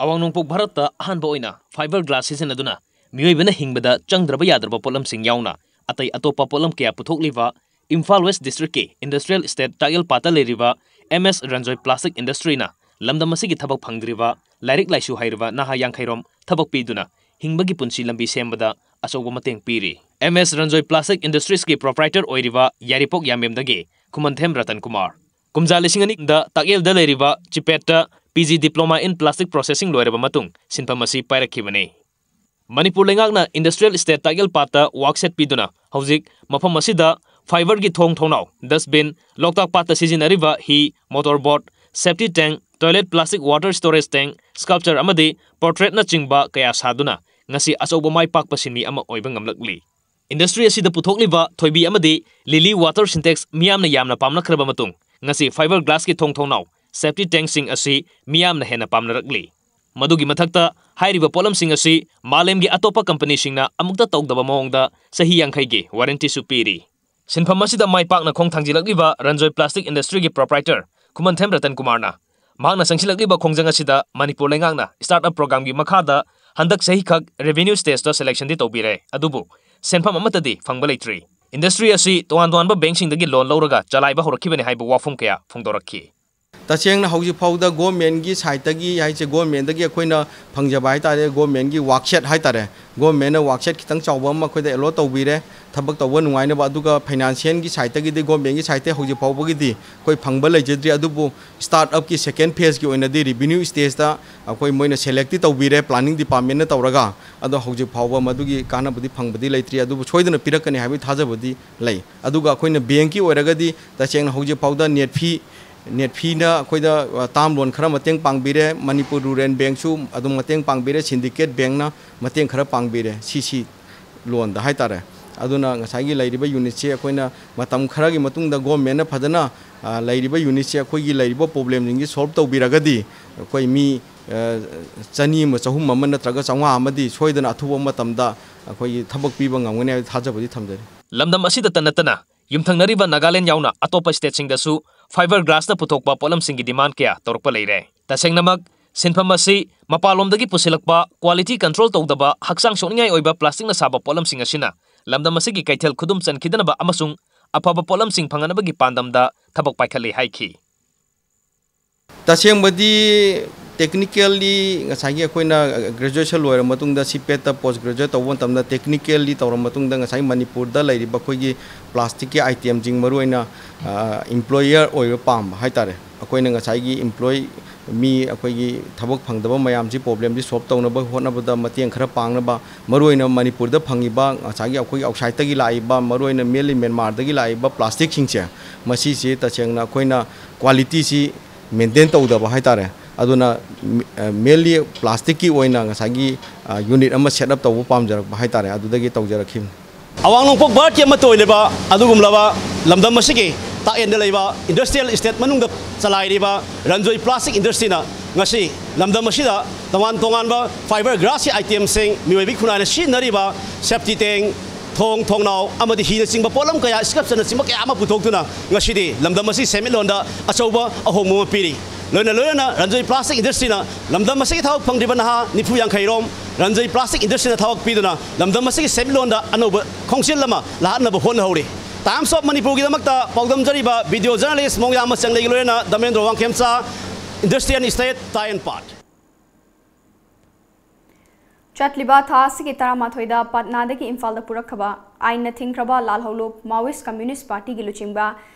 ꯑꯋꯥꯡ ꯅꯣꯡꯄꯣꯛ ꯚꯥꯔꯠꯇ ꯑꯍꯥꯟꯕ ꯑꯣꯏꯅ fibre glass ꯁꯤꯖꯤꯟꯅꯗꯨꯅ ꯃꯤꯑꯣꯏꯕꯅ ꯍꯤꯡꯕꯗ ꯆꯪꯗ꯭ꯔꯕ ꯌꯥꯗ꯭ꯔꯕ ꯄꯣꯠꯂꯝꯁꯤꯡ ꯌꯥꯎꯅ ꯑꯇꯩ ꯑꯇꯣꯞꯄ ꯄꯣꯠꯂꯝ ꯀꯌꯥ ꯄꯨꯊꯣꯛꯂꯤꯕ ꯏꯝꯐꯥꯜ ꯋꯦꯁ ꯗꯤꯁꯇ꯭ꯔꯤꯛꯀꯤ ꯏꯟꯗꯁꯇ꯭ꯔꯤꯌꯦꯜ ꯏꯁꯇꯦꯠ ꯇꯥꯛꯌꯦꯜꯄꯥꯠꯇ ꯂꯩꯔꯤꯕ ꯑꯦꯝ ꯑꯦꯁ ꯔꯟꯖꯣꯏ ꯄ꯭ꯂꯥꯁꯇꯤꯛ ꯏꯟꯗꯁꯇ꯭ꯔꯤꯅ ꯂꯝꯗꯝ ꯑꯁꯤꯒꯤ ꯊꯕꯛ ꯐꯪꯗ꯭ꯔꯤꯕ, ꯂꯥꯏꯔꯤꯛ ꯂꯥꯏꯁꯨ ꯍꯩꯔꯕ ꯅꯍꯥ ꯌꯥꯡꯈꯩꯔꯣꯝ ꯊꯕꯛ ꯄꯤꯗꯨꯅ ꯍꯤꯡꯕꯒꯤ ꯄꯨꯟꯁꯤ ꯂꯝꯕꯤ ꯁꯦꯝꯕꯗ ꯑꯆꯧꯕ ꯃꯇꯦꯡ ꯄꯤꯔꯤ꯫ ꯑꯦꯝ ꯑꯦꯁ ꯔꯟꯖꯣꯏ ꯄ꯭ꯂꯥꯁꯇꯤꯛ ꯏꯟꯗꯁꯇ꯭ꯔꯤꯁꯀꯤ ꯄ꯭ꯔꯣꯄ꯭ꯔꯥꯏꯇꯔ ꯑꯣꯏꯔꯤꯕ ꯌꯥꯏꯔꯤꯄꯣꯛ ꯌꯥꯝꯕꯦꯝꯗꯒꯤ ꯈꯨꯃꯟꯊꯦꯝ ꯔꯇꯟ ꯀꯨꯃꯥꯔ꯫ ꯀꯨꯝꯖꯥ ꯂꯤꯁꯤꯡ ꯑꯅꯤꯗ ꯇꯥꯛꯌꯦꯜꯗ ꯂꯩꯔꯤꯕ ꯆꯤꯄꯦꯠꯇ P G Diploma in Plastic Processing ꯂꯣꯏꯔꯕ ꯃꯇꯨꯡ ꯁꯤꯟꯐꯝ ꯑꯁꯤ ꯄꯥꯏꯔꯛꯈꯤꯕꯅꯤ꯫ ꯃꯅꯤꯄꯨꯔ ꯂꯩꯉꯥꯛꯅ ꯏꯟꯗꯁꯇ꯭ꯔꯤꯌꯦꯜ ꯏꯁꯇꯦꯠ ꯇꯥꯛꯌꯦꯜꯄꯥꯠꯇ ꯋꯥꯛꯁꯦꯠ ꯄꯤꯗꯨꯅ ꯍꯧꯖꯤꯛ ꯃꯐꯝ ꯑꯁꯤꯗ fibre ꯒꯤ ꯊꯣꯡ ꯊꯣꯡꯅꯥꯎ, dustbin, ꯂꯣꯛꯇꯥꯛ ꯄꯥꯠꯇ ꯁꯤꯖꯤꯟꯅꯔꯤꯕ ꯍꯤ, motor boat, safety tank, toilet plastic water storage tank, sculpture ꯑꯃꯗꯤ portrait ꯅꯆꯤꯡꯕ ꯀꯌꯥ ꯁꯥꯗꯨꯅ ꯉꯁꯤ ꯑꯆꯧꯕ ꯃꯥꯏ ꯄꯥꯛꯄ ꯁꯤꯟꯃꯤ ꯑꯃ ꯑꯣꯏꯕ ꯉꯝꯂꯛꯂꯤ꯫ ꯏꯟꯗꯁꯇ꯭ꯔꯤ ꯑꯁꯤꯗ ꯄꯨꯊꯣꯛꯂꯤꯕ ꯊꯣꯏꯕꯤ ꯑꯃꯗꯤ ꯂꯤꯂꯤ water syntex ꯃꯤꯌꯥꯝꯅ ꯌꯥꯝꯅ ꯄꯥꯝꯅꯈ꯭ꯔꯕ ꯃꯇꯨꯡ ꯉꯁꯤ fibre glass ꯀꯤ ꯊꯣꯡ ꯊꯣꯡꯅꯥꯎ, safety tank ꯁꯤꯡ ꯑꯁꯤ ꯃꯤꯌꯥꯝꯅ ꯍꯦꯟꯅ ꯄꯥꯝꯅꯔꯛꯂꯤ꯫ ꯃꯗꯨꯒꯤ ꯃꯊꯛꯇ ꯍꯥꯏꯔꯤꯕ ꯄꯣꯠꯂꯝꯁꯤꯡ ꯑꯁꯤ ꯃꯥꯂꯦꯝꯒꯤ ꯑꯇꯣꯞꯄ ꯀꯝꯄꯅꯤꯁꯤꯡꯅ ꯑꯃꯨꯛꯇ ꯇꯧꯗꯕ ꯃꯑꯣꯡꯗ ꯆꯍꯤ ꯌꯥꯡꯈꯩꯒꯤ ꯋꯥꯔꯦꯟꯇꯤꯁꯨ ꯄꯤꯔꯤ꯫ ꯁꯤꯟꯐꯝ ꯑꯁꯤꯗ ꯃꯥꯏ ꯄꯥꯛꯅ ꯈꯣꯡ ꯊꯥꯡꯖꯤꯜꯂꯛꯂꯤꯕ ꯔꯟꯖꯣꯏ ꯄ꯭ꯂꯥꯁꯇꯤꯛ ꯏꯟꯗꯁꯇ꯭ꯔꯤꯒꯤ ꯄ꯭ꯔꯣꯄ꯭ꯔꯥꯏꯇꯔ ꯈꯨꯃꯟꯊꯦꯝ ꯔꯇꯟ ꯀꯨꯃꯥꯔꯅ ꯃꯍꯥꯛꯅ ꯆꯪꯁꯤꯜꯂꯛꯂꯤꯕ ꯈꯣꯡꯖꯪ ꯑꯁꯤꯗ ꯃꯅꯤꯄꯨꯔ ꯂꯩꯉꯥꯛꯅ startup program ꯒꯤ ꯃꯈꯥꯗ ꯍꯟꯗꯛ ꯆꯍꯤꯈꯛ revenue stage ꯇ selection ꯗꯤ ꯇꯧꯕꯤꯔꯦ, ꯑꯗꯨꯕꯨ ꯁꯦꯟꯐꯝ ꯑꯃꯠꯇꯗꯤ ꯐꯪꯕ ꯂꯩꯇ꯭ꯔꯤ꯫ ꯏꯟꯗꯁꯇ꯭ꯔꯤ ꯑꯁꯤ ꯇꯣꯉꯥꯟ ꯇꯣꯉꯥꯟꯕ ꯕꯦꯡꯛꯁꯤꯡꯗꯒꯤ ꯂꯣꯟ ꯂꯧꯔꯒ ꯆꯂꯥꯏꯕ ꯍꯧꯔꯛꯈꯤꯕꯅꯤ ꯍꯥꯏꯕ ꯋꯥꯐꯝ ꯀꯌꯥ ꯐꯣꯡꯗꯣꯔꯛꯈꯤ꯫ ꯇꯁꯦꯡꯅ ꯍꯧꯖꯤꯛ ꯐꯥꯎꯗ ꯒꯣꯔꯃꯦꯟꯒꯤ ꯁꯥꯏꯠꯇꯒꯤ ꯍꯥꯏꯁꯦ, ꯒꯣꯔꯃꯦꯟꯗꯒꯤ ꯑꯩꯈꯣꯏꯅ ꯐꯪꯖꯕ ꯍꯥꯏꯇꯥꯔꯦ, ꯒꯣꯔꯃꯦꯟꯒꯤ ꯋꯥꯔꯛꯁꯦꯠ ꯍꯥꯏꯇꯥꯔꯦ, ꯒꯣꯔꯃꯦꯟꯅ ꯋꯥꯔꯛꯁꯦꯠ ꯈꯤꯇꯪ ꯆꯥꯎꯕ ꯑꯃ ꯑꯩꯈꯣꯏꯗ ꯑꯦꯂꯣꯠ ꯇꯧꯕꯤꯔꯦ꯫ ꯊꯕꯛ ꯇꯧꯕ ꯅꯨꯡꯉꯥꯏꯅꯕ꯫ ꯑꯗꯨꯒ ꯐꯥꯏꯅꯥꯟꯁꯤꯌꯦꯜꯒꯤ ꯁꯥꯏꯠꯇꯒꯤꯗꯤ ꯒꯣꯔꯃꯦꯟꯒꯤ ꯁꯥꯏꯠꯇꯒꯤ ꯍꯧꯖꯤꯛ ꯐꯥꯎꯕꯒꯤꯗꯤ ꯑꯩꯈꯣꯏ ꯐꯪꯕ ꯂꯩꯖꯗ꯭ꯔꯤ꯫ ꯑꯗꯨꯕꯨ ꯁ꯭ꯇꯥꯔꯠ ꯑꯞꯀꯤ ꯁꯦꯀꯦꯟ ꯐꯦꯖꯀꯤ ꯑꯣꯏꯅꯗꯤ ꯔꯤꯚꯤꯅ꯭ꯌꯨ ꯁ꯭ꯇꯦꯖꯇ ꯑꯩꯈꯣꯏ ꯃꯣꯏꯅ ꯁꯦꯂꯦꯛꯇꯤ ꯇꯧꯕꯤꯔꯦ, ꯄ꯭ꯂꯥꯅꯤꯡ ꯗꯤꯄꯥꯔꯠꯃꯦꯟꯅ ꯇꯧꯔꯒ꯫ ꯑꯗꯣ ꯍꯧꯖꯤꯛ ꯐꯥꯎꯕ ꯃꯗꯨꯒꯤ ꯀꯥꯟꯅꯕꯗꯤ ꯐꯪꯕꯗꯤ ꯂꯩꯇ꯭ꯔꯤ, ꯑꯗꯨꯕꯨ ꯁꯣꯏꯗꯅ ꯄꯤꯔꯛꯀꯅꯤ ꯍꯥꯏꯕꯒꯤ ꯊꯥꯖꯕꯗꯤ ꯂꯩ꯫ ꯑꯗꯨꯒ ꯑꯩꯈꯣꯏꯅ ꯕꯦꯡꯀꯤ ꯑꯣꯏꯔꯒꯗꯤ ꯇꯁꯦꯡꯅ ꯍꯧꯖꯤꯛ ꯐꯥꯎꯗ ꯅꯦꯠꯐꯤ ꯅꯦꯠꯐꯤꯅ ꯑꯩꯈꯣꯏꯗ, ꯑ, ꯇꯥꯔꯝ ꯂꯣꯟ ꯈꯔ ꯃꯇꯦꯡ ꯄꯥꯡꯕꯤꯔꯦ, ꯃꯅꯤꯄꯨꯔ ꯔꯨꯔꯦꯜ ꯕꯦꯡꯁꯨ ꯑꯗꯨꯝ ꯃꯇꯦꯡ ꯄꯥꯡꯕꯤꯔꯦ, ꯁꯤꯟꯗꯤꯀꯦꯠ ꯕꯦꯡꯅ ꯃꯇꯦꯡ ꯈꯔ ꯄꯥꯡꯕꯤꯔꯦ, ꯁꯤ ꯁꯤ ꯂꯣꯟꯗ ꯍꯥꯏꯇꯥꯔꯦ꯫ ꯑꯗꯨꯅ ꯉꯁꯥꯏꯒꯤ ꯂꯩꯔꯤꯕ ꯌꯨꯅꯤꯠꯁꯦ ꯑꯩꯈꯣꯏꯅ ꯃꯇꯝ ꯈꯔꯒꯤ ꯃꯇꯨꯡꯗ ꯒꯣꯔꯃꯦꯟꯅ ꯐꯖꯅ, ꯑ, ꯂꯩꯔꯤꯕ ꯌꯨꯅꯤꯠꯁꯦ ꯑꯩꯈꯣꯏꯒꯤ ꯂꯩꯔꯤꯕ ꯄ꯭ꯔꯣꯕ꯭ꯂꯦꯝꯁꯤꯡꯁꯤ ꯁꯣꯜꯕ ꯇꯧꯕꯤꯔꯒꯗꯤ ꯑꯩꯈꯣꯏ ꯃꯤ, ꯑ, ꯆꯅꯤ ꯑꯃ, ꯆꯍꯨꯝ ꯑꯃ ꯅꯠꯇ꯭ꯔꯒ ꯆꯥꯝꯃꯉꯥ ꯑꯃꯗꯤ ꯁꯣꯏꯗꯅ ꯑꯊꯨꯕ ꯃꯇꯝꯗ ꯑꯩꯈꯣꯏꯒꯤ ꯊꯕꯛ ꯄꯤꯕ ꯉꯝꯒꯅꯤ ꯍꯥꯏꯕ ꯊꯥꯖꯕꯗꯤ ꯊꯝꯖꯔꯤ꯫ ꯂꯝꯗꯝ ꯑꯁꯤꯗ ꯅꯠꯇꯅ ꯌꯨꯝꯊꯪꯅꯔꯤꯕ ꯅꯥꯒꯥꯂꯦꯟ ꯌꯥꯎꯅ ꯑꯇꯣꯞꯄ ꯁ꯭ꯇꯦꯠꯁꯤꯡꯗꯁꯨ ꯐꯥꯏꯕꯔ ꯒ꯭ꯔꯥꯁꯅ ꯄꯨꯊꯣꯛꯄ ꯄꯣꯠꯂꯝꯁꯤꯡꯒꯤ ꯗꯤꯃꯥꯟ ꯀꯌꯥ ꯇꯧꯔꯛꯄ ꯂꯩꯔꯦ꯫ ꯇꯁꯦꯡꯅꯃꯛ, ꯁꯤꯟꯐꯝ ꯑꯁꯤ ꯃꯄꯥꯟꯂꯣꯝꯗꯒꯤ ꯄꯨꯁꯤꯜꯂꯛꯄ, ꯀ꯭ꯋꯥꯂꯤꯇꯤ ꯀꯟꯇ꯭ꯔꯣꯜ ꯇꯧꯗꯕ, ꯍꯛꯆꯥꯡ ꯁꯣꯛꯅꯤꯡꯉꯥꯏ ꯑꯣꯏꯕ ꯄ꯭ꯂꯥꯁꯇꯤꯛꯅ ꯁꯥꯕ ꯄꯣꯠꯂꯝꯁꯤꯡ ꯑꯁꯤꯅ ꯂꯝꯗꯝ ꯑꯁꯤꯒꯤ ꯀꯩꯊꯦꯜ ꯈꯨꯗꯨꯝ ꯆꯟꯈꯤꯗꯅꯕ ꯑꯃꯁꯨꯡ ꯑꯐꯕ ꯄꯣꯠꯂꯝꯁꯤꯡ ꯐꯪꯍꯟꯅꯕꯒꯤ ꯄꯥꯟꯗꯝꯗ ꯊꯕꯛ ꯄꯥꯏꯈꯠꯂꯤ ꯍꯥꯏꯈꯤ꯫ ꯇꯁꯦꯡꯕꯗꯤ, ꯇꯦꯛꯅꯤꯀꯦꯜꯂꯤ ꯉꯁꯥꯏꯒꯤ ꯑꯩꯈꯣꯏꯅ ꯒ꯭ꯔꯦꯖꯨꯑꯦꯁꯟ ꯂꯣꯏꯔ ꯃꯇꯨꯡꯗ, ꯁꯤꯄꯦꯠꯇ ꯄꯣꯁ ꯒ꯭ꯔꯦꯖꯨꯑꯦꯠ ꯇꯧꯕ ꯃꯇꯝꯗ, ꯇꯦꯛꯅꯤꯀꯦꯜꯂꯤ ꯇꯧꯔ ꯃꯇꯨꯡꯗ, ꯉꯁꯥꯏ ꯃꯅꯤꯄꯨꯔꯗ ꯂꯩꯔꯤꯕ ꯑꯩꯈꯣꯏꯒꯤ ꯄ꯭ꯂꯥꯁꯇꯤꯛꯀꯤ ꯑꯥꯏꯇꯦꯝꯁꯤꯡ, ꯃꯔꯨꯑꯣꯏꯅ, ꯑ, ꯏꯝꯄ꯭ꯂꯣꯌꯔ ꯑꯣꯏꯕ ꯄꯥꯝꯕ ꯍꯥꯏꯇꯥꯔꯦ꯫ ꯑꯩꯈꯣꯏꯅ ꯉꯁꯥꯏꯒꯤ ꯏꯝꯄ꯭ꯂꯣꯏ, ꯃꯤ ꯑꯩꯈꯣꯏꯒꯤ ꯊꯕꯛ ꯐꯪꯗꯕ ꯃꯌꯥꯝꯁꯤ ꯄ꯭ꯔꯣꯕ꯭ꯂꯦꯝꯁꯤ ꯁꯣꯜꯕ ꯇꯧꯅꯕ ꯍꯣꯠꯅꯕꯗ ꯃꯇꯦꯡ ꯈꯔ ꯄꯥꯡꯅꯕ, ꯃꯔꯨꯑꯣꯏꯅ ꯃꯅꯤꯄꯨꯔꯗ ꯐꯪꯉꯤꯕ ꯉꯁꯥꯏꯒꯤ ꯑꯩꯈꯣꯏꯒꯤ ꯑꯥꯎꯠꯁꯥꯏꯠꯇꯒꯤ ꯂꯥꯛꯏꯕ, ꯃꯔꯨꯑꯣꯏꯅ ꯃꯦꯟꯂꯤ ꯃ꯭ꯌꯥꯟꯃꯥꯔꯗꯒꯤ ꯂꯥꯛꯏꯕ ꯄ꯭ꯂꯥꯁꯇꯤꯛꯁꯤꯡꯁꯦ, ꯃꯁꯤꯁꯦ ꯇꯁꯦꯡꯅ ꯑꯩꯈꯣꯏꯅ ꯀ꯭ꯋꯥꯂꯤꯇꯤꯁꯤ ꯃꯦꯟꯇꯦꯟ ꯇꯧꯗꯕ ꯍꯥꯏꯇꯥꯔꯦ꯫ ꯑꯗꯨꯅ, ꯑ, ꯃꯦꯟꯂꯤ ꯄ꯭ꯂꯥꯁꯇꯤꯛꯀꯤ ꯑꯣꯏꯅ ꯉꯁꯥꯏꯒꯤ, ꯑ, ꯌꯨꯅꯤꯠ ꯑꯃ ꯁꯦꯠ ꯑꯞ ꯇꯧꯕ ꯄꯥꯝꯖꯔꯛꯄ ꯍꯥꯏꯇꯥꯔꯦ, ꯑꯗꯨꯗꯒꯤ ꯇꯧꯖꯔꯛꯈꯤꯕꯅꯤ꯫ ꯑꯋꯥꯡ ꯅꯣꯡꯄꯣꯛ ꯚꯥꯔꯠꯀꯤ ꯑꯃꯠꯇ ꯑꯣꯏꯂꯤꯕ ꯑꯗꯨꯒꯨꯝꯂꯕ ꯂꯝꯗꯝ ꯑꯁꯤꯒꯤ ꯇꯥꯛ ꯑꯦꯟꯗ ꯂꯩꯕ ꯏꯟꯗꯁꯇ꯭ꯔꯤꯌꯦꯜ ꯏꯁꯇꯦꯠ ꯃꯅꯨꯡꯗ ꯆꯂꯥꯏꯔꯤꯕ ꯔꯟꯖꯣꯏ ꯄ꯭ꯂꯥꯁꯇꯤꯛ ꯏꯟꯗꯁꯇ꯭ꯔꯤꯅ ꯉꯁꯤ ꯂꯝꯗꯝ ꯑꯁꯤꯗ ꯇꯣꯉꯥꯟ ꯇꯣꯉꯥꯟꯕ ꯐꯥꯏꯕꯔ ꯒ꯭ꯔꯥꯁꯀꯤ ꯑꯥꯏꯇꯦꯝꯁꯤꯡ, ꯃꯤꯑꯣꯏꯕꯒꯤ ꯈꯨꯟꯅꯥꯏꯅ ꯁꯤꯖꯤꯟꯅꯔꯤꯕ ꯁꯦꯞꯇꯤ ꯇꯦꯡ, ꯊꯣꯡ, ꯊꯣꯡꯅꯥꯎ ꯑꯃꯗꯤ ꯍꯤꯅꯆꯤꯡꯕ ꯄꯣꯠꯂꯝ ꯀꯌꯥ, ꯁ꯭ꯀ꯭ꯔꯦꯞꯅꯆꯤꯡꯕ ꯀꯌꯥ ꯑꯃ ꯄꯨꯊꯣꯛꯇꯨꯅ ꯉꯁꯤꯗꯤ ꯂꯝꯗꯝ ꯑꯁꯤ ꯁꯦꯟꯃꯤꯠꯂꯣꯟꯗ ꯑꯆꯧꯕ ꯑꯍꯣꯡꯕ ꯑꯃ ꯄꯤꯔꯤ꯫ ꯂꯣꯏꯅ ꯂꯣꯏꯅꯅ ꯔꯟꯖꯣꯏ ꯄ꯭ꯂꯥꯁꯇꯤꯛ ꯏꯟꯗꯁꯇ꯭ꯔꯤꯅ ꯂꯝꯗꯝ ꯑꯁꯤꯒꯤ ꯊꯕꯛ ꯐꯪꯗ꯭ꯔꯤꯕ ꯅꯍꯥ ꯅꯤꯐꯨ ꯌꯥꯡꯈꯩ ꯔꯣꯝ ꯔꯟꯖꯣꯏ ꯄ꯭ꯂꯥꯁꯇꯤꯛ ꯏꯟꯗꯁꯇ꯭ꯔꯤꯅ ꯊꯕꯛ ꯄꯤꯗꯨꯅ ꯂꯝꯗꯝ ꯑꯁꯤꯒꯤ ꯁꯦꯟꯃꯤꯠꯂꯣꯟꯗ ꯑꯅꯧꯕ ꯈꯣꯡꯖꯦꯜ ꯑꯃ ꯂꯥꯛꯍꯟꯅꯕ ꯍꯣꯠꯅꯍꯧꯔꯤ꯫ Times of ꯃꯅꯤꯄꯨꯔꯒꯤꯗꯃꯛꯇ ꯄꯥꯎꯗꯝꯖꯔꯤꯕ video journalist ꯃꯣꯡꯌꯥꯝ ꯃꯆꯪꯂꯩꯒ ꯂꯣꯏꯅꯅ ꯗꯃꯦꯟꯗ꯭ꯔ ꯋꯥꯡꯈꯦꯝꯆꯥ, Industrial State, ꯇꯥꯏ ꯑꯦꯟ ꯄꯥꯠ꯫ ꯆꯠꯂꯤꯕ ꯊꯥ ꯑꯁꯤꯒꯤ ꯇꯔꯥꯃꯥꯊꯣꯏꯗ ꯄꯠꯅꯥꯗꯒꯤ ꯏꯝꯐꯥꯜꯗ ꯄꯨꯔꯛꯈꯕ ꯑꯥꯏꯟꯅ ꯊꯤꯡꯈ꯭ꯔꯕ ꯂꯥꯜꯍꯧꯂꯨꯞ Maoist Communist Partyꯒꯤ ꯂꯨꯆꯤꯡꯕ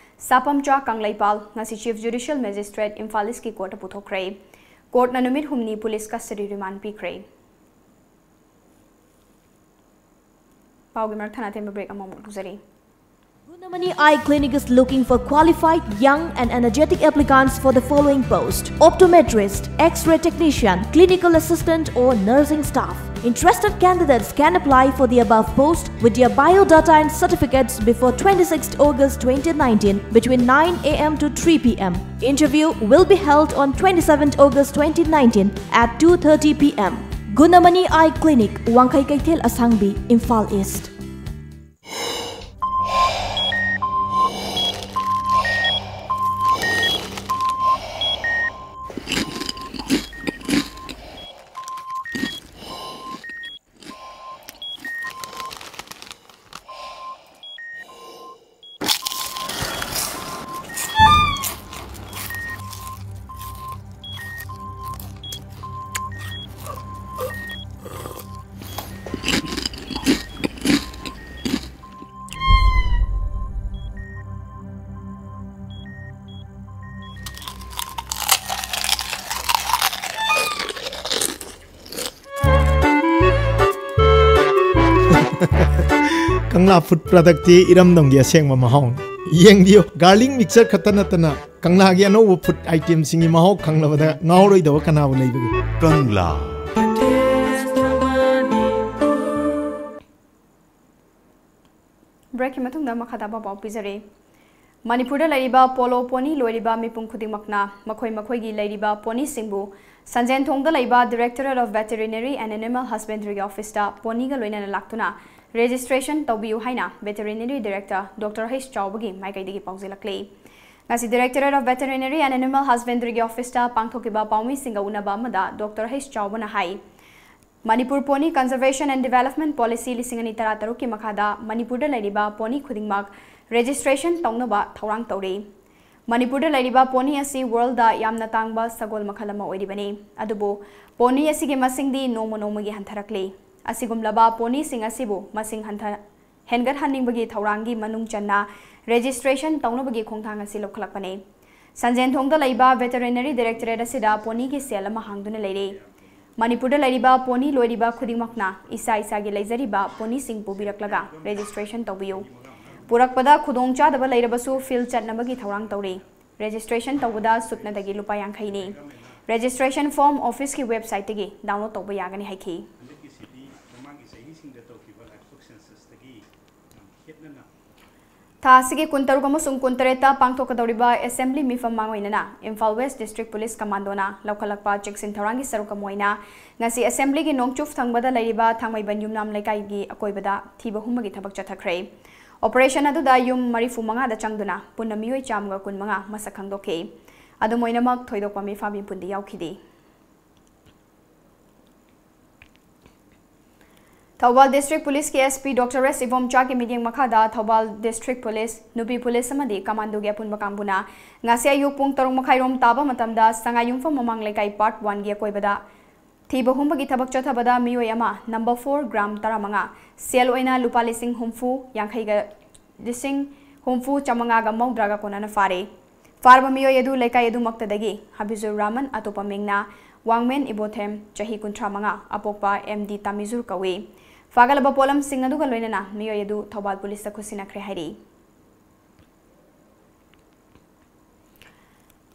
ꯁꯥꯄꯝꯆꯥ ꯀꯪꯂꯩꯄꯥꯜ ꯉꯁꯤ Chief Judicial Magistrate ꯏꯝꯐꯥꯜ Eastꯀꯤ courtꯇ ꯄꯨꯊꯣꯛꯈ꯭ꯔꯦ꯫ Courtꯅ ꯅꯨꯃꯤꯠ ꯍꯨꯝꯅꯤ police custody remand ꯄꯤꯈ꯭ꯔꯦ꯫ ꯄꯥꯎꯒꯤ ꯃꯔꯛ ꯊꯠꯅ ꯑꯇꯦꯟꯕ break ꯑꯃꯃꯨꯛ ꯂꯧꯖꯔꯤ꯫ Gunamani Eye Clinic is looking for qualified, young and energetic applicants for the following post: optometrist, X-ray technician, clinical assistant or nursing staff. Interested candidates can apply for the above post with their biodata and certificates before twenty-sixth August twenty nineteen between nine a m to three p m. Interview will be held on twenty-seventh August twenty nineteen at two thirty p m. Gunamani Eye Clinic, Wangkhai Keithel Asangbi, Imphal East. Kangla food productꯀꯤ ꯏꯔꯝꯗꯝꯒꯤ ꯑꯁꯦꯡꯕ ꯃꯍꯥꯎꯅꯤ꯫ ꯌꯦꯡꯕꯤꯌꯨ, garlic mixture ꯈꯛꯇ ꯅꯠꯇꯅ ꯀꯪꯂꯥꯒꯤ ꯑꯅꯧꯕ food itemꯁꯤꯡꯒꯤ ꯃꯍꯥꯎ ꯈꯪꯂꯕꯗ ꯉꯥꯎꯔꯣꯏꯗꯕ ꯀꯅꯥꯕꯨ ꯂꯩꯕꯒꯦ? ꯀꯪꯂꯥ꯫ Breakꯀꯤ ꯃꯇꯨꯡꯗ ꯃꯈꯥ ꯇꯥꯕ ꯄꯥꯎ ꯄꯤꯖꯔꯤ꯫ ꯃꯅꯤꯄꯨꯔꯗ ꯂꯩꯔꯤꯕ polo pony ꯂꯣꯏꯔꯤꯕ ꯃꯤꯄꯨꯝ ꯈꯨꯗꯤꯡꯃꯛꯅ ꯃꯈꯣꯏ ꯃꯈꯣꯏꯒꯤ ꯂꯩꯔꯤꯕ ponyꯁꯤꯡꯕꯨ ꯁꯟꯖꯦꯟꯊꯣꯡꯗ ꯂꯩꯕ Directorate of Veterinary and Animal Husbandryꯒꯤ officeꯇ ponyꯒ ꯂꯣꯏꯅꯅ ꯂꯥꯛꯇꯨꯅ registration ꯇꯧꯕꯤꯌꯨ ꯍꯥꯏꯅ Veterinary Director Doctor H ꯆꯥꯎꯕꯒꯤ ꯃꯥꯏꯀꯩꯗꯒꯤ ꯄꯥꯎꯖꯦꯜꯂꯛꯂꯤ꯫ ꯉꯁꯤ Directorate of Veterinary and Animal Husbandryꯒꯤ officeꯇ ꯄꯥꯡꯊꯣꯛꯈꯤꯕ ꯄꯥꯎꯃꯤꯁꯤꯡꯒ ꯎꯅꯕ ꯑꯃꯗ Doctor H ꯆꯥꯎꯕꯅ high, Manipur Pony Conservation and Development Policy ꯂꯤꯁꯤꯡ ꯑꯅꯤ ꯇꯔꯥꯇꯔꯨꯛꯀꯤ ꯃꯈꯥꯗ ꯃꯅꯤꯄꯨꯔꯗ ꯂꯩꯔꯤꯕ pony ꯈꯨꯗꯤꯡꯃꯛ Registration ꯇꯧꯅꯕ ꯊꯧꯔꯥꯡ ꯇꯧꯔꯤ꯫ ꯃꯅꯤꯄꯨꯔꯗ ꯂꯩꯔꯤꯕ pony ꯑꯁꯤ worldꯗ ꯌꯥꯝꯅ ꯇꯥꯡꯕ ꯁꯒꯣꯜ ꯃꯈꯜ ꯑꯃ ꯑꯣꯏꯔꯤꯕꯅꯤ꯫ ꯑꯗꯨꯕꯨ pony ꯑꯁꯤꯒꯤ ꯃꯁꯤꯡꯗꯤ ꯅꯣꯡꯃ ꯅꯣꯡꯃꯒꯤ ꯍꯟꯊꯔꯛꯂꯤ꯫ ꯑꯁꯤꯒꯨꯝꯂꯕ ponyꯁꯤꯡ ꯑꯁꯤꯕꯨ ꯃꯁꯤꯡ ꯍꯟꯊ-, ꯍꯦꯟꯒꯠꯍꯟꯅꯤꯡꯕꯒꯤ ꯊꯧꯔꯥꯡꯒꯤ ꯃꯅꯨꯡ ꯆꯟꯅ registration ꯇꯧꯅꯕꯒꯤ ꯈꯣꯡꯊꯥꯡ ꯑꯁꯤ ꯂꯧꯈꯠꯂꯛꯄꯅꯤ꯫ ꯁꯟꯖꯦꯟꯊꯣꯡꯗ ꯂꯩꯕ Veterinary Directorate ꯑꯁꯤꯗ ponyꯒꯤ cell ꯑꯃ ꯍꯥꯡꯗꯨꯅ ꯂꯩꯔꯤ꯫ ꯃꯅꯤꯄꯨꯔꯗ ꯂꯩꯔꯤꯕ pony ꯂꯣꯏꯔꯤꯕ ꯈꯨꯗꯤꯡꯃꯛꯅ ꯏꯁꯥ ꯏꯁꯥꯒꯤ ꯂꯩꯖꯔꯤꯕ ponyꯁꯤꯡ ꯄꯨꯕꯤꯔꯛꯂꯒ registration ꯇꯧꯕꯤꯌꯨ꯫ ꯄꯨꯔꯛꯄꯗ ꯈꯨꯗꯣꯡꯆꯥꯗꯕ ꯂꯩꯔꯕꯁꯨ field ꯆꯠꯅꯕꯒꯤ ꯊꯧꯔꯥꯡ ꯇꯧꯔꯤ꯫ Registration ꯇꯧꯕꯗ ꯁꯨꯞꯅꯗꯒꯤ ꯂꯨꯄꯥ ꯌꯥꯡꯈꯩꯅꯤ꯫ Registration form officeꯀꯤ websiteꯇꯒꯤ download ꯇꯧꯕ ꯌꯥꯒꯅꯤ ꯍꯥꯏꯈꯤ꯫ ꯍꯟꯗꯛꯀꯤꯁꯤꯗꯤ ꯃꯃꯥꯡꯒꯤ ꯆꯍꯤꯁꯤꯡꯗ ꯇꯧꯈꯤꯕ livestock censusꯇꯒꯤ ꯌꯥꯝ ꯈꯦꯠꯅꯅ ꯊꯥ ꯑꯁꯤꯒꯤ ꯀꯨꯟꯇꯔꯨꯛ ꯑꯃꯁꯨꯡ ꯀꯨꯟꯇꯔꯦꯠꯇ ꯄꯥꯡꯊꯣꯛꯀꯗꯧꯔꯤꯕ assembly ꯃꯤꯐꯝ ꯃꯥꯡꯑꯣꯏꯅꯅ ꯏꯝꯐꯥꯜ West District Police Commandoꯅ ꯂꯧꯈꯠꯂꯛꯄ ꯆꯦꯛꯁꯤꯟ ꯊꯧꯔꯥꯡꯒꯤ ꯁꯔꯨꯛ ꯑꯃ ꯑꯣꯏꯅ ꯉꯁꯤ assemblyꯒꯤ ꯅꯣꯡꯆꯨꯞ ꯊꯪꯕꯗ ꯂꯩꯔꯤꯕ ꯊꯥꯡꯃꯩꯕꯟ ꯌꯨꯝꯅꯥꯝ ꯂꯩꯀꯥꯏꯒꯤ ꯑꯀꯣꯏꯕꯗ ꯊꯤꯕ ꯍꯨꯝꯕꯒꯤ ꯊꯕꯛ ꯆꯠꯊꯈ꯭ꯔꯦ꯫ Operation ꯑꯗꯨꯗ ꯌꯨꯝ ꯃꯔꯤꯐꯨ ꯃꯉꯥꯗ ꯆꯪꯗꯨꯅ ꯄꯨꯟꯅ ꯃꯤꯑꯣꯏ ꯆꯥꯝꯃꯒ ꯀꯨꯟꯃꯉꯥ ꯃꯁꯛ ꯈꯪꯗꯣꯛꯈꯤ꯫ ꯑꯗꯨꯝ ꯑꯣꯏꯅꯃꯛ ꯊꯣꯏꯗꯣꯛꯄ ꯃꯤꯐꯥ ꯃꯤꯄꯨꯟꯗꯤ ꯌꯥꯎꯈꯤꯗꯦ꯫ Thoubal District Policeꯀꯤ S P Doctor S ꯏꯕꯣꯝꯆꯥꯒꯤ ꯃꯤꯠꯌꯦꯡ ꯃꯈꯥꯗ ꯊꯧꯕꯥꯜ District Police, ꯅꯨꯄꯤ police ꯑꯃꯗꯤ commandoꯒꯤ ꯑꯄꯨꯟꯕ ꯀꯥꯡꯕꯨꯅ ꯉꯁꯤ ꯑꯌꯨꯛ ꯄꯨꯡ ꯇꯔꯨꯛ ꯃꯈꯥꯏꯔꯣꯝ ꯇꯥꯕ ꯃꯇꯝꯗ ꯁꯉꯥꯏꯌꯨꯝꯐꯝ ꯃꯃꯥꯡ ꯂꯩꯀꯥꯏ Part Oneꯒꯤ ꯑꯀꯣꯏꯕꯗ ꯊꯤꯕ ꯍꯨꯝꯕꯒꯤ ꯊꯕꯛ ꯆꯠꯊꯕꯗ ꯃꯤꯑꯣꯏ ꯑꯃ number four gram ꯇꯔꯥꯃꯉꯥ, ꯁꯦꯜ ꯑꯣꯏꯅ ꯂꯨꯄꯥ ꯂꯤꯁꯤꯡ ꯍꯨꯝꯐꯨ, ꯌꯥꯡꯈꯩꯒ, ꯂꯤꯁꯤꯡ ꯍꯨꯝꯐꯨ ꯆꯥꯃꯉꯥꯒ ꯃꯧꯗ꯭ꯔꯥꯒ ꯀꯣꯟꯅꯅ ꯐꯥꯔꯦ꯫ ꯐꯥꯔꯕ ꯃꯤꯑꯣꯏ ꯑꯗꯨ ꯂꯩꯀꯥꯏ ꯑꯗꯨꯃꯛꯇꯗꯒꯤ ꯍꯕꯤꯖꯨꯔ ꯔꯍꯃꯟ, ꯑꯇꯣꯞꯄ ꯃꯤꯡꯅ ꯋꯥꯡꯃꯦꯟ ꯏꯕꯣꯊꯦꯝ, ꯆꯍꯤ ꯀꯨꯟꯊ꯭ꯔꯥ ꯃꯉꯥ, ꯑꯄꯣꯛꯄ M D ꯇꯥꯃꯤꯖꯨꯔ ꯀꯧꯏ꯫ ꯐꯥꯒꯠꯂꯕ ꯄꯣꯠꯂꯝꯁꯤꯡ ꯑꯗꯨꯒ ꯂꯣꯏꯅꯅ ꯃꯤꯑꯣꯏ ꯑꯗꯨ ꯊꯧꯕꯥꯜ policeꯇ ꯈꯨꯠꯁꯤꯟꯅꯈ꯭ꯔꯦ ꯍꯥꯏꯔꯤ꯫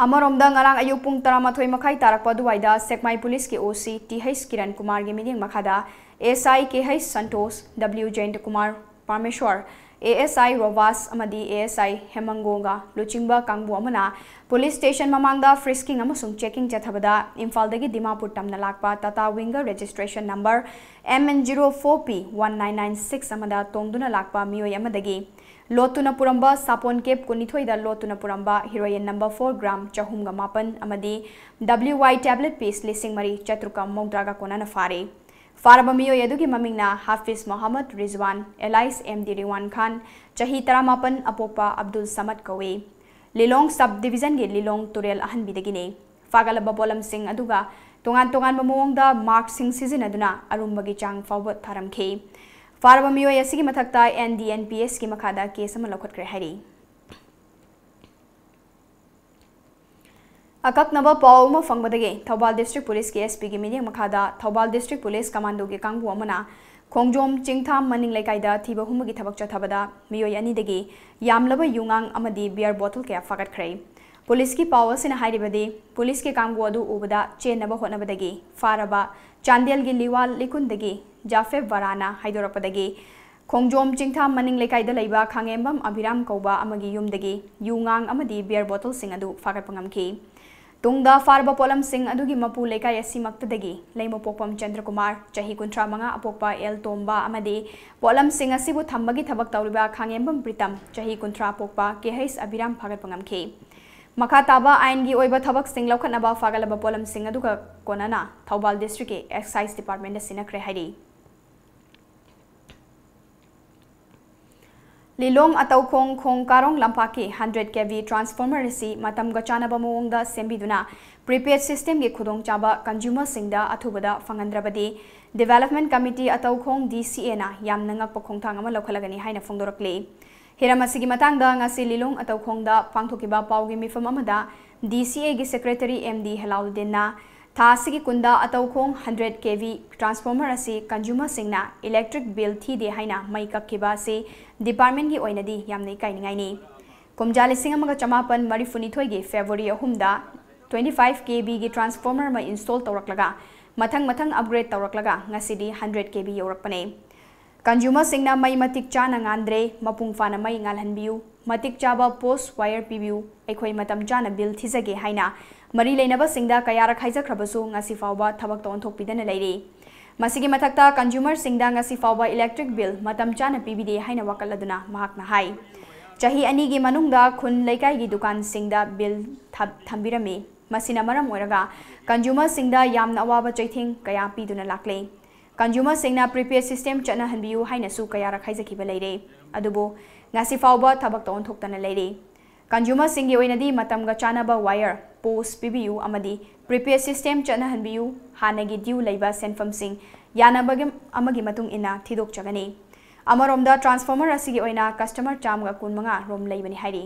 ꯑꯃꯔꯣꯝꯗ, ꯉꯔꯥꯡ ꯑꯌꯨꯛ ꯄꯨꯡ ꯇꯔꯥꯃꯥꯊꯣꯏ ꯃꯈꯥꯏ ꯇꯥꯔꯛꯄ ꯑꯗꯨꯋꯥꯏꯗ ꯁꯦꯛꯃꯥꯏ policeꯀꯤ O C T H Kiran ꯀꯨꯃꯥꯔꯒꯤ ꯃꯤꯠꯌꯦꯡ ꯃꯈꯥꯗ S I K H Santosh, W ꯖꯌꯟꯇ Kumar ꯄꯔꯃꯦꯁ꯭ꯋꯔ, A S I ꯔꯣꯕꯥꯁ ꯑꯃꯗꯤ A S I ꯍꯦꯃꯪꯒꯣꯒ ꯂꯨꯆꯤꯡꯕ ꯀꯥꯡꯕꯨ ꯑꯃꯅ police station ꯃꯃꯥꯡꯗ frisking ꯑꯃꯁꯨꯡ checking ꯆꯠꯊꯕꯗ ꯏꯝꯐꯥꯜꯗꯒꯤ ꯗꯤꯃꯥꯄꯨꯔ ꯇꯝꯅ ꯂꯥꯛꯄ Tata Winger registration number M N zero four P one nine nine six ꯑꯃꯗ ꯇꯣꯡꯗꯨꯅ ꯂꯥꯛꯄ ꯃꯤꯑꯣꯏ ꯑꯃꯗꯒꯤ ꯂꯣꯠꯇꯨꯅ ꯄꯨꯔꯝꯕ ꯁꯥꯄꯣꯟ case ꯀꯨꯟꯅꯤꯊꯣꯏꯗ ꯂꯣꯠꯇꯨꯅ ꯄꯨꯔꯝꯕ heroin number four gram ꯆꯍꯨꯝꯒ ꯃꯥꯄꯟ ꯑꯃꯗꯤ W Y tablet piece ꯂꯤꯁꯤꯡ ꯃꯔꯤ ꯆꯥꯇ꯭ꯔꯨꯛꯀ ꯃꯧꯗ꯭ꯔꯥꯒ ꯀꯣꯟꯅꯅ ꯐꯥꯔꯦ꯫ ꯐꯥꯔꯕ ꯃꯤꯑꯣꯏ ꯑꯗꯨꯒꯤ ꯃꯃꯤꯡꯅ ꯍꯥꯐꯤꯖ ꯃꯣꯍꯝꯃꯗ ꯔꯤꯖꯋꯥꯟ, alias MD ꯔꯤꯋꯥꯟ ꯈꯥꯟ, ꯆꯍꯤ ꯇꯔꯥꯃꯥꯄꯟ, ꯑꯄꯣꯛꯄ ꯑꯕꯗꯨꯜ ꯁꯃꯗ ꯀꯧꯏ꯫ ꯂꯤꯂꯣꯡ sub division ꯒꯤ ꯂꯤꯂꯣꯡ ꯇꯨꯔꯦꯜ ꯑꯍꯟꯕꯤꯗꯒꯤꯅꯤ꯫ ꯐꯥꯒꯠꯂꯕ ꯄꯣꯠꯂꯝꯁꯤꯡ ꯑꯗꯨꯒ ꯇꯣꯉꯥꯟ ꯇꯣꯉꯥꯟꯕ ꯃꯑꯣꯡꯗ ꯃꯥꯛꯁꯤꯡ ꯁꯤꯖꯤꯟꯅꯗꯨꯅ ꯑꯔꯨꯝꯕꯒꯤ ꯆꯥꯡ ꯐꯥꯎꯕ ꯊꯥꯔꯝꯈꯤ꯫ ꯐꯥꯔꯕ ꯃꯤꯑꯣꯏ ꯑꯁꯤꯒꯤ ꯃꯊꯛꯇ NDNPS ꯀꯤ ꯃꯈꯥꯗ ꯀꯦꯁ ꯑꯃ ꯂꯧꯈꯠꯈ꯭ꯔꯦ ꯍꯥꯏꯔꯤ꯫ ꯑꯀꯛꯅꯕ ꯄꯥꯎ ꯑꯃ ꯐꯪꯕꯗꯒꯤ ꯊꯧꯕꯥꯜ District Police ꯀꯤ SP ꯒꯤ ꯃꯤꯠꯌꯦꯡ ꯃꯈꯥꯗ ꯊꯧꯕꯥꯜ District Police Commando ꯒꯤ ꯀꯥꯡꯕꯨ ꯑꯃꯅ ꯈꯣꯡꯖꯣꯝ ꯆꯤꯡꯊꯥꯝ ꯃꯅꯤꯡ ꯂꯩꯀꯥꯏꯗ ꯊꯤꯕ ꯍꯨꯝꯕꯒꯤ ꯊꯕꯛ ꯆꯠꯊꯕꯗ ꯃꯤꯑꯣꯏ ꯑꯅꯤꯗꯒꯤ ꯌꯥꯝꯂꯕ ꯌꯨꯉꯥꯡ ꯑꯃꯗꯤ beer bottle ꯀꯌꯥ ꯐꯥꯒꯠꯈ꯭ꯔꯦ꯫ Police ꯀꯤ ꯄꯥꯎ ꯑꯁꯤꯅ ꯍꯥꯏꯔꯤꯕꯗꯤ, police ꯀꯤ ꯀꯥꯡꯕꯨ ꯑꯗꯨ ꯎꯕꯗ ꯆꯦꯟꯅꯕ ꯍꯣꯠꯅꯕꯗꯒꯤ ꯐꯥꯔꯕ ꯆꯥꯟꯗꯦꯜꯒꯤ ꯂꯤꯋꯥ ꯂꯩꯀꯨꯟꯗꯒꯤ ꯖꯥꯐꯦꯕ ꯕꯔꯥꯅ ꯍꯥꯏꯗꯣꯔꯛꯄꯗꯒꯤ ꯈꯣꯡꯖꯣꯝ ꯆꯤꯡꯊꯥꯝ ꯃꯅꯤꯡ ꯂꯩꯀꯥꯏꯗ ꯂꯩꯕ ꯈꯥꯉꯦꯝꯕꯝ ꯑꯕꯤꯔꯥꯝ ꯀꯧꯕ ꯑꯃꯒꯤ ꯌꯨꯝꯗꯒꯤ ꯌꯨꯉꯥꯡ ꯑꯃꯗꯤ beer bottle ꯁꯤꯡ ꯑꯗꯨ ꯐꯥꯒꯠꯄ ꯉꯝꯈꯤ꯫ ꯇꯨꯡꯗ ꯐꯥꯔꯕ ꯄꯣꯠꯂꯝꯁꯤꯡ ꯑꯗꯨꯒꯤ ꯃꯄꯨ ꯂꯩꯀꯥꯏ ꯑꯁꯤꯃꯛꯇꯗꯒꯤ ꯂꯩꯃꯄꯣꯛꯄꯝ ꯆꯟꯗ꯭ꯔꯀꯨꯃꯥꯔ, ꯆꯍꯤ ꯀꯨꯟꯊ꯭ꯔꯥ ꯃꯉꯥ, ꯑꯄꯣꯛꯄ ꯑꯦꯜ ꯇꯣꯝꯕ ꯑꯃꯗꯤ ꯄꯣꯠꯂꯝꯁꯤꯡ ꯑꯁꯤꯕꯨ ꯊꯝꯕꯒꯤ ꯊꯕꯛ ꯇꯧꯔꯤꯕ ꯈꯥꯉꯦꯝꯕꯝ ꯄ꯭ꯔꯤꯇꯝ, ꯆꯍꯤ ꯀꯨꯟꯊ꯭ꯔꯥ, ꯑꯄꯣꯛꯄ ꯀꯦ ꯍꯩꯁ ꯑꯕꯤꯔꯥꯝ ꯐꯥꯒꯠꯄ ꯉꯝꯈꯤ꯫ ꯃꯈꯥ ꯇꯥꯕ ꯑꯥꯏꯟꯒꯤ ꯑꯣꯏꯕ ꯊꯕꯛꯁꯤꯡ ꯂꯧꯈꯠꯅꯕ ꯐꯥꯒꯠꯂꯕ ꯄꯣꯠꯂꯝꯁꯤꯡ ꯑꯗꯨꯒ ꯀꯣꯟꯅꯅ ꯊꯧꯕꯥꯜ district ꯀꯤ excise department ꯗ ꯁꯤꯟꯅꯈ꯭ꯔꯦ ꯍꯥꯏꯔꯤ꯫ ꯂꯤꯂꯣꯡ ꯑꯇꯧꯈꯣꯡ ꯈꯣꯡ ꯀꯥꯔꯣꯡ ꯂꯝꯄꯥꯛꯀꯤ hundred KV transformer ꯑꯁꯤ ꯃꯇꯝꯒ ꯆꯥꯟꯅꯕ ꯃꯑꯣꯡꯗ ꯁꯦꯝꯕꯤꯗꯨꯅ prepaid system ꯒꯤ ꯈꯨꯗꯣꯡꯆꯥꯕ consumer ꯁꯤꯡꯗ ꯑꯊꯨꯕꯗ ꯐꯪꯍꯟꯗ꯭ꯔꯕꯗꯤ Development Committee ꯑꯇꯧꯈꯣꯡ DCA ꯅ ꯌꯥꯝꯅ ꯉꯛꯄ ꯈꯣꯡꯊꯥꯡ ꯑꯃ ꯂꯧꯈꯠꯂꯒꯅꯤ ꯍꯥꯏꯅ ꯐꯣꯡꯗꯣꯔꯛꯂꯤ꯫ ꯍꯤꯔꯝ ꯑꯁꯤꯒꯤ ꯃꯇꯥꯡꯗ ꯉꯁꯤ ꯂꯤꯂꯣꯡ ꯑꯇꯧꯈꯣꯡꯗ ꯄꯥꯡꯊꯣꯛꯈꯤꯕ ꯄꯥꯎꯒꯤ ꯃꯤꯐꯝ ꯑꯃꯗ DCA ꯒꯤ secretary MD ꯍꯦꯂꯥꯎꯗꯤꯟꯅ ꯊꯥ ꯑꯁꯤꯒꯤ ꯀꯨꯟꯗ ꯑꯇꯧꯈꯣꯡ hundred KV transformer ꯑꯁꯤ consumer ꯁꯤꯡꯅ electric bill ꯊꯤꯗꯦ ꯍꯥꯏꯅ ꯃꯩ ꯀꯛꯈꯤꯕ ꯑꯁꯤ department ꯒꯤ ꯑꯣꯏꯅꯗꯤ ꯌꯥꯝꯅ ꯏꯀꯥꯏꯅꯤꯡꯉꯥꯏꯅꯤ꯫ ꯀꯨꯝꯖꯥ ꯂꯤꯁꯤꯡ ꯑꯃꯒ ꯆꯃꯥꯄꯟ ꯃꯔꯤꯐꯨꯅꯤꯊꯣꯏꯒꯤ February ꯑꯍꯨꯝꯗ twenty five KV ꯒꯤ transformer ꯑꯃ install ꯇꯧꯔꯛꯂꯒ, ꯃꯊꯪ ꯃꯊꯪ upgrade ꯇꯧꯔꯛꯂꯒ ꯉꯁꯤꯗꯤ hundred KV ꯌꯧꯔꯛꯄꯅꯦ꯫ Consumer ꯁꯤꯡꯅ ꯃꯩ ꯃꯇꯤꯛ ꯆꯥꯅ ꯉꯥꯟꯗ꯭ꯔꯦ, ꯃꯄꯨꯡ ꯐꯥꯅ ꯃꯩ ꯉꯥꯜꯍꯟꯕꯤꯌꯨ, ꯃꯇꯤꯛ ꯆꯥꯕ post wire ꯄꯤꯕꯤꯌꯨ, ꯑꯩꯈꯣꯏ ꯃꯇꯝ ꯆꯥꯅ bill ꯊꯤꯖꯒꯦ ꯍꯥꯏꯅ ꯃꯔꯤ ꯂꯩꯅꯕꯁꯤꯡꯗ ꯀꯌꯥꯔꯛ ꯍꯥꯏꯖꯈ꯭ꯔꯕꯁꯨ ꯉꯁꯤ ꯐꯥꯎꯕ ꯊꯕꯛꯇ ꯑꯣꯟꯊꯣꯛꯄꯤꯗꯅ ꯂꯩꯔꯤ꯫ ꯃꯁꯤꯒꯤ ꯃꯊꯛꯇ consumer ꯁꯤꯡꯗ ꯉꯁꯤ ꯐꯥꯎꯕ electric bill ꯃꯇꯝ ꯆꯥꯅ ꯄꯤꯕꯤꯗꯦ ꯍꯥꯏꯅ ꯋꯥꯀꯠꯂꯗꯨꯅ ꯃꯍꯥꯛꯅ ꯍꯥꯏ, ꯆꯍꯤ ꯑꯅꯤꯒꯤ ꯃꯅꯨꯡꯗ ꯈꯨꯟ ꯂꯩꯀꯥꯏꯒꯤ ꯗꯨꯀꯥꯟꯁꯤꯡꯗ bill ꯊ-, ꯊꯝꯕꯤꯔꯝꯃꯤ꯫ ꯃꯁꯤꯅ ꯃꯔꯝ ꯑꯣꯏꯔꯒ consumer ꯁꯤꯡꯗ ꯌꯥꯝꯅ ꯑꯋꯥꯕ ꯆꯩꯊꯦꯡ ꯀꯌꯥ ꯄꯤꯗꯨꯅ ꯂꯥꯛꯂꯦ꯫ ꯀꯟꯖꯨꯃꯔꯁꯤꯡꯅ ꯄ꯭ꯔꯤꯄꯦꯗ ꯁꯤꯁꯇꯦꯝ ꯆꯠꯅꯍꯟꯕꯤꯌꯨ ꯍꯥꯏꯅꯁꯨ ꯀꯌꯥꯔꯛ ꯍꯥꯏꯖꯈꯤꯕ ꯂꯩꯔꯦ꯫ ꯑꯗꯨꯕꯨ ꯉꯁꯤ ꯐꯥꯎꯕ ꯊꯕꯛꯇ ꯑꯣꯟꯊꯣꯛꯇꯅ ꯂꯩꯔꯤ꯫ ꯀꯟꯖꯨꯃꯔꯁꯤꯡꯒꯤ ꯑꯣꯏꯅꯗꯤ ꯃꯇꯝꯒ ꯆꯥꯟꯅꯕ ꯋꯥꯌꯔ ꯄꯣꯁ ꯄꯤꯕꯤꯌꯨ ꯑꯃꯗꯤ ꯄ꯭ꯔꯤꯄꯦꯗ ꯁꯤꯁꯇꯦꯝ ꯆꯠꯅꯍꯟꯕꯤꯌꯨ꯫ ꯍꯥꯟꯅꯒꯤ ꯗ꯭ꯌꯨ ꯂꯩꯕ ꯁꯦꯟꯐꯝꯁꯤꯡ ꯌꯥꯅꯕꯒꯤ ꯑꯃꯒꯤ ꯃꯇꯨꯡ ꯏꯟꯅ ꯊꯤꯗꯣꯛꯆꯒꯅꯤ꯫ ꯑꯃꯔꯣꯝꯗ ꯇ꯭ꯔꯥꯟꯁꯐꯣꯔꯃꯔ ꯑꯁꯤꯒꯤ ꯑꯣꯏꯅ ꯀꯁꯇꯃꯔ ꯆꯥꯝꯃꯒ ꯀꯨꯟꯃꯉꯥ ꯔꯣꯝ ꯂꯩꯕꯅꯤ ꯍꯥꯏꯔꯤ꯫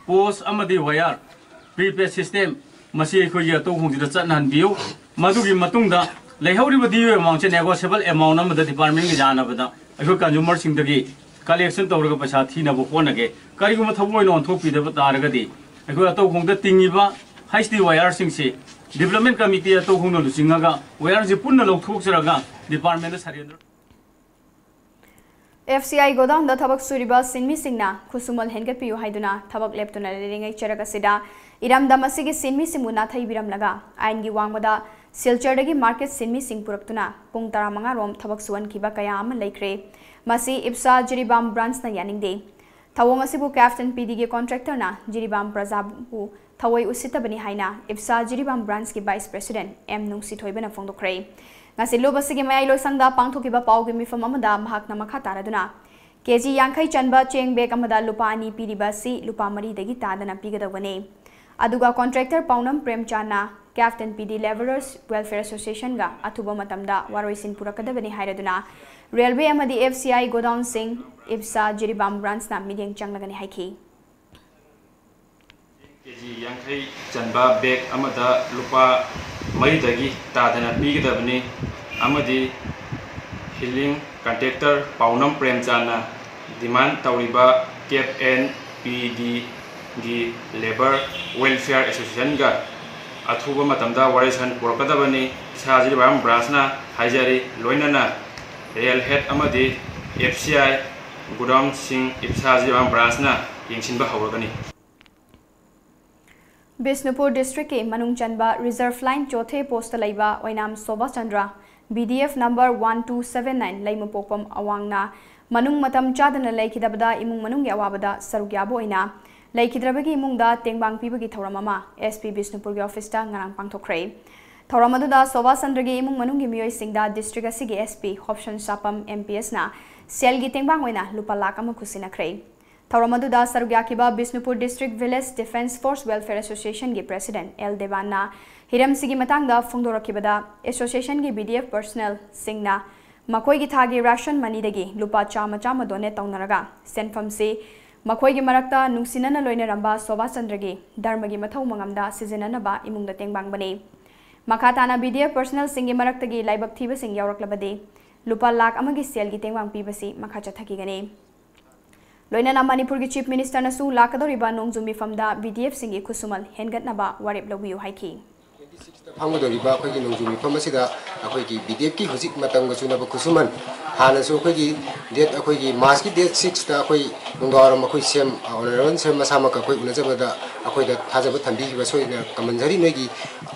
ꯄꯣꯁ ꯑꯃꯗꯤ ꯋꯥꯌꯔ ꯄ꯭ꯔꯤꯄꯦꯗ ꯁꯤꯁꯇꯦꯝ ꯃꯁꯤ ꯑꯩꯈꯣꯏꯒꯤ ꯑꯇꯧꯈꯣꯡꯁꯤꯗ ꯆꯠꯅꯍꯟꯕꯤꯌꯨ꯫ ꯃꯗꯨꯒꯤ ꯃꯇꯨꯡꯗ ꯂꯩꯍꯧꯔꯤꯕ ꯗ꯭ꯌꯨ ꯑꯦꯃꯥꯎꯟꯁꯦ ꯅꯦꯒꯣꯁꯤꯌꯦꯕꯜ ꯑꯦꯃꯥꯎꯟ ꯑꯃꯗ ꯗꯤꯄꯥꯔꯠꯃꯦꯟꯒ ꯌꯥꯅꯕꯗ ꯑꯩꯈꯣꯏ ꯀꯟꯖꯨꯃꯔꯁꯤꯡꯗꯒꯤ ꯀꯂꯦꯛꯁꯟ ꯇꯧꯔꯒ ꯄꯩꯁꯥ ꯊꯤꯅꯕ ꯍꯣꯠꯅꯒꯦ꯫ ꯀꯔꯤꯒꯨꯝꯕ ꯊꯕꯛ ꯑꯣꯏꯅ ꯑꯣꯟꯊꯣꯛꯄꯤꯗꯕ ꯇꯥꯔꯒꯗꯤ ꯑꯩꯈꯣꯏ ꯑꯇꯧꯈꯣꯡꯗ ꯇꯤꯡꯉꯤꯕ ꯍꯩꯆ ꯗꯤ ꯋꯥꯌꯔꯁꯤꯡꯁꯤ ꯗꯤꯕꯂꯞꯃꯦꯟ ꯀꯃꯤꯇꯤ ꯑꯇꯧꯈꯣꯡꯅ ꯂꯨꯆꯤꯡꯉꯒ ꯋꯥꯌꯔꯁꯤ ꯄꯨꯟꯅ ꯂꯧꯊꯣꯛꯆꯔꯒ ꯗꯤꯄꯥꯔꯠꯃꯦꯟꯗ ꯁꯔꯦꯟꯗꯔ ꯑꯦꯐ ꯁꯤ ꯑꯥꯏ ꯒꯣꯗꯥꯎꯟꯗ ꯊꯕꯛ ꯁꯨꯔꯤꯕ ꯁꯤꯟꯃꯤꯁꯤꯡꯅ ꯈꯨꯠꯁꯨꯃꯜ ꯍꯦꯟꯒꯠꯄꯤꯌꯨ ꯍꯥꯏꯗꯨꯅ ꯊꯕꯛ ꯂꯦꯞꯇꯨꯅ ꯂꯩꯔꯤꯉꯩ ꯆꯔꯛ ꯑꯁꯤꯗ ꯏꯔꯝꯗꯝ ꯑꯁꯤꯒꯤ ꯁꯤꯟꯃꯤꯁꯤꯡꯕꯨ ꯅꯥꯊꯩꯕꯤꯔꯝꯂꯒ ꯑꯥꯏꯟꯒꯤ ꯋꯥꯡꯃꯗ ꯁꯤꯜꯆꯔꯗꯒꯤ ꯃꯥꯔꯀꯦꯠ ꯁꯤꯟꯃꯤꯁꯤꯡ ꯄꯨꯔꯛꯇꯨꯅ ꯄꯨꯡ ꯇꯔꯥꯃꯉꯥ ꯔꯣꯝ ꯊꯕꯛ ꯁꯨꯍꯟꯈꯤꯕ ꯀꯌꯥ ꯑꯃ ꯂꯩꯈ꯭ꯔꯦ꯫ ꯃꯁꯤ ꯏꯞꯁꯥ ꯖꯤꯔꯤꯕꯥꯝ ꯕ꯭ꯔꯥꯟꯁꯅ ꯌꯥꯅꯤꯡꯗꯦ꯫ ꯊꯧꯑꯣꯡ ꯑꯁꯤꯕꯨ ꯀꯦꯞꯇꯟ ꯄꯤ ꯗꯤꯒꯤ ꯀꯣꯟꯇ꯭ꯔꯦꯛꯇꯔꯅ ꯖꯤꯔꯤꯕꯥꯝ ꯄ꯭ꯔꯖꯥꯕꯨ ꯊꯑꯣꯏ ꯎꯁꯤꯠꯇꯕꯅꯤ ꯍꯥꯏꯅ ꯏꯞꯁꯥ ꯖꯤꯔꯤꯕꯥꯝ ꯕ꯭ꯔꯥꯟꯁꯀꯤ ꯚꯥꯏꯁ ꯄ꯭ꯔꯦꯁꯤꯗꯦꯟꯠ ꯑꯦꯝ ꯅꯨꯡꯁꯤꯊꯣꯏꯕꯅ ꯐꯣꯡꯗꯣꯛꯈ꯭ꯔꯦ꯫ ꯉꯁꯤ ꯂꯨꯞ ꯑꯁꯤꯒꯤ ꯃꯌꯥꯏ ꯂꯣꯏꯁꯪꯗ ꯄꯥꯡꯊꯣꯛꯈꯤꯕ ꯄꯥꯎꯒꯤ ꯃꯤꯐꯝ ꯑꯃꯗ ꯃꯍꯥꯛꯅ ꯃꯈꯥ ꯇꯥꯔꯗꯨꯅ ꯀꯦ ꯖꯤ ꯌꯥꯡꯈꯩ ꯆꯟꯕ ꯆꯦꯡ ꯕꯦꯒ ꯑꯃꯗ ꯂꯨꯄꯥ ꯑꯅꯤ ꯄꯤꯔꯤꯕ ꯑꯁꯤ ꯂꯨꯄꯥ ꯃꯔꯤꯗꯒꯤ ꯇꯥꯗꯅ ꯄꯤꯒꯗꯧꯕꯅꯤ꯫ ꯑꯗꯨꯒ ꯀꯣꯟꯇ꯭ꯔꯦꯛꯇꯔ ꯄꯥꯎꯅꯝ ꯄ꯭ꯔꯦꯝꯆꯥꯟꯅ ꯀꯦꯞꯇꯟ ꯄꯤ ꯗꯤ ꯂꯦꯕꯔꯔꯁ ꯋꯦꯜꯐꯤꯌꯔ ꯑꯦꯁꯣꯁꯤꯌꯦꯁꯟꯒ ꯑꯊꯨꯕ ꯃꯇꯝꯗ ꯋꯥꯔꯣꯏꯁꯤꯟ ꯄꯨꯔꯛꯀꯗꯕꯅꯤ ꯍꯥꯏꯔꯗꯨꯅ ꯔꯦꯜꯋꯦ ꯑꯃꯗꯤ ꯑꯦꯐ ꯁꯤ ꯑꯥꯏ ꯒꯣꯗꯥꯎꯟꯁꯤꯡ ꯏꯞꯁꯥ ꯖꯤꯔꯤꯕꯥꯝ ꯕ꯭ꯔꯥꯟꯁꯅ ꯃꯤꯠꯌꯦꯡ ꯆꯪꯂꯒꯅꯤ ꯍꯥꯏꯈꯤ꯫ ꯀꯦ ꯖꯤ ꯌꯥꯡꯈꯩ ꯆꯟꯕ ꯕꯦꯒ ꯑꯃꯗ ꯂꯨꯄꯥ ꯃꯔꯤꯗꯒꯤ ꯇꯥꯗꯅ ꯄꯤꯒꯗꯕꯅꯤ ꯑꯃꯗꯤ ꯍꯤꯂꯤꯡ ꯀꯟꯇ꯭ꯔꯦꯛꯇꯔ ꯄꯥꯎꯅꯝ ꯄ꯭ꯔꯦꯝꯆꯥꯟꯅ ꯗꯤꯃꯥꯟ ꯇꯧꯔꯤꯕ ꯀꯦꯞ ꯑꯦꯟ ꯄꯤ ꯗꯤꯒꯤ ꯂꯦꯕꯔ ꯋꯦꯜꯐꯤꯌꯔ ꯑꯦꯁꯣꯁꯤꯌꯦꯁꯟꯒ ꯑꯊꯨꯕ ꯃꯇꯝꯗ ꯋꯥꯔꯣꯏꯁꯟ ꯄꯨꯔꯛꯀꯗꯕꯅꯤ꯫ ꯏꯁꯥ ꯖꯤꯔꯤꯕꯥꯝ ꯕ꯭ꯔꯥꯟꯁꯅ ꯍꯥꯏꯖꯔꯤ, ꯂꯣꯏꯅꯅ ꯔꯦꯜ ꯍꯦꯗ ꯑꯃꯗꯤ ꯑꯦꯐ ꯁꯤ ꯑꯥꯏ ꯒꯣꯗꯥꯎꯟꯁꯤꯡ ꯏꯞꯁꯥ ꯖꯤꯔꯤꯕꯥꯝ ꯕ꯭ꯔꯥꯟꯁꯅ ꯌꯦꯡꯁꯤꯟꯕ ꯍꯧꯔꯒꯅꯤ꯫ ꯕꯤꯁꯅꯨꯄꯨꯔ ꯗꯤꯁꯇ꯭ꯔꯤꯛꯀꯤ ꯃꯅꯨꯡ ꯆꯟꯕ ꯔꯤꯖꯔꯚ ꯂꯥꯏꯟ ꯆꯣꯊꯦ ꯄꯣꯁꯇ ꯂꯩꯕ Oinam Sobha Chandra, B D F number one two seven nine ꯂꯩꯃꯄꯣꯛꯄꯝ ꯑꯋꯥꯡꯅ ꯃꯅꯨꯡ ꯃꯇꯝ ꯆꯥꯗꯅ ꯂꯩꯈꯤꯗꯕꯗ ꯏꯃꯨꯡ ꯃꯅꯨꯡꯒꯤ ꯑꯋꯥꯕꯗ ꯁꯔꯨꯛ ꯌꯥꯕ ꯑꯣꯏꯅ ꯂꯩꯈꯤꯗ꯭ꯔꯕꯒꯤ ꯏꯃꯨꯡꯗ ꯇꯦꯡꯕꯥꯡ ꯄꯤꯕꯒꯤ ꯊꯧꯔꯝ ꯑꯃ ꯑꯦꯁ ꯄꯤ ꯕꯤꯁꯅꯨꯄꯨꯔꯒꯤ ꯑꯣꯐꯤꯁꯇ ꯉꯔꯥꯡ ꯄꯥꯡꯊꯣꯛꯈ꯭ꯔꯦ꯫ ꯊꯧꯔꯝ ꯑꯗꯨꯗ ꯁꯣꯚꯥ ꯆꯟꯗ꯭ꯔꯒꯤ ꯏꯃꯨꯡ ꯃꯅꯨꯡꯒꯤ ꯃꯤꯑꯣꯏꯁꯤꯡꯗ district ꯑꯁꯤꯒꯤ S P ꯍꯣꯞꯁꯟ ꯁꯥꯄꯝ M P S ꯅ ꯁꯦꯜꯒꯤ ꯇꯦꯡꯕꯥꯡ ꯑꯣꯏꯅ ꯂꯨꯄꯥ ꯂꯥꯈ ꯑꯃ ꯈꯨꯠꯁꯤꯟꯅꯈ꯭ꯔꯦ꯫ ꯊꯧꯔꯝ ꯑꯗꯨꯗ ꯁꯔꯨꯛ ꯌꯥꯈꯤꯕ Bishnupur District Village Defence Force Welfare Association ꯒꯤ President L ꯗꯦꯕꯥꯟꯅ ꯍꯤꯔꯝꯁꯤꯒꯤ ꯃꯇꯥꯡꯗ ꯐꯣꯡꯗꯣꯔꯛꯈꯤꯕꯗ, association ꯒꯤ B D F personnel ꯁꯤꯡꯅ ꯃꯈꯣꯏꯒꯤ ꯊꯥꯒꯤ ration money ꯗꯒꯤ ꯂꯨꯄꯥ ꯆꯥꯝꯃ ꯆꯥꯝꯃ donate ꯇꯧꯅꯔꯒ, ꯁꯦꯟꯐꯝꯁꯤ ꯃꯈꯣꯏꯒꯤ ꯃꯔꯛꯇ ꯅꯨꯡꯁꯤꯅꯅ ꯂꯣꯏꯅꯔꯝꯕ ꯁꯣꯚꯥ ꯆꯟꯗ꯭ꯔꯒꯤ ꯙꯔꯃꯒꯤ ꯃꯊꯧ ꯃꯉꯝꯗ ꯁꯤꯖꯤꯟꯅꯅꯕ ꯏꯃꯨꯡꯗ ꯇꯦꯡꯕꯥꯡꯕꯅꯤ꯫ ꯃꯈꯥ ꯇꯥꯅ B D F personnel ꯁꯤꯡꯒꯤ ꯃꯔꯛꯇꯒꯤ ꯂꯥꯏꯕꯛ ꯊꯤꯕꯁꯤꯡ ꯌꯥꯎꯔꯛꯂꯕꯗꯤ ꯂꯨꯄꯥ ꯂꯥꯈ ꯑꯃꯒꯤ ꯁꯦꯜꯒꯤ ꯇꯦꯡꯕꯥꯡ ꯄꯤꯕꯁꯤ ꯃꯈꯥ ꯆꯠꯊꯈꯤꯒꯅꯤ꯫ ꯂꯣꯏꯅꯅ ꯃꯅꯤꯄꯨꯔꯒꯤ Chief Minister ꯅꯁꯨ ꯂꯥꯛꯀꯗꯧꯔꯤꯕ ꯅꯣꯡꯖꯨ ꯃꯤꯐꯝꯗ B D F ꯁꯤꯡꯒꯤ ꯈꯨꯠꯁꯨꯃꯟ ꯍꯦꯟꯒꯠꯅꯕ ꯋꯥꯔꯦꯞ ꯂꯧꯕꯤꯌꯨ ꯍꯥꯏꯈꯤ꯫ ꯐꯝꯒꯗꯧꯔꯤꯕ ꯑꯩꯈꯣꯏꯒꯤ ꯅꯣꯡꯖꯨ ꯃꯤꯐꯝ ꯑꯁꯤꯗ ꯑꯩꯈꯣꯏꯒꯤ B D F ꯀꯤ ꯍꯧꯖꯤꯛ ꯃꯇꯝꯒ ꯆꯨꯅꯕ ꯈꯨꯠꯁꯨꯃꯟ, ꯍꯥꯟꯅꯁꯨ ꯑꯩꯈꯣꯏꯒꯤ date, ꯑꯩꯈꯣꯏꯒꯤ March ꯀꯤ date six ꯇ ꯑꯩꯈꯣꯏ ꯅꯨꯡꯗꯥꯡꯋꯥꯏꯔꯝ ꯑꯩꯈꯣꯏ CM, Honourable CM ꯃꯁꯥꯃꯛꯀ ꯑꯩꯈꯣꯏ ꯎꯅꯖꯕꯗ ꯑꯩꯈꯣꯏꯗ ꯊꯥꯖꯕ ꯊꯝꯕꯤꯈꯤꯕ ꯁꯣꯏꯗꯅ ꯀꯝꯃꯟꯖꯔꯤ꯫ ꯅꯣꯏꯒꯤ,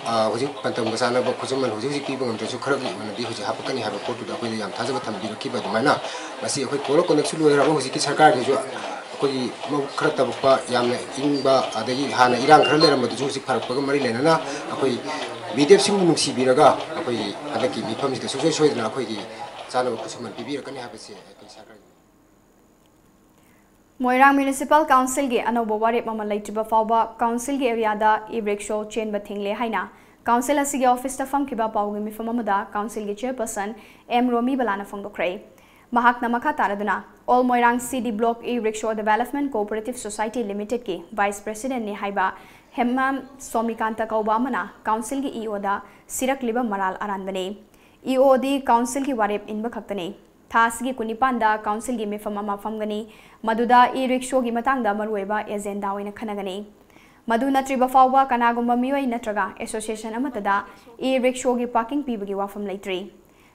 ꯑ, ꯍꯧꯖꯤꯛ ꯄꯟꯊꯨꯡꯒ ꯆꯥꯟꯅꯕ ꯈꯨꯠꯁꯨꯃꯟ ꯍꯧꯖꯤꯛ ꯍꯧꯖꯤꯛ ꯄꯤꯕ ꯉꯝꯗ꯭ꯔꯁꯨ ꯈꯔꯒꯤ ꯑꯣꯏꯅꯗꯤ ꯍꯧꯖꯤꯛ ꯍꯥꯞꯄꯛꯀꯅꯤ ꯍꯥꯏꯕ ꯄꯣꯠꯇꯨꯗ ꯑꯩꯈꯣꯏꯗ ꯌꯥꯝ ꯊꯥꯖꯕ ꯊꯝꯕꯤꯔꯛꯈꯤꯕ ꯑꯗꯨꯃꯥꯏꯅ꯫ ꯃꯁꯤ ꯑꯩꯈꯣꯏ code of conduct ꯁꯨ ꯂꯣꯏꯈ꯭ꯔꯕ ꯍꯧꯖꯤꯛꯀꯤ ꯁꯔꯀꯥꯔꯒꯤꯁꯨ ꯑꯩꯈꯣꯏꯒꯤ ꯃꯕꯨꯛ ꯈꯔ ꯇꯕꯛꯄ, ꯌꯥꯝꯅ ꯏꯪꯕ, ꯑꯗꯒꯤ ꯍꯥꯟꯅ ꯏꯔꯥꯡ ꯈꯔ ꯂꯩꯔꯝꯕꯗꯨꯁꯨ ꯍꯧꯖꯤꯛ ꯐꯔꯛꯄꯒ ꯃꯔꯤ ꯂꯩꯅꯅ ꯑꯩꯈꯣꯏ B D F ꯁꯤꯡꯕꯨ ꯅꯨꯡꯁꯤꯕꯤꯔꯒ ꯑꯩꯈꯣꯏꯒꯤ ꯍꯟꯗꯛꯀꯤ ꯃꯤꯐꯝꯁꯤꯗ ꯁꯨꯡꯁꯣꯏ ꯁꯣꯏꯗꯅ ꯑꯩꯈꯣꯏꯒꯤ ꯆꯥꯅꯕ ꯈꯨꯠꯁꯨꯃꯟ ꯄꯤꯕꯤꯔꯛꯀꯅꯤ ꯍꯥꯏꯕꯁꯦ ꯑꯩꯈꯣꯏ ꯁꯔꯀꯥꯔꯒꯤ ꯃꯣꯏꯔꯥꯡ Municipal Council ꯒꯤ ꯑꯅꯧꯕ ꯋꯥꯔꯦꯞ ꯑꯃ ꯂꯩꯇ꯭ꯔꯤꯕ ꯐꯥꯎꯕ council ꯒꯤ area ꯗ e-rickshaw ꯆꯦꯟꯕ ꯊꯤꯡꯂꯦ ꯍꯥꯏꯅ council ꯑꯁꯤꯒꯤ office ꯇ ꯐꯝꯈꯤꯕ ꯄꯥꯎꯒꯤ ꯃꯤꯐꯝ ꯑꯃꯗ council ꯒꯤ chairperson M ꯔꯣꯃꯤꯕꯂꯥꯅ ꯐꯣꯡꯗꯣꯛꯈ꯭ꯔꯦ꯫ ꯃꯍꯥꯛꯅ ꯃꯈꯥ ꯇꯥꯔꯗꯨꯅ All Moirang C D Block E-Rickshaw Development Cooperative Society Limited ꯀꯤ vice president ꯅꯤ ꯍꯥꯏꯕ ꯍꯦꯃꯥꯝ ꯁꯣꯃꯤꯀꯥꯟꯇ ꯀꯧꯕ ꯑꯃꯅ council ꯒꯤ E O ꯗ ꯁꯤꯔꯛꯂꯤꯕ ꯃꯔꯥꯜ ꯑꯔꯥꯟꯕꯅꯤ꯫ E O ꯗꯤ council ꯒꯤ ꯋꯥꯔꯦꯞ ꯏꯟꯕ ꯈꯛꯇꯅꯤ꯫ ꯊꯥ ꯑꯁꯤꯒꯤ ꯀꯨꯟꯅꯤꯄꯥꯟꯗ council ꯒꯤ ꯃꯤꯐꯝ ꯑꯃ ꯐꯝꯒꯅꯤ, ꯃꯗꯨꯗ e-rickshaw ꯒꯤ ꯃꯇꯥꯡꯗ ꯃꯔꯨꯑꯣꯏꯕ agenda ꯑꯣꯏꯅ ꯈꯟꯅꯒꯅꯤ꯫ ꯃꯗꯨ ꯅꯠꯇ꯭ꯔꯤꯕ ꯐꯥꯎꯕ ꯀꯅꯥꯒꯨꯝꯕ ꯃꯤꯑꯣꯏ ꯅꯠꯇ꯭ꯔꯒ association ꯑꯃꯠꯇꯗ e-rickshaw ꯒꯤ parking ꯄꯤꯕꯒꯤ ꯋꯥꯐꯝ ꯂꯩꯇ꯭ꯔꯤ꯫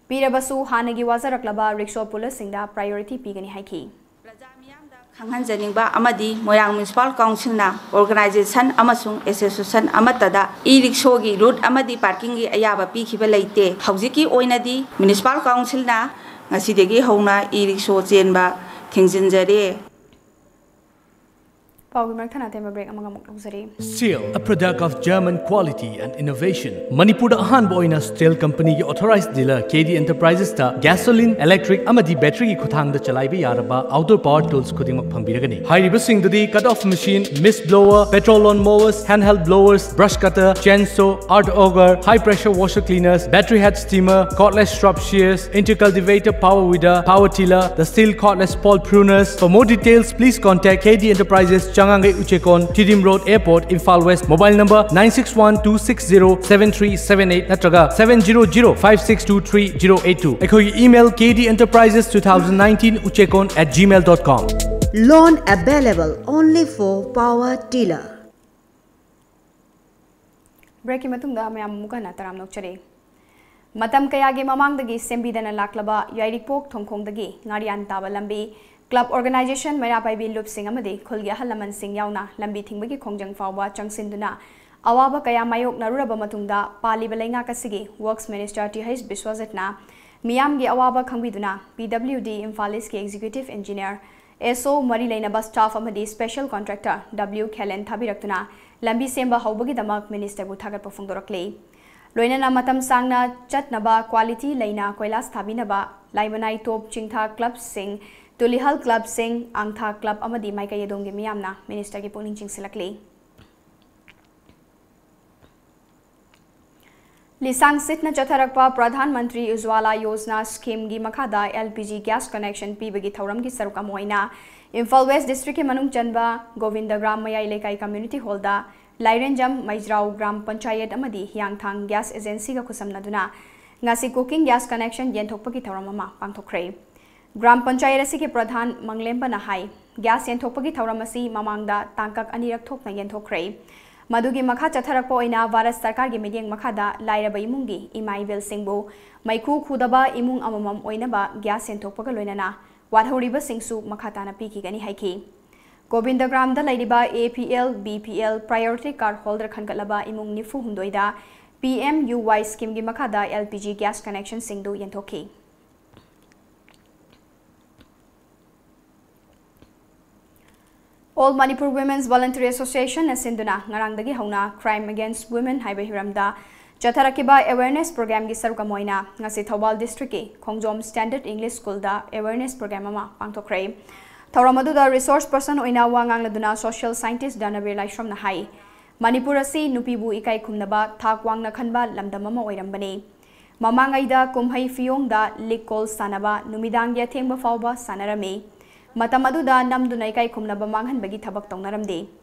ꯄꯤꯔꯕꯁꯨ ꯍꯥꯟꯅꯒꯤ ꯋꯥꯖꯔꯛꯂꯕ rickshaw puller ꯁꯤꯡꯗ priority ꯄꯤꯒꯅꯤ ꯍꯥꯏꯈꯤ꯫ ꯈꯪꯍꯟꯖꯅꯤꯡꯕ ꯑꯃꯗꯤ ꯃꯣꯏꯔꯥꯡ Municipal Council ꯅ organisation ꯑꯃꯁꯨꯡ association ꯑꯃꯠꯇꯗ e-rickshaw ꯒꯤ route ꯑꯃꯗꯤ parking ꯒꯤ ꯑꯌꯥꯕ ꯄꯤꯈꯤꯕ ꯂꯩꯇꯦ꯫ ꯍꯧꯖꯤꯛꯀꯤ ꯑꯣꯏꯅꯗꯤ Municipal Council ꯅ ꯉꯁꯤꯗꯒꯤ ꯍꯧꯅ e-rickshaw ꯆꯦꯟꯕ ꯊꯤꯡꯖꯤꯟꯖꯔꯦ꯫ ꯄꯥꯎꯒꯤ ꯃꯔꯛ ꯊꯠꯅ ꯑꯇꯦꯟꯕ ꯕ꯭ꯔꯦꯛ ꯑꯃꯒ ꯑꯃꯨꯛ ꯂꯧꯖꯔꯤ꯫ Seal, a product of German quality and innovation. ꯃꯅꯤꯄꯨꯔꯗ ꯑꯍꯥꯟꯕ ꯑꯣꯏꯅ ꯁ꯭ꯇꯤꯜ ꯀꯝꯄꯅꯤꯒꯤ ꯑꯣꯊꯣꯔꯥꯏꯖ ꯗꯤꯂꯔ ꯀꯦ ꯗꯤ ꯑꯦꯟꯇꯔꯄ꯭ꯔꯥꯏꯖꯦꯁꯇ ꯒ꯭ꯌꯥꯁꯣꯂꯤꯟ, ꯏꯂꯦꯛꯇ꯭ꯔꯤꯛ ꯑꯃꯗꯤ ꯕꯦꯇ꯭ꯔꯤꯒꯤ ꯈꯨꯠꯊꯥꯡꯗ ꯆꯂꯥꯏꯕ ꯌꯥꯔꯕ ꯑꯥꯎꯠꯗꯣꯔ ꯄꯥꯋꯔ ꯇꯨꯜꯁ ꯈꯨꯗꯤꯡꯃꯛ ꯐꯪꯕꯤꯔꯒꯅꯤ꯫ ꯍꯥꯏꯔꯤꯕꯁꯤꯡꯗꯨꯗꯤ cut off machine, mist blower, petrol lawn mowers, handheld blowers, brush cutter, chainsaw, earth auger, high pressure washer cleaners, battery head steamer, cordless shrub shears, intercultivator, power weeder, power tiller, the steel cordless pole pruners. For more details, please contact K D Enterprises, Changangei Uchekon, Tiddim Road, Airport, Imphal West. Mobile number nine six one two six zero seven three seven eight ꯅꯠꯇ꯭ꯔꯒ seven zero zero five six two three zero eight two꯫ ꯑꯩꯈꯣꯏꯒꯤ email K D Enterprises two thousand nineteen uchekon at gmail dot com. Loan available only for power tiller. ꯕ꯭ꯔꯦꯛꯀꯤ ꯃꯇꯨꯡꯗ ꯃꯌꯥꯝ ꯑꯃꯨꯛ ꯍꯟꯅ ꯇꯔꯥꯝꯅ ꯑꯣꯛꯆꯔꯤ꯫ ꯃꯇꯝ ꯀꯌꯥꯒꯤ ꯃꯃꯥꯡꯗꯒꯤ ꯁꯦꯝꯕꯤꯗꯅ ꯂꯥꯛꯂꯕ ꯌꯥꯏꯔꯤꯄꯣꯛ ꯊꯣꯡꯈꯣꯡꯗꯒꯤ ꯉꯥꯔꯤꯌꯥꯟ ꯇꯥꯕ ꯂꯝꯕꯤ, ꯀ꯭ꯂꯕ ꯑꯣꯔꯒꯅꯥꯏꯖꯦꯁꯟ, ꯃꯩꯔꯥ ꯄꯥꯏꯕꯤ ꯂꯨꯞꯁꯤꯡ ꯑꯃꯗꯤ ꯈꯨꯜꯒꯤ ꯑꯍꯜ ꯂꯃꯟꯁꯤꯡ ꯌꯥꯎꯅ ꯂꯝꯕꯤ ꯊꯤꯡꯕꯒꯤ ꯈꯣꯡꯖꯪ ꯐꯥꯎꯕ ꯆꯪꯁꯤꯟꯗꯨꯅ ꯑꯋꯥꯕ ꯀꯌꯥ ꯃꯥꯌꯣꯛꯅꯔꯨꯔꯕ ꯃꯇꯨꯡꯗ, ꯄꯥꯜꯂꯤꯕ ꯂꯩꯉꯥꯛ ꯑꯁꯤꯒꯤ ꯋꯔꯛꯁ ꯃꯤꯅꯤꯁꯇꯔ ꯇꯤ ꯍꯩꯆ ꯕꯤꯁ꯭ꯋꯖꯤꯠꯅ ꯃꯤꯌꯥꯝꯒꯤ ꯑꯋꯥꯕ ꯈꯪꯕꯤꯗꯨꯅ ꯄꯤ ꯗꯕ꯭ꯂꯤꯎ ꯗꯤ ꯏꯝꯐꯥꯜ ꯏꯁꯀꯤ ꯑꯦꯛꯖꯤꯀ꯭ꯌꯨꯇꯤꯚ ꯏꯟꯖꯤꯅꯤꯌꯔ, ꯑꯦꯁ ꯑꯣ, ꯃꯔꯤ ꯂꯩꯅꯕ ꯁ꯭ꯇꯥꯐ ꯑꯃꯗꯤ ꯁ꯭ꯄꯦꯁꯦꯜ ꯀꯣꯟꯇ꯭ꯔꯦꯛꯇꯔ ꯗꯕ꯭ꯂꯤꯎ ꯈꯦꯂꯦꯟ ꯊꯥꯕꯤꯔꯛꯇꯨꯅ ꯂꯝꯕꯤ ꯁꯦꯝꯕ ꯍꯧꯕꯒꯤꯗꯃꯛ ꯃꯤꯅꯤꯁꯇꯔꯕꯨ ꯊꯥꯒꯠꯄ ꯐꯣꯡꯗꯣꯔꯛꯂꯤ꯫ ꯂꯣꯏꯅꯅ ꯃꯇꯝ ꯁꯥꯡꯅ ꯆꯠꯅꯕ ꯀ꯭ꯋꯥꯂꯤꯇꯤ ꯂꯩꯅ ꯀꯣꯏꯂꯥꯁ ꯊꯥꯕꯤꯅꯕ ꯂꯥꯏꯃꯅꯥꯏ ꯇꯣꯞ ꯆꯤꯡꯊꯥ ꯀ꯭ꯂꯕꯁꯤꯡ, ꯇꯨꯂꯤꯍꯜ ꯀ꯭ꯂꯕꯁꯤꯡ, ꯑꯥꯡꯊꯥ ꯀ꯭ꯂꯕ ꯑꯃꯗꯤ ꯃꯥꯏꯀꯩ ꯑꯗꯣꯝꯒꯤ ꯃꯤꯌꯥꯝꯅ ꯃꯤꯅꯤꯁꯇꯔꯒꯤ ꯄꯨꯛꯅꯤꯡ ꯆꯤꯡꯁꯤꯜꯂꯛꯂꯤ꯫ ꯂꯤꯁꯥꯡ ꯁꯤꯠꯅ ꯆꯠꯊꯔꯛꯄ ꯄ꯭ꯔꯙꯥꯟ ꯃꯟꯇ꯭ꯔꯤ ꯎꯖ꯭ꯋꯥꯂꯥ ꯌꯣꯖꯅꯥ ꯁ꯭ꯀꯤꯝꯒꯤ ꯃꯈꯥꯗ L P G gas connection ꯄꯤꯕꯒꯤ ꯊꯧꯔꯝꯒꯤ ꯁꯔꯨꯛ ꯑꯃ ꯑꯣꯏꯅ ꯏꯝꯐꯥꯜ ꯋꯦꯁ ꯗꯤꯁꯇ꯭ꯔꯤꯛꯀꯤ ꯃꯅꯨꯡ ꯆꯟꯕ ꯒꯣꯕꯤꯟꯗꯒ꯭ꯔꯥꯝ ꯃꯌꯥꯏ ꯂꯩꯀꯥꯏ ꯀꯝꯃ꯭ꯌꯨꯅꯤꯇꯤ ꯍꯣꯜꯗ ꯂꯥꯏꯔꯦꯟꯖꯝ, ꯃꯩꯖ꯭ꯔꯥꯎ ꯒ꯭ꯔꯥꯝ ꯄꯟꯆꯥꯌꯠ ꯑꯃꯗꯤ ꯍꯤꯌꯥꯡꯊꯥꯡ ꯒ꯭ꯌꯥꯁ ꯑꯦꯖꯦꯟꯁꯤꯒ ꯈꯨꯠꯁꯝꯅꯗꯨꯅ ꯉꯁꯤ ꯀꯨꯀꯤꯡ ꯒ꯭ꯌꯥꯁ ꯀꯅꯦꯛꯁꯟ ꯌꯦꯟꯊꯣꯛꯄꯒꯤ ꯊꯧꯔꯝ ꯑꯃ ꯄꯥꯡꯊꯣꯛꯈ꯭ꯔꯦ꯫ ꯒ꯭ꯔꯥꯝ ꯄꯟꯆꯥꯌꯠ ꯑꯁꯤꯒꯤ ꯄ꯭ꯔꯙꯥꯟ ꯃꯪꯂꯦꯝꯕꯅ ꯍꯥꯏ, ꯒ꯭ꯌꯥꯁ ꯌꯦꯟꯊꯣꯛꯄꯒꯤ ꯊꯧꯔꯝ ꯑꯁꯤ ꯃꯃꯥꯡꯗ ꯇꯥꯡꯀꯛ ꯑꯅꯤꯔꯛ ꯊꯣꯛꯅ ꯌꯦꯟꯊꯣꯛꯈ꯭ꯔꯦ꯫ ꯃꯗꯨꯒꯤ ꯃꯈꯥ ꯆꯠꯊꯔꯛꯄ ꯑꯣꯏꯅ ꯚꯥꯔꯠ ꯁꯔꯀꯥꯔꯒꯤ ꯃꯤꯠꯌꯦꯡ ꯃꯈꯥꯗ ꯂꯥꯏꯔꯕ ꯏꯃꯨꯡꯒꯤ ꯏꯃꯥ ꯏꯕꯦꯜꯁꯤꯡꯕꯨ ꯃꯩꯈꯨ ꯈꯨꯗꯕ ꯏꯃꯨꯡ ꯑꯃꯃꯝ ꯑꯣꯏꯅꯕ ꯒ꯭ꯌꯥꯁ ꯌꯦꯟꯊꯣꯛꯄꯒ ꯂꯣꯏꯅꯅ ꯋꯥꯠꯍꯧꯔꯤꯕꯁꯤꯡꯁꯨ ꯃꯈꯥ ꯇꯥꯅ ꯄꯤꯈꯤꯒꯅꯤ ꯍꯥꯏꯈꯤ꯫ ꯒꯣꯕꯤꯟꯗꯒ꯭ꯔꯥꯝꯗ ꯂꯩꯔꯤꯕ A P L, B P L priority card holder ꯈꯟꯒꯠꯂꯕ ꯏꯃꯨꯡ ꯅꯤꯐꯨ ꯍꯨꯝꯗꯣꯏꯗ ꯄꯤ ꯑꯦꯝ ꯌꯨ ꯋꯥꯏ ꯁ꯭ꯀꯤꯝꯒꯤ ꯃꯈꯥꯗ ꯑꯦꯜ ꯄꯤ ꯖꯤ ꯒ꯭ꯌꯥꯁ ꯀꯅꯦꯛꯁꯟꯁꯤꯡꯗꯨ ꯌꯦꯟꯊꯣꯛꯈꯤ꯫ All Manipur Women's Voluntary Association ꯅ ꯁꯤꯟꯗꯨꯅ ꯉꯔꯥꯡꯗꯒꯤ ꯍꯧꯅ Crime Against Women ꯍꯥꯏꯕ ꯍꯤꯔꯝꯗ ꯆꯠꯊꯔꯛꯈꯤꯕ awareness program ꯒꯤ ꯁꯔꯨꯛ ꯑꯃ ꯑꯣꯏꯅ ꯉꯁꯤ ꯊꯧꯕꯥꯜ district ꯀꯤ ꯈꯣꯡꯖꯣꯝ Standard English School ꯗ awareness program ꯑꯃ ꯄꯥꯡꯊꯣꯛꯈ꯭ꯔꯦ꯫ ꯊꯧꯔꯝ ꯑꯗꯨꯗ resource person ꯑꯣꯏꯅ ꯋꯥ ꯉꯥꯡꯂꯗꯨꯅ social scientist ꯗꯥ ꯅꯕꯤꯔ ꯂꯥꯏꯁ꯭ꯔꯝꯅ ꯍꯥꯏ, ꯃꯅꯤꯄꯨꯔ ꯑꯁꯤ ꯅꯨꯄꯤꯕꯨ ꯏꯀꯥꯏ ꯈꯨꯝꯅꯕ ꯊꯥꯛ ꯋꯥꯡꯅ ꯈꯟꯕ ꯂꯝꯗꯝ ꯑꯃ ꯑꯣꯏꯔꯝꯕꯅꯤ꯫ ꯃꯃꯥꯡꯉꯩꯗ ꯀꯨꯝꯍꯩ ꯐꯤꯌꯣꯡꯗ ꯂꯤꯛꯀꯣꯜ ꯁꯥꯟꯅꯕ ꯅꯨꯃꯤꯗꯥꯡꯒꯤ ꯑꯊꯦꯡꯕ ꯐꯥꯎꯕ ꯁꯥꯟꯅꯔꯝꯃꯤ꯫ ꯃꯇꯝ ꯑꯗꯨꯗ ꯅꯝꯗꯨꯅ ꯏꯀꯥꯏ ꯈꯨꯝꯅꯕ ꯃꯥꯡꯍꯟꯕꯒꯤ ꯊꯕꯛ ꯇꯧꯅꯔꯝꯗꯦ꯫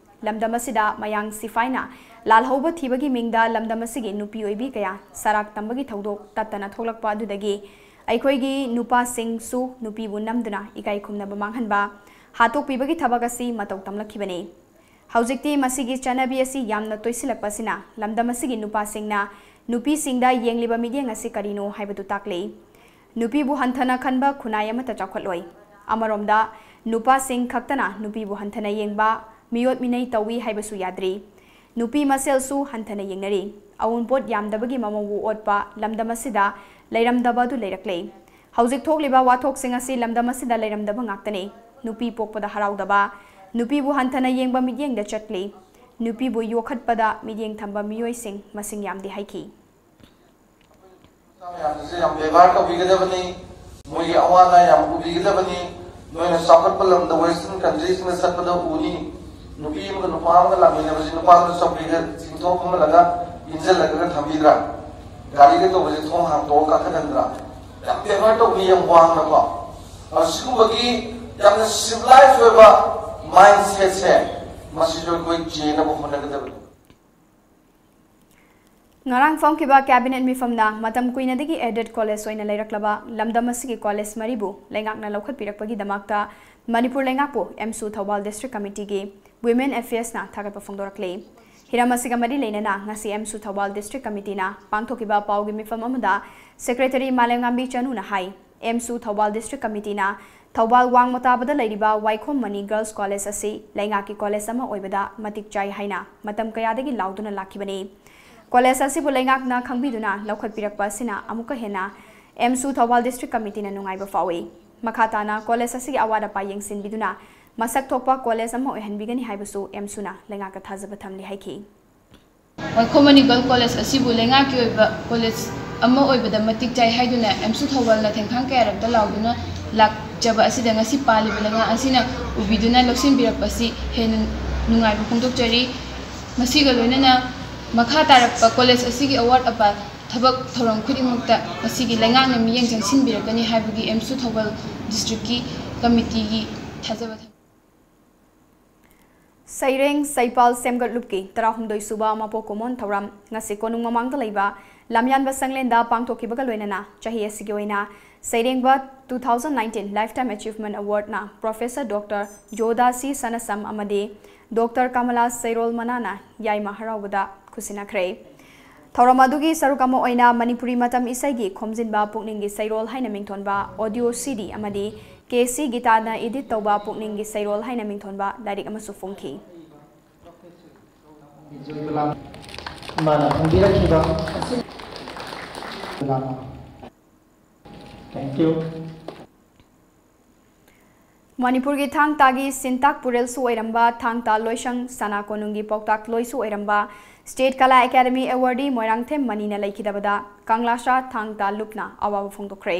ꯂꯝꯗꯝ ꯑꯁꯤꯗ ꯃꯌꯥꯡ ꯁꯤꯐꯥꯏꯅ ꯂꯥꯜꯍꯧꯕ ꯊꯤꯕꯒꯤ ꯃꯤꯡꯗ ꯂꯝꯗꯝ ꯑꯁꯤꯒꯤ ꯅꯨꯄꯤ ꯑꯣꯏꯕꯤ ꯀꯌꯥ ꯁꯔꯥꯛ ꯇꯝꯕꯒꯤ ꯊꯧꯗꯣꯛ ꯇꯠꯇꯅ ꯊꯣꯛꯂꯛꯄ ꯑꯗꯨꯗꯒꯤ ꯑꯩꯈꯣꯏꯒꯤ ꯅꯨꯄꯥꯁꯤꯡꯁꯨ ꯅꯨꯄꯤꯕꯨ ꯅꯝꯗꯨꯅ ꯏꯀꯥꯏ ꯈꯨꯝꯅꯕ ꯃꯥꯡꯍꯟꯕ, ꯍꯥꯠꯇꯣꯛꯄꯤꯕꯒꯤ ꯊꯕꯛ ꯑꯁꯤ ꯃꯇꯧ ꯇꯝꯂꯛꯈꯤꯕꯅꯤ꯫ ꯍꯧꯖꯤꯛꯇꯤ ꯃꯁꯤꯒꯤ ꯆꯠꯅꯕꯤ ꯑꯁꯤ ꯌꯥꯝꯅ ꯇꯣꯏꯁꯤꯜꯂꯛꯄ ꯑꯁꯤꯅ ꯂꯝꯗꯝ ꯑꯁꯤꯒꯤ ꯅꯨꯄꯥꯁꯤꯡꯅ ꯅꯨꯄꯤꯁꯤꯡꯗ ꯌꯦꯡꯂꯤꯕ ꯃꯤꯠꯌꯦꯡ ꯑꯁꯤ ꯀꯔꯤꯅꯣ ꯍꯥꯏꯕꯗꯨ ꯇꯥꯛꯂꯤ꯫ ꯅꯨꯄꯤꯕꯨ ꯍꯟꯊꯅ ꯈꯟꯕ ꯈꯨꯟꯅꯥꯏ ꯑꯃꯠꯇ ꯆꯥꯎꯈꯠꯂꯣꯏ꯫ ꯑꯃꯔꯣꯝꯗ, ꯅꯨꯄꯥꯁꯤꯡ ꯈꯛꯇꯅ ꯅꯨꯄꯤꯕꯨ ꯍꯟꯊꯅ ꯌꯦꯡꯕ, ꯃꯤꯑꯣꯠ ꯃꯤꯅꯩ ꯇꯧꯏ ꯍꯥꯏꯕꯁꯨ ꯌꯥꯗ꯭ꯔꯤ꯫ ꯅꯨꯄꯤ ꯃꯁꯦꯜꯁꯨ ꯍꯟꯊꯅ ꯌꯦꯡꯅꯔꯤ꯫ ꯑꯑꯣꯟꯄꯣꯠ ꯌꯥꯝꯗꯕꯒꯤ ꯃꯃꯧꯕꯨ ꯑꯣꯠꯄ ꯂꯝꯗꯝ ꯑꯁꯤꯗ ꯂꯩꯔꯝꯗꯕ ꯑꯗꯨ ꯂꯩꯔꯛꯂꯦ꯫ ꯍꯧꯖꯤꯛ ꯊꯣꯛꯂꯤꯕ ꯋꯥꯊꯣꯛꯁꯤꯡ ꯑꯁꯤ ꯂꯝꯗꯝ ꯑꯁꯤꯗ ꯂꯩꯔꯝꯗꯕ ꯉꯥꯛꯇꯅꯤ꯫ ꯅꯨꯄꯤ ꯄꯣꯛꯄꯗ ꯍꯔꯥꯎꯗꯕ, ꯅꯨꯄꯤꯕꯨ ꯍꯟꯊꯅ ꯌꯦꯡꯕ ꯃꯤꯠꯌꯦꯡꯗ ꯆꯠꯂꯤ꯫ ꯅꯨꯄꯤꯕꯨ ꯌꯣꯛꯈꯠꯄꯗ ꯃꯤꯠꯌꯦꯡ ꯊꯝꯕ ꯃꯤꯑꯣꯏꯁꯤꯡ ꯃꯁꯤꯡ ꯌꯥꯝꯗꯦ ꯍꯥꯏꯈꯤ꯫ ꯃꯌꯥꯝꯁꯦ ꯌꯥꯝ ꯕꯦꯕꯥꯔ ꯇꯧꯕꯤꯒꯗꯕꯅꯤ꯫ ꯃꯣꯏꯒꯤ ꯑꯋꯥ ꯑꯅꯥ ꯌꯥꯝ ꯎꯕꯤꯒꯗꯕꯅꯤ꯫ ꯅꯣꯏꯅ ꯆꯥꯎꯈꯠꯄ ꯂꯝꯗ Western countryꯁꯤꯡꯗ ꯆꯠꯄꯗ ꯎꯅꯤ꯫ ꯅꯨꯄꯤ ꯑꯃꯒ ꯅꯨꯄꯥ ꯑꯃꯒ ꯂꯥꯛꯃꯤꯟꯅꯕꯁꯤ ꯅꯨꯄꯥꯗꯨꯅ ꯆꯧꯀ꯭ꯔꯤꯗ ꯆꯤꯡꯊꯣꯛ ꯐꯝꯍꯜꯂꯒ ꯏꯟꯁꯤꯜꯂꯒ ꯊꯝꯕꯤꯗ꯭ꯔꯥ? ꯒꯥꯔꯤꯒ ꯇꯧꯕꯁꯦ ꯊꯣꯡ ꯍꯥꯡꯇꯣꯛꯑ ꯀꯥꯈꯠꯍꯟꯗ꯭ꯔꯥ? ꯌꯥꯝ ꯕꯦꯕꯥꯔ ꯇꯧꯕꯅꯤ, ꯌꯥꯝ ꯋꯥꯡꯅꯀꯣ꯫ ꯑꯁꯤꯒꯨꯝꯕꯒꯤ ꯌꯥꯝꯅ civilized ꯑꯣꯏꯕ mindsetꯁꯦ, ꯃꯁꯤꯁꯨ ꯑꯩꯈꯣꯏ ꯆꯦꯟꯅꯕ ꯍꯣꯠꯅꯒꯗꯕꯅꯤ꯫ ꯉꯔꯥꯡ ꯐꯝꯈꯤꯕ cabinet ꯃꯤꯐꯝꯅ ꯃꯇꯝ ꯀꯨꯏꯅꯗꯒꯤ aided college ꯑꯣꯏꯅ ꯂꯩꯔꯛꯂꯕ ꯂꯝꯗꯝ ꯑꯁꯤꯒꯤ college ꯃꯔꯤꯕꯨ ꯂꯩꯉꯥꯛꯅ ꯂꯧꯈꯠꯄꯤꯔꯛꯄꯒꯤꯗꯃꯛꯇ ꯃꯅꯤꯄꯨꯔ ꯂꯩꯉꯥꯛꯄꯨ ꯑꯦꯝꯁꯨ ꯊꯧꯕꯥꯜ district committeeꯒꯤ Women Affairsꯅ ꯊꯥꯒꯠꯄ ꯐꯣꯡꯗꯣꯔꯛꯂꯤ꯫ ꯍꯤꯔꯝ ꯑꯁꯤꯒ ꯃꯔꯤ ꯂꯩꯅꯅ ꯉꯁꯤ ꯑꯦꯝꯁꯨ ꯊꯧꯕꯥꯜ district committeeꯅ ꯄꯥꯡꯊꯣꯛꯈꯤꯕ ꯄꯥꯎꯒꯤ ꯃꯤꯐꯝ ꯑꯃꯗ secretary ꯃꯥꯂꯦꯝꯉꯥꯝꯕꯤ ꯆꯅꯨꯅ ꯍꯥꯏ, ꯑꯦꯝꯁꯨ ꯊꯧꯕꯥꯜ district committeeꯅ ꯊꯧꯕꯥꯜ ꯋꯥꯡꯃ ꯇꯥꯕꯗ ꯂꯩꯔꯤꯕ ꯋꯥꯏꯈꯣꯝ ꯃꯅꯤ Girls College ꯑꯁꯤ ꯂꯩꯉꯥꯛꯀꯤ college ꯑꯃ ꯑꯣꯏꯕꯗ ꯃꯇꯤꯛ ꯆꯥꯏ ꯍꯥꯏꯅ ꯃꯇꯝ ꯀꯌꯥꯗꯒꯤ ꯂꯥꯎꯗꯨꯅ ꯂꯥꯛꯈꯤꯕꯅꯤ꯫ College ꯑꯁꯤꯕꯨ ꯂꯩꯉꯥꯛꯅ ꯈꯪꯕꯤꯗꯨꯅ ꯂꯧꯈꯠꯄꯤꯔꯛꯄ ꯑꯁꯤꯅ ꯑꯃꯨꯛꯀ ꯍꯦꯟꯅ ꯑꯦꯝꯁꯨ ꯊꯧꯕꯥꯜ district committeeꯅ ꯅꯨꯡꯉꯥꯏꯕ ꯐꯥꯎꯏ꯫ ꯃꯈꯥ ꯇꯥꯅ college ꯑꯁꯤꯒꯤ ꯑꯋꯥꯠ ꯑꯄꯥ ꯌꯦꯡꯁꯤꯟꯕꯤꯗꯨꯅ ꯃꯁꯛ ꯊꯣꯛꯄ ꯀꯣꯂꯦꯖ ꯑꯃ ꯑꯣꯏꯍꯟꯕꯤꯒꯅꯤ ꯍꯥꯏꯕꯁꯨ ꯑꯦꯝꯁꯨꯅ ꯂꯩꯉꯥꯛꯇ ꯊꯥꯖꯕ ꯊꯝꯂꯤ ꯍꯥꯏꯈꯤ꯫ ꯋꯥꯏꯈꯣꯝ ꯃꯅꯤ ꯒꯔꯜ ꯀꯣꯂꯦꯖ ꯑꯁꯤꯕꯨ ꯂꯩꯉꯥꯛꯀꯤ ꯑꯣꯏꯕ ꯀꯣꯂꯦꯖ ꯑꯃ ꯑꯣꯏꯕꯗ ꯃꯇꯤꯛ ꯆꯥꯏ ꯍꯥꯏꯗꯨꯅ ꯑꯦꯝꯁꯨ ꯊꯧꯕꯥꯜꯅ ꯊꯦꯡꯈꯥꯡ ꯀꯌꯥꯔꯛꯇ ꯂꯥꯎꯗꯨꯅ ꯂꯥꯛꯆꯕ ꯑꯁꯤꯗ ꯉꯁꯤ ꯄꯥꯜꯂꯤꯕ ꯂꯩꯉꯥꯛ ꯑꯁꯤꯅ ꯎꯕꯤꯗꯨꯅ ꯂꯧꯁꯤꯟꯕꯤꯔꯛꯄꯁꯤ ꯍꯦꯟꯅ ꯅꯨꯡꯉꯥꯏꯕ ꯐꯣꯡꯗꯣꯛꯆꯔꯤ꯫ ꯃꯁꯤꯒ ꯂꯣꯏꯅꯅ ꯃꯈꯥ ꯇꯥꯔꯛꯄ ꯀꯣꯂꯦꯖ ꯑꯁꯤꯒꯤ ꯑꯋꯥꯠ ꯑꯄꯥ ꯊꯕꯛ ꯊꯧꯔꯝ ꯈꯨꯗꯤꯡꯃꯛꯇ ꯃꯁꯤꯒꯤ ꯂꯩꯉꯥꯛꯅ ꯃꯤꯠꯌꯦꯡ ꯆꯪꯁꯤꯟꯕꯤꯔꯛꯀꯅꯤ ꯍꯥꯏꯕꯒꯤ ꯑꯦꯝꯁꯨ ꯊꯧꯕꯥꯜ ꯗꯤꯁꯇ꯭ꯔꯤꯛꯀꯤ ꯀꯃꯤꯇꯤꯒꯤ ꯊꯥꯖꯕ ꯊꯝꯃꯤ꯫ ꯁꯩꯔꯦꯡ ꯁꯩꯄꯥꯜ ꯁꯦꯝꯒꯠꯂꯨꯞꯀꯤ ꯇꯔꯥꯍꯨꯝꯗꯣꯏ ꯁꯨꯕ ꯃꯄꯣꯛ ꯀꯨꯝꯑꯣꯟ ꯊꯧꯔꯝ ꯉꯁꯤ ꯀꯣꯅꯨꯡ ꯃꯃꯥꯡꯗ ꯂꯩꯕ ꯂꯝꯌꯥꯟꯕ ꯁꯪꯂꯦꯟꯗ ꯄꯥꯡꯊꯣꯛꯈꯤꯕꯒ ꯂꯣꯏꯅꯅ ꯆꯍꯤ ꯑꯁꯤꯒꯤ ꯑꯣꯏꯅ ꯁꯩꯔꯦꯡꯕ two thousand nineteen Lifetime Achievement Awardꯅ Professor Doctor ꯖꯣꯗꯥꯁꯤ ꯁꯅꯁꯝ ꯑꯃꯗꯤ Doctor ꯀꯃꯂꯥ ꯁꯩꯔꯣꯜ ꯃꯅꯥꯅ ꯌꯥꯏꯃ ꯍꯔꯥꯎꯕꯗ ꯈꯨꯠꯁꯤꯟꯅꯈ꯭ꯔꯦ꯫ ꯊꯧꯔꯝ ꯑꯗꯨꯒꯤ ꯁꯔꯨꯛ ꯑꯃ ꯑꯣꯏꯅ ꯃꯅꯤꯄꯨꯔꯤ ꯃꯇꯝ ꯏꯁꯩꯒꯤ ꯈꯣꯝꯖꯤꯟꯕ ꯄꯨꯛꯅꯤꯡꯒꯤ ꯁꯩꯔꯣꯜ ꯍꯥꯏꯅ ꯃꯤꯡꯊꯣꯟꯕ audio CD ꯑꯃꯗꯤ ꯀꯦ ꯁꯤ ꯒꯤꯇꯥꯅ edit ꯇꯧꯕ ꯄꯨꯛꯅꯤꯡꯒꯤ ꯁꯩꯔꯣꯜ ꯍꯥꯏꯅ ꯃꯤꯡꯊꯣꯟꯕ ꯂꯥꯏꯔꯤꯛ ꯑꯃꯁꯨ ꯐꯣꯡꯈꯤ꯫ ꯃꯥꯅ ꯊꯝꯕꯤꯔꯛꯈꯤꯕ ꯑꯁꯤ Thank you. ꯃꯅꯤꯄꯨꯔꯒꯤ ꯊꯥꯡ ꯇꯥꯒꯤ ꯁꯤꯟꯇꯥꯛ ꯄꯨꯔꯦꯜꯁꯨ ꯑꯣꯏꯔꯝꯕ, ꯊꯥꯡ ꯇꯥ ꯂꯣꯏꯁꯪ ꯁꯅꯥ ꯀꯣꯅꯨꯡꯒꯤ ꯄꯥꯎꯇꯥꯛ ꯂꯣꯏꯁꯨ ꯑꯣꯏꯔꯝꯕ, State Kala Academy Awardee Moirangthem ꯃꯅꯤꯅ ꯂꯩꯈꯤꯗꯕꯗ ꯀꯪꯂꯥꯁꯥ ꯊꯥꯡ ꯇꯥ ꯂꯨꯞꯅ ꯑꯋꯥꯕ ꯐꯣꯡꯗꯣꯛꯈ꯭ꯔꯦ꯫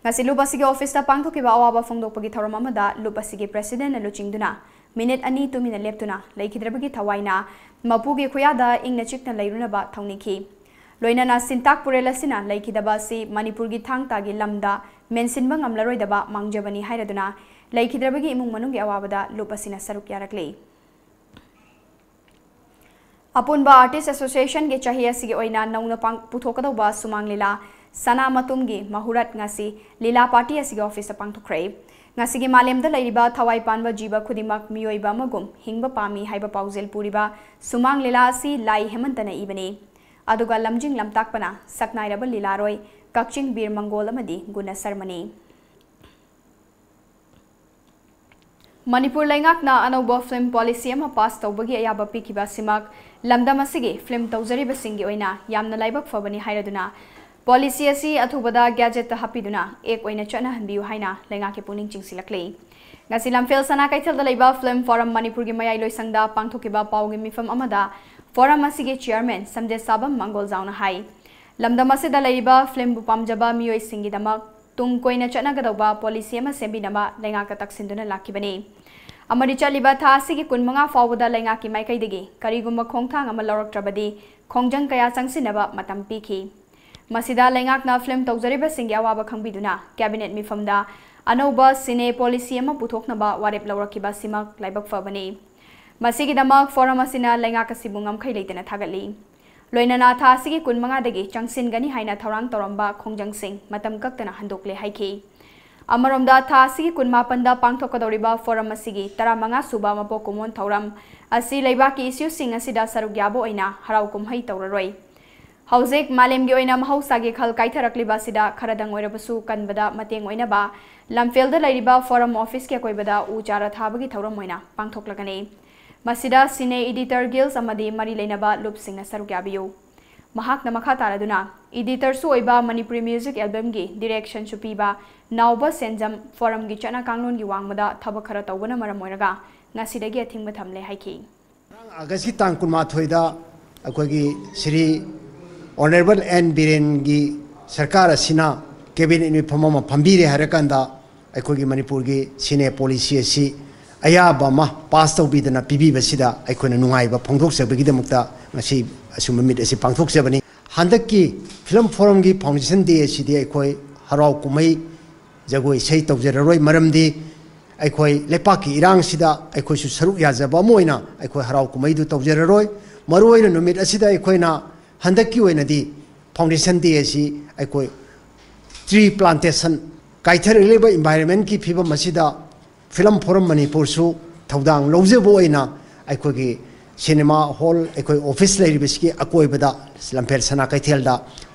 ꯉꯁꯤ ꯂꯨꯞ ꯑꯁꯤꯒꯤ ꯑꯣꯐꯤꯁꯇ ꯄꯥꯡꯊꯣꯛꯈꯤꯕ ꯑꯋꯥꯕ ꯐꯣꯡꯗꯣꯛꯄꯒꯤ ꯊꯧꯔꯝ ꯑꯃꯗ ꯂꯨꯞ ꯑꯁꯤꯒꯤ ꯄ꯭ꯔꯦꯁꯤꯗꯦꯟꯠꯅ ꯂꯨꯆꯤꯡꯗꯨꯅ ꯃꯤꯅꯤꯠ ꯑꯅꯤ ꯇꯨꯃꯤꯟꯅ ꯂꯦꯞꯇꯨꯅ ꯂꯩꯈꯤꯗ꯭ꯔꯕꯒꯤ ꯊꯋꯥꯏꯅ ꯃꯄꯨꯒꯤ ꯈꯨꯌꯥꯗ ꯏꯪꯅ ꯆꯤꯛꯅ ꯂꯩꯔꯨꯅꯕ ꯊꯧꯅꯤꯈꯤ꯫ ꯂꯣꯏꯅꯅ ꯁꯤꯟꯇꯥꯛ ꯄꯨꯔꯦꯜ ꯑꯁꯤꯅ ꯂꯩꯈꯤꯗꯕ ꯑꯁꯤ ꯃꯅꯤꯄꯨꯔꯒꯤ ꯊꯥꯡ ꯇꯥꯒꯤ ꯂꯝꯗ ꯃꯦꯟꯁꯤꯟꯕ ꯉꯝꯂꯔꯣꯏꯗꯕ ꯃꯥꯡꯖꯕꯅꯤ ꯍꯥꯏꯔꯗꯨꯅ ꯂꯩꯈꯤꯗ꯭ꯔꯕꯒꯤ ꯏꯃꯨꯡ ꯃꯅꯨꯡꯒꯤ ꯑꯋꯥꯕꯗ ꯂꯨꯞ ꯑꯁꯤꯅ ꯁꯔꯨꯛ ꯌꯥꯔꯛꯂꯤ꯫ ꯑꯄꯨꯟꯕ Artist Associationꯒꯤ ꯆꯍꯤ ꯑꯁꯤꯒꯤ ꯑꯣꯏꯅ ꯅꯧꯅ ꯄꯥꯡ-, ꯄꯨꯊꯣꯛꯀꯗꯧꯕ ꯁꯨꯃꯥꯡ ꯂꯤꯂꯥ ꯁꯅꯥ ꯃꯇꯨꯝꯒꯤ ꯃꯍꯨꯔꯠ ꯉꯁꯤ ꯂꯤꯂꯥ ꯄꯥꯔꯇꯤ ꯑꯁꯤꯒꯤ ꯑꯣꯐꯤꯁꯇ ꯄꯥꯡꯊꯣꯛꯈ꯭ꯔꯦ꯫ ꯉꯁꯤꯒꯤ ꯃꯥꯂꯦꯝꯗ ꯂꯩꯔꯤꯕ ꯊꯋꯥꯏ ꯄꯥꯟꯕ ꯖꯤꯕ ꯈꯨꯗꯤꯡꯃꯛ ꯃꯤꯑꯣꯏꯕ ꯑꯃꯒꯨꯝ ꯍꯤꯡꯕ ꯄꯥꯝꯃꯤ ꯍꯥꯏꯕ ꯄꯥꯎꯖꯦꯜ ꯄꯨꯔꯤꯕ ꯁꯨꯃꯥꯡ ꯂꯤꯂꯥ ꯑꯁꯤ ꯂꯥꯏ ꯍꯦꯃꯟꯇꯅ ꯏꯕꯅꯤ꯫ ꯑꯗꯨꯒ ꯂꯝꯖꯤꯡ ꯂꯝꯇꯥꯛꯄꯅ ꯁꯛꯅꯥꯏꯔꯕ ꯂꯤꯂꯥꯔꯣꯏ ꯀꯛꯆꯤꯡ ꯕꯤꯔ ꯃꯪꯒꯣꯜ ꯑꯃꯗꯤ ꯒꯨꯅ ꯁꯔꯃꯅꯤ꯫ ꯃꯅꯤꯄꯨꯔ ꯂꯩꯉꯥꯛꯅ ꯑꯅꯧꯕ film policy ꯑꯃ pass ꯇꯧꯕꯒꯤ ꯑꯌꯥꯕ ꯄꯤꯈꯤꯕ ꯑꯁꯤꯃꯛ ꯂꯝꯗꯝ ꯑꯁꯤꯒꯤ film ꯇꯧꯖꯔꯤꯕꯁꯤꯡꯒꯤ ꯑꯣꯏꯅ ꯌꯥꯝꯅ ꯂꯥꯏꯕꯛ ꯐꯕꯅꯤ ꯍꯥꯏꯔꯗꯨꯅ policy ꯑꯁꯤ ꯑꯊꯨꯕꯗ gazetteꯇ ꯍꯥꯞꯄꯤꯗꯨꯅ act ꯑꯣꯏꯅ ꯆꯠꯅꯍꯟꯕꯤꯌꯨ ꯍꯥꯏꯅ ꯂꯩꯉꯥꯛꯀꯤ ꯄꯨꯛꯅꯤꯡ ꯆꯤꯡꯁꯤꯜꯂꯛꯂꯤ꯫ ꯉꯁꯤ ꯂꯝꯐꯦꯜ ꯁꯅꯥ ꯀꯩꯊꯦꯜꯗ ꯂꯩꯕ ꯐꯤꯂꯝ ꯐꯣꯔꯝ ꯃꯅꯤꯄꯨꯔꯒꯤ ꯃꯌꯥꯏ ꯂꯣꯏꯁꯪꯗ ꯄꯥꯡꯊꯣꯛꯈꯤꯕ ꯄꯥꯎꯒꯤ ꯃꯤꯐꯝ ꯑꯃꯗ ꯐꯣꯔꯝ ꯑꯁꯤꯒꯤ ꯆꯤꯌꯔꯃꯦꯟ ꯁꯝꯖꯦꯠꯁꯥꯕꯝ ꯃꯪꯒꯣꯜꯖꯥꯎꯅ ꯍꯥꯏ, ꯂꯝꯗꯝ ꯑꯁꯤꯗ ꯂꯩꯔꯤꯕ ꯐꯤꯂꯝꯕꯨ ꯄꯥꯝꯖꯕ ꯃꯤꯑꯣꯏꯁꯤꯡꯒꯤꯗꯃꯛ ꯇꯨꯡ ꯀꯣꯏꯅ ꯆꯠꯅꯒꯗꯧꯕ ꯄꯣꯂꯤꯁꯤ ꯑꯃ ꯁꯦꯝꯕꯤꯅꯕ ꯂꯩꯉꯥꯛꯇ ꯇꯛꯁꯤꯟꯗꯨꯅ ꯂꯥꯛꯈꯤꯕꯅꯤ꯫ ꯑꯃꯗꯤ ꯆꯠꯂꯤꯕ ꯊꯥ ꯑꯁꯤꯒꯤ ꯀꯨꯟꯃꯉꯥ ꯐꯥꯎꯕꯗ ꯂꯩꯉꯥꯛꯀꯤ ꯃꯥꯏꯀꯩꯗꯒꯤ ꯀꯔꯤꯒꯨꯝꯕ ꯈꯣꯡꯊꯥꯡ ꯑꯃ ꯂꯧꯔꯛꯇ꯭ꯔꯕꯗꯤ ꯈꯣꯡꯖꯪ ꯀꯌꯥ ꯆꯪꯁꯤꯟꯅꯕ ꯃꯇꯝ ꯄꯤꯈꯤ꯫ ꯃꯁꯤꯗ ꯂꯩꯉꯥꯛꯅ ꯐꯤꯂꯝ ꯇꯧꯖꯔꯤꯕꯁꯤꯡꯒꯤ ꯑꯋꯥꯕ ꯈꯪꯕꯤꯗꯨꯅ ꯀꯦꯕꯤꯅꯦꯠ ꯃꯤꯐꯝꯗ ꯑꯅꯧꯕ ꯁꯤꯅꯦ ꯄꯣꯂꯤꯁꯤ ꯑꯃ ꯄꯨꯊꯣꯛꯅꯕ ꯋꯥꯔꯦꯞ ꯂꯧꯔꯛꯈꯤꯕ ꯑꯁꯤꯃꯛ ꯂꯥꯏꯕꯛ ꯐꯕꯅꯤ꯫ ꯃꯁꯤꯒꯤꯗꯃꯛ ꯐꯣꯔꯝ ꯑꯁꯤꯅ ꯂꯩꯉꯥꯛ ꯑꯁꯤꯕꯨ ꯉꯝꯈꯩ ꯂꯩꯇꯅ ꯊꯥꯒꯠꯂꯤ꯫ ꯂꯣꯏꯅꯅ ꯊꯥ ꯑꯁꯤꯒꯤ ꯀꯨꯟꯃꯉꯥꯗꯒꯤ ꯆꯪꯁꯤꯟꯒꯅꯤ ꯍꯥꯏꯅ ꯊꯧꯔꯥꯡ ꯇꯧꯔꯝꯕ ꯈꯣꯡꯖꯪꯁꯤꯡ ꯃꯇꯝ ꯀꯛꯇꯅ ꯍꯟꯗꯣꯛꯂꯦ ꯍꯥꯏꯈꯤ꯫ ꯑꯃꯔꯣꯝꯗ, ꯊꯥ ꯑꯁꯤꯒꯤ ꯀꯨꯟꯃꯥꯄꯟꯗ ꯄꯥꯡꯊꯣꯛꯀꯗꯧꯔꯤꯕ ꯐꯣꯔꯝ ꯑꯁꯤꯒꯤ ꯇꯔꯥꯃꯉꯥ ꯁꯨꯕ ꯃꯄꯣꯛ ꯀꯨꯝꯑꯣꯟ ꯊꯧꯔꯝ ꯑꯁꯤ ꯂꯩꯕꯥꯛꯀꯤ ꯏꯁꯨꯁꯤꯡ ꯑꯁꯤꯗ ꯁꯔꯨꯛ ꯌꯥꯕ ꯑꯣꯏꯅ ꯍꯔꯥꯎ ꯀꯨꯝꯍꯩ ꯇꯧꯔꯔꯣꯏ꯫ ꯍꯧꯖꯤꯛ ꯃꯥꯂꯦꯝꯒꯤ ꯑꯣꯏꯅ ꯃꯍꯧꯁꯥꯒꯤ ꯈꯜ ꯀꯥꯏꯊꯔꯛꯂꯤꯕ ꯑꯁꯤꯗ ꯈꯔꯗꯪ ꯑꯣꯏꯔꯕꯁꯨ ꯀꯟꯕꯗ ꯃꯇꯦꯡ ꯑꯣꯏꯅꯕ ꯂꯝꯐꯦꯜꯗ ꯂꯩꯔꯤꯕ ꯐꯣꯔꯝ ꯑꯣꯐꯤꯁꯀꯤ ꯑꯀꯣꯏꯕꯗ ꯎ ꯆꯥꯔꯥ ꯊꯥꯕꯒꯤ ꯊꯧꯔꯝ ꯑꯣꯏꯅ ꯄꯥꯡꯊꯣꯛꯂꯒꯅꯤ꯫ ꯃꯁꯤꯗ ꯁꯤꯅꯦ ꯏꯗꯤꯇꯔ ꯒꯤꯜꯁ ꯑꯃꯗꯤ ꯃꯔꯤ ꯂꯩꯅꯕ ꯂꯨꯞꯁꯤꯡꯅ ꯁꯔꯨꯛ ꯌꯥꯕꯤꯌꯨ꯫ ꯃꯍꯥꯛꯅ ꯃꯈꯥ ꯇꯥꯔꯗꯨꯅ, ꯏꯗꯤꯇꯔꯁꯨ ꯑꯣꯏꯕ ꯃꯅꯤꯄꯨꯔꯤ ꯃ꯭ꯌꯨꯖꯤꯛ ꯑꯦꯜꯕꯝꯒꯤ ꯗꯤꯔꯦꯛꯁꯟꯁꯨ ꯄꯤꯕ ꯅꯥꯎꯕ ꯁꯦꯟꯖꯝ ꯐꯣꯔꯝꯒꯤ ꯆꯠꯅ ꯀꯥꯡꯂꯣꯟꯒꯤ ꯋꯥꯡꯃꯗ ꯊꯕꯛ ꯈꯔ ꯇꯧꯕꯅ ꯃꯔꯝ ꯑꯣꯏꯔꯒ ꯉꯁꯤꯗꯒꯤ ꯑꯊꯤꯡꯕ ꯊꯝꯂꯦ ꯍꯥꯏꯈꯤ꯫ ꯉꯔꯥꯡ ꯑꯥꯒꯁꯀꯤ ꯇꯥꯡ ꯀꯨꯟꯃꯥꯊꯣꯏꯗ ꯑꯩꯈꯣꯏꯒꯤ ꯁ꯭ꯔꯤ ꯑꯣꯅꯔꯦꯕꯜ ꯑꯦꯟ ꯕꯤꯔꯦꯟꯒꯤ ꯁꯔꯀꯥꯔ ꯑꯁꯤꯅ ꯀꯦꯕꯤꯅꯦꯠ ꯃꯤꯐꯝ ꯑꯃ ꯐꯝꯕꯤꯔꯦ ꯍꯥꯏꯔꯀꯥꯟꯗ, ꯑꯩꯈꯣꯏꯒꯤ ꯃꯅꯤꯄꯨꯔꯒꯤ ꯁꯤꯅꯦ ꯄꯣꯂꯤꯁꯤ ꯑꯁꯤ ꯑꯌꯥꯕ ꯑꯃ ꯄꯥꯁ ꯇꯧꯕꯤꯗꯅ ꯄꯤꯕꯤꯕꯁꯤꯗ ꯑꯩꯈꯣꯏꯅ ꯅꯨꯡꯉꯥꯏꯕ ꯐꯣꯡꯗꯣꯛꯆꯕꯒꯤꯗꯃꯛꯇ ꯉꯁꯤ ꯑꯁꯨꯝꯕ ꯃꯤꯠ ꯑꯁꯤ ꯄꯥꯡꯊꯣꯛꯆꯕꯅꯤ꯫ ꯍꯟꯗꯛꯀꯤ ꯐꯤꯂꯝ ꯐꯣꯔꯝꯒꯤ ꯐꯥꯎꯟꯗꯦꯁꯟ ꯗꯦ ꯑꯁꯤꯗꯤ ꯑꯩꯈꯣꯏ ꯍꯔꯥꯎ ꯀꯨꯝꯍꯩ, ꯖꯒꯣꯏ ꯏꯁꯩ ꯇꯧꯖꯔꯔꯣꯏ꯫ ꯃꯔꯝꯗꯤ ꯑꯩꯈꯣꯏ ꯂꯩꯄꯥꯛꯀꯤ ꯏꯔꯥꯡꯁꯤꯗ ꯑꯩꯈꯣꯏꯁꯨ ꯁꯔꯨꯛ ꯌꯥꯖꯕ ꯑꯃ ꯑꯣꯏꯅ ꯑꯩꯈꯣꯏ ꯍꯔꯥꯎ ꯀꯨꯝꯍꯩꯗꯨ ꯇꯧꯖꯔꯔꯣꯏ꯫ ꯃꯔꯨꯑꯣꯏꯅ ꯅꯨꯃꯤꯠ ꯑꯁꯤꯗ ꯑꯩꯈꯣꯏꯅ ꯍꯟꯗꯛꯀꯤ ꯑꯣꯏꯅꯗꯤ ꯐꯥꯎꯟꯗꯦꯁꯟ ꯗꯦ ꯑꯁꯤ ꯑꯩꯈꯣꯏ ꯇ꯭ꯔꯤ ꯄ꯭ꯂꯥꯟꯇꯦꯁꯟ, ꯀꯥꯏꯊꯔꯛꯂꯤꯕ ꯏꯟꯚꯥꯏꯔꯟꯃꯦꯟꯀꯤ ꯐꯤꯕꯝ ꯑꯁꯤꯗ ꯐꯤꯂꯝ ꯐꯣꯔꯝ ꯃꯅꯤꯄꯨꯔꯁꯨ ꯊꯧꯗꯥꯡ ꯂꯧꯖꯕ ꯑꯣꯏꯅ ꯑꯩꯈꯣꯏꯒꯤ ꯁꯤꯅꯦꯃꯥ ꯍꯣꯜ, ꯑꯩꯈꯣꯏ ꯑꯣꯐꯤꯁ ꯂꯩꯔꯤꯕꯁꯤꯒꯤ ꯑꯀꯣꯏꯕꯗ ꯂꯝꯐꯦꯜ ꯁꯅꯥ ꯀꯩꯊꯦꯜꯗ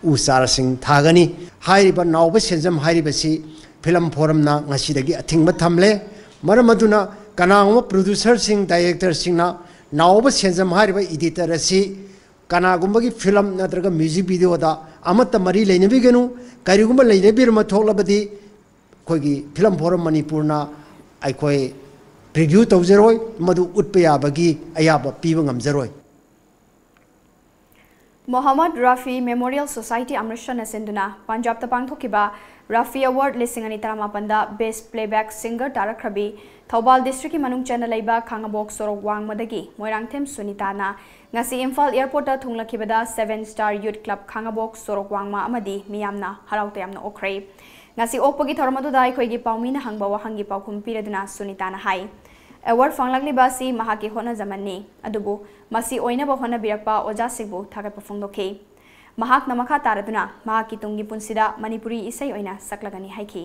ꯎ ꯆꯥꯔꯥꯁꯤꯡ ꯊꯥꯒꯅꯤ꯫ ꯍꯥꯏꯔꯤꯕ ꯅꯥꯎꯕ ꯁꯦꯟꯖꯝ ꯍꯥꯏꯔꯤꯕꯁꯤ ꯐꯤꯂꯝ ꯐꯣꯔꯝꯅ ꯉꯁꯤꯗꯒꯤ ꯑꯊꯤꯡꯕ ꯊꯝꯂꯦ꯫ ꯃꯔꯝ ꯑꯗꯨꯅ ꯀꯅꯥꯒꯨꯝꯕ ꯄ꯭ꯔꯣꯗ꯭ꯌꯨꯁꯔꯁꯤꯡ, ꯗꯥꯏꯔꯦꯛꯇꯔꯁꯤꯡꯅ ꯅꯥꯎꯕ ꯁꯦꯟꯖꯝ ꯍꯥꯏꯔꯤꯕ ꯏꯗꯤꯇꯔ ꯑꯁꯤ ꯀꯅꯥꯒꯨꯝꯕꯒꯤ ꯐꯤꯂꯝ ꯅꯠꯇ꯭ꯔꯒ ꯃ꯭ꯌꯨꯖꯤꯛ ꯚꯤꯗꯤꯑꯣꯗ ꯑꯃꯠꯇ ꯃꯔꯤ ꯂꯩꯅꯕꯤꯒꯅꯨ꯫ ꯀꯔꯤꯒꯨꯝꯕ ꯂꯩꯅꯕꯤꯔꯝꯕ ꯊꯣꯛꯂꯕꯗꯤ ꯑꯩꯈꯣꯏꯒꯤ ꯐꯤꯂꯝ ꯐꯣꯔꯝ ꯃꯅꯤꯄꯨꯔꯅ ꯑꯩꯈꯣꯏ ꯔꯤꯚ꯭ꯌꯨ ꯇꯧꯖꯔꯣꯏ, ꯃꯗꯨ ꯎꯠꯄ ꯌꯥꯕꯒꯤ ꯑꯌꯥꯕ ꯄꯤꯕ ꯉꯝꯖꯔꯣꯏ꯫ ꯃꯣꯍꯝꯃꯗ ꯔꯥꯐꯤ ꯃꯦꯃꯣꯔꯤꯌꯦꯜ ꯁꯣꯁꯥꯏꯇꯤ ꯑꯃ꯭ꯔꯤꯠꯁꯔꯅ ꯁꯤꯟꯗꯨꯅ ꯄꯟꯖꯥꯕꯇ ꯄꯥꯡꯊꯣꯛꯈꯤꯕ ꯔꯥꯐꯤ ꯑꯦꯋꯥꯔꯗ ꯂꯤꯁꯤꯡ ꯑꯅꯤ ꯇꯔꯥꯃꯥꯄꯟꯗ ꯕꯦꯁ꯭ꯠ ꯄ꯭ꯂꯦꯕꯦꯛ ꯁꯤꯡꯒꯔ ꯇꯥꯔꯛꯈ꯭ꯔꯕꯤ ꯊꯧꯕꯥꯜ ꯗꯤꯁꯇ꯭ꯔꯤꯛꯀꯤ ꯃꯅꯨꯡ ꯆꯟꯅ ꯂꯩꯕ ꯈꯥꯉꯕꯣꯛ ꯁꯣꯔꯣꯛ ꯋꯥꯡꯃꯗꯒꯤ ꯃꯣꯏꯔꯥꯡꯊꯦꯝ ꯁꯨꯅꯤꯇꯥꯅ ꯉꯁꯤ ꯏꯝꯐꯥꯜ ꯑꯦꯌꯔꯄꯣꯔꯠꯇ ꯊꯨꯡꯂꯈꯤꯕꯗ ꯁꯦꯚꯦꯟ ꯁ꯭ꯇꯥꯔ ꯌꯨꯠ ꯀ꯭ꯂꯕ ꯈꯥꯉꯕꯣꯛ ꯁꯣꯔꯣꯛ ꯋꯥꯡꯃ ꯑꯃꯗꯤ ꯃꯤꯌꯥꯝꯅ ꯍꯔꯥꯎ ꯇꯌꯥꯝꯅ ꯑꯣꯛꯈ꯭ꯔꯦ꯫ ꯉꯁꯤ ꯑꯣꯛꯄꯒꯤ ꯊꯧꯔꯝ ꯑꯗꯨꯗ ꯑꯩꯈꯣꯏꯒꯤ ꯄꯥꯎꯃꯤꯅ ꯍꯪꯕ ꯋꯥꯍꯪꯒꯤ ꯄꯥꯎꯈꯨꯝ ꯄꯤꯔꯗꯨꯅ ꯁꯨꯅꯤꯇꯥꯅ ꯍꯥꯏ, ꯑꯦꯋꯥꯔꯗ ꯐꯪꯂꯛꯂꯤꯕ ꯑꯁꯤ ꯃꯍꯥꯛꯀꯤ ꯍꯣꯠꯅꯖꯃꯟꯅꯤ, ꯑꯗꯨꯕꯨ ꯃꯁꯤ ꯑꯣꯏꯅꯕ ꯍꯣꯠꯅꯕꯤꯔꯛꯄ ꯑꯣꯖꯥꯁꯤꯡꯕꯨ ꯊꯥꯒꯠꯄ ꯐꯣꯡꯗꯣꯛꯈꯤ꯫ ꯃꯍꯥꯛꯅ ꯃꯈꯥ ꯇꯥꯔꯗꯨꯅ ꯃꯍꯥꯛꯀꯤ ꯇꯨꯡꯒꯤ ꯄꯨꯟꯁꯤꯗ ꯃꯅꯤꯄꯨꯔꯤ ꯏꯁꯩ ꯑꯣꯏꯅ ꯁꯛꯂꯒꯅꯤ ꯍꯥꯏꯈꯤ꯫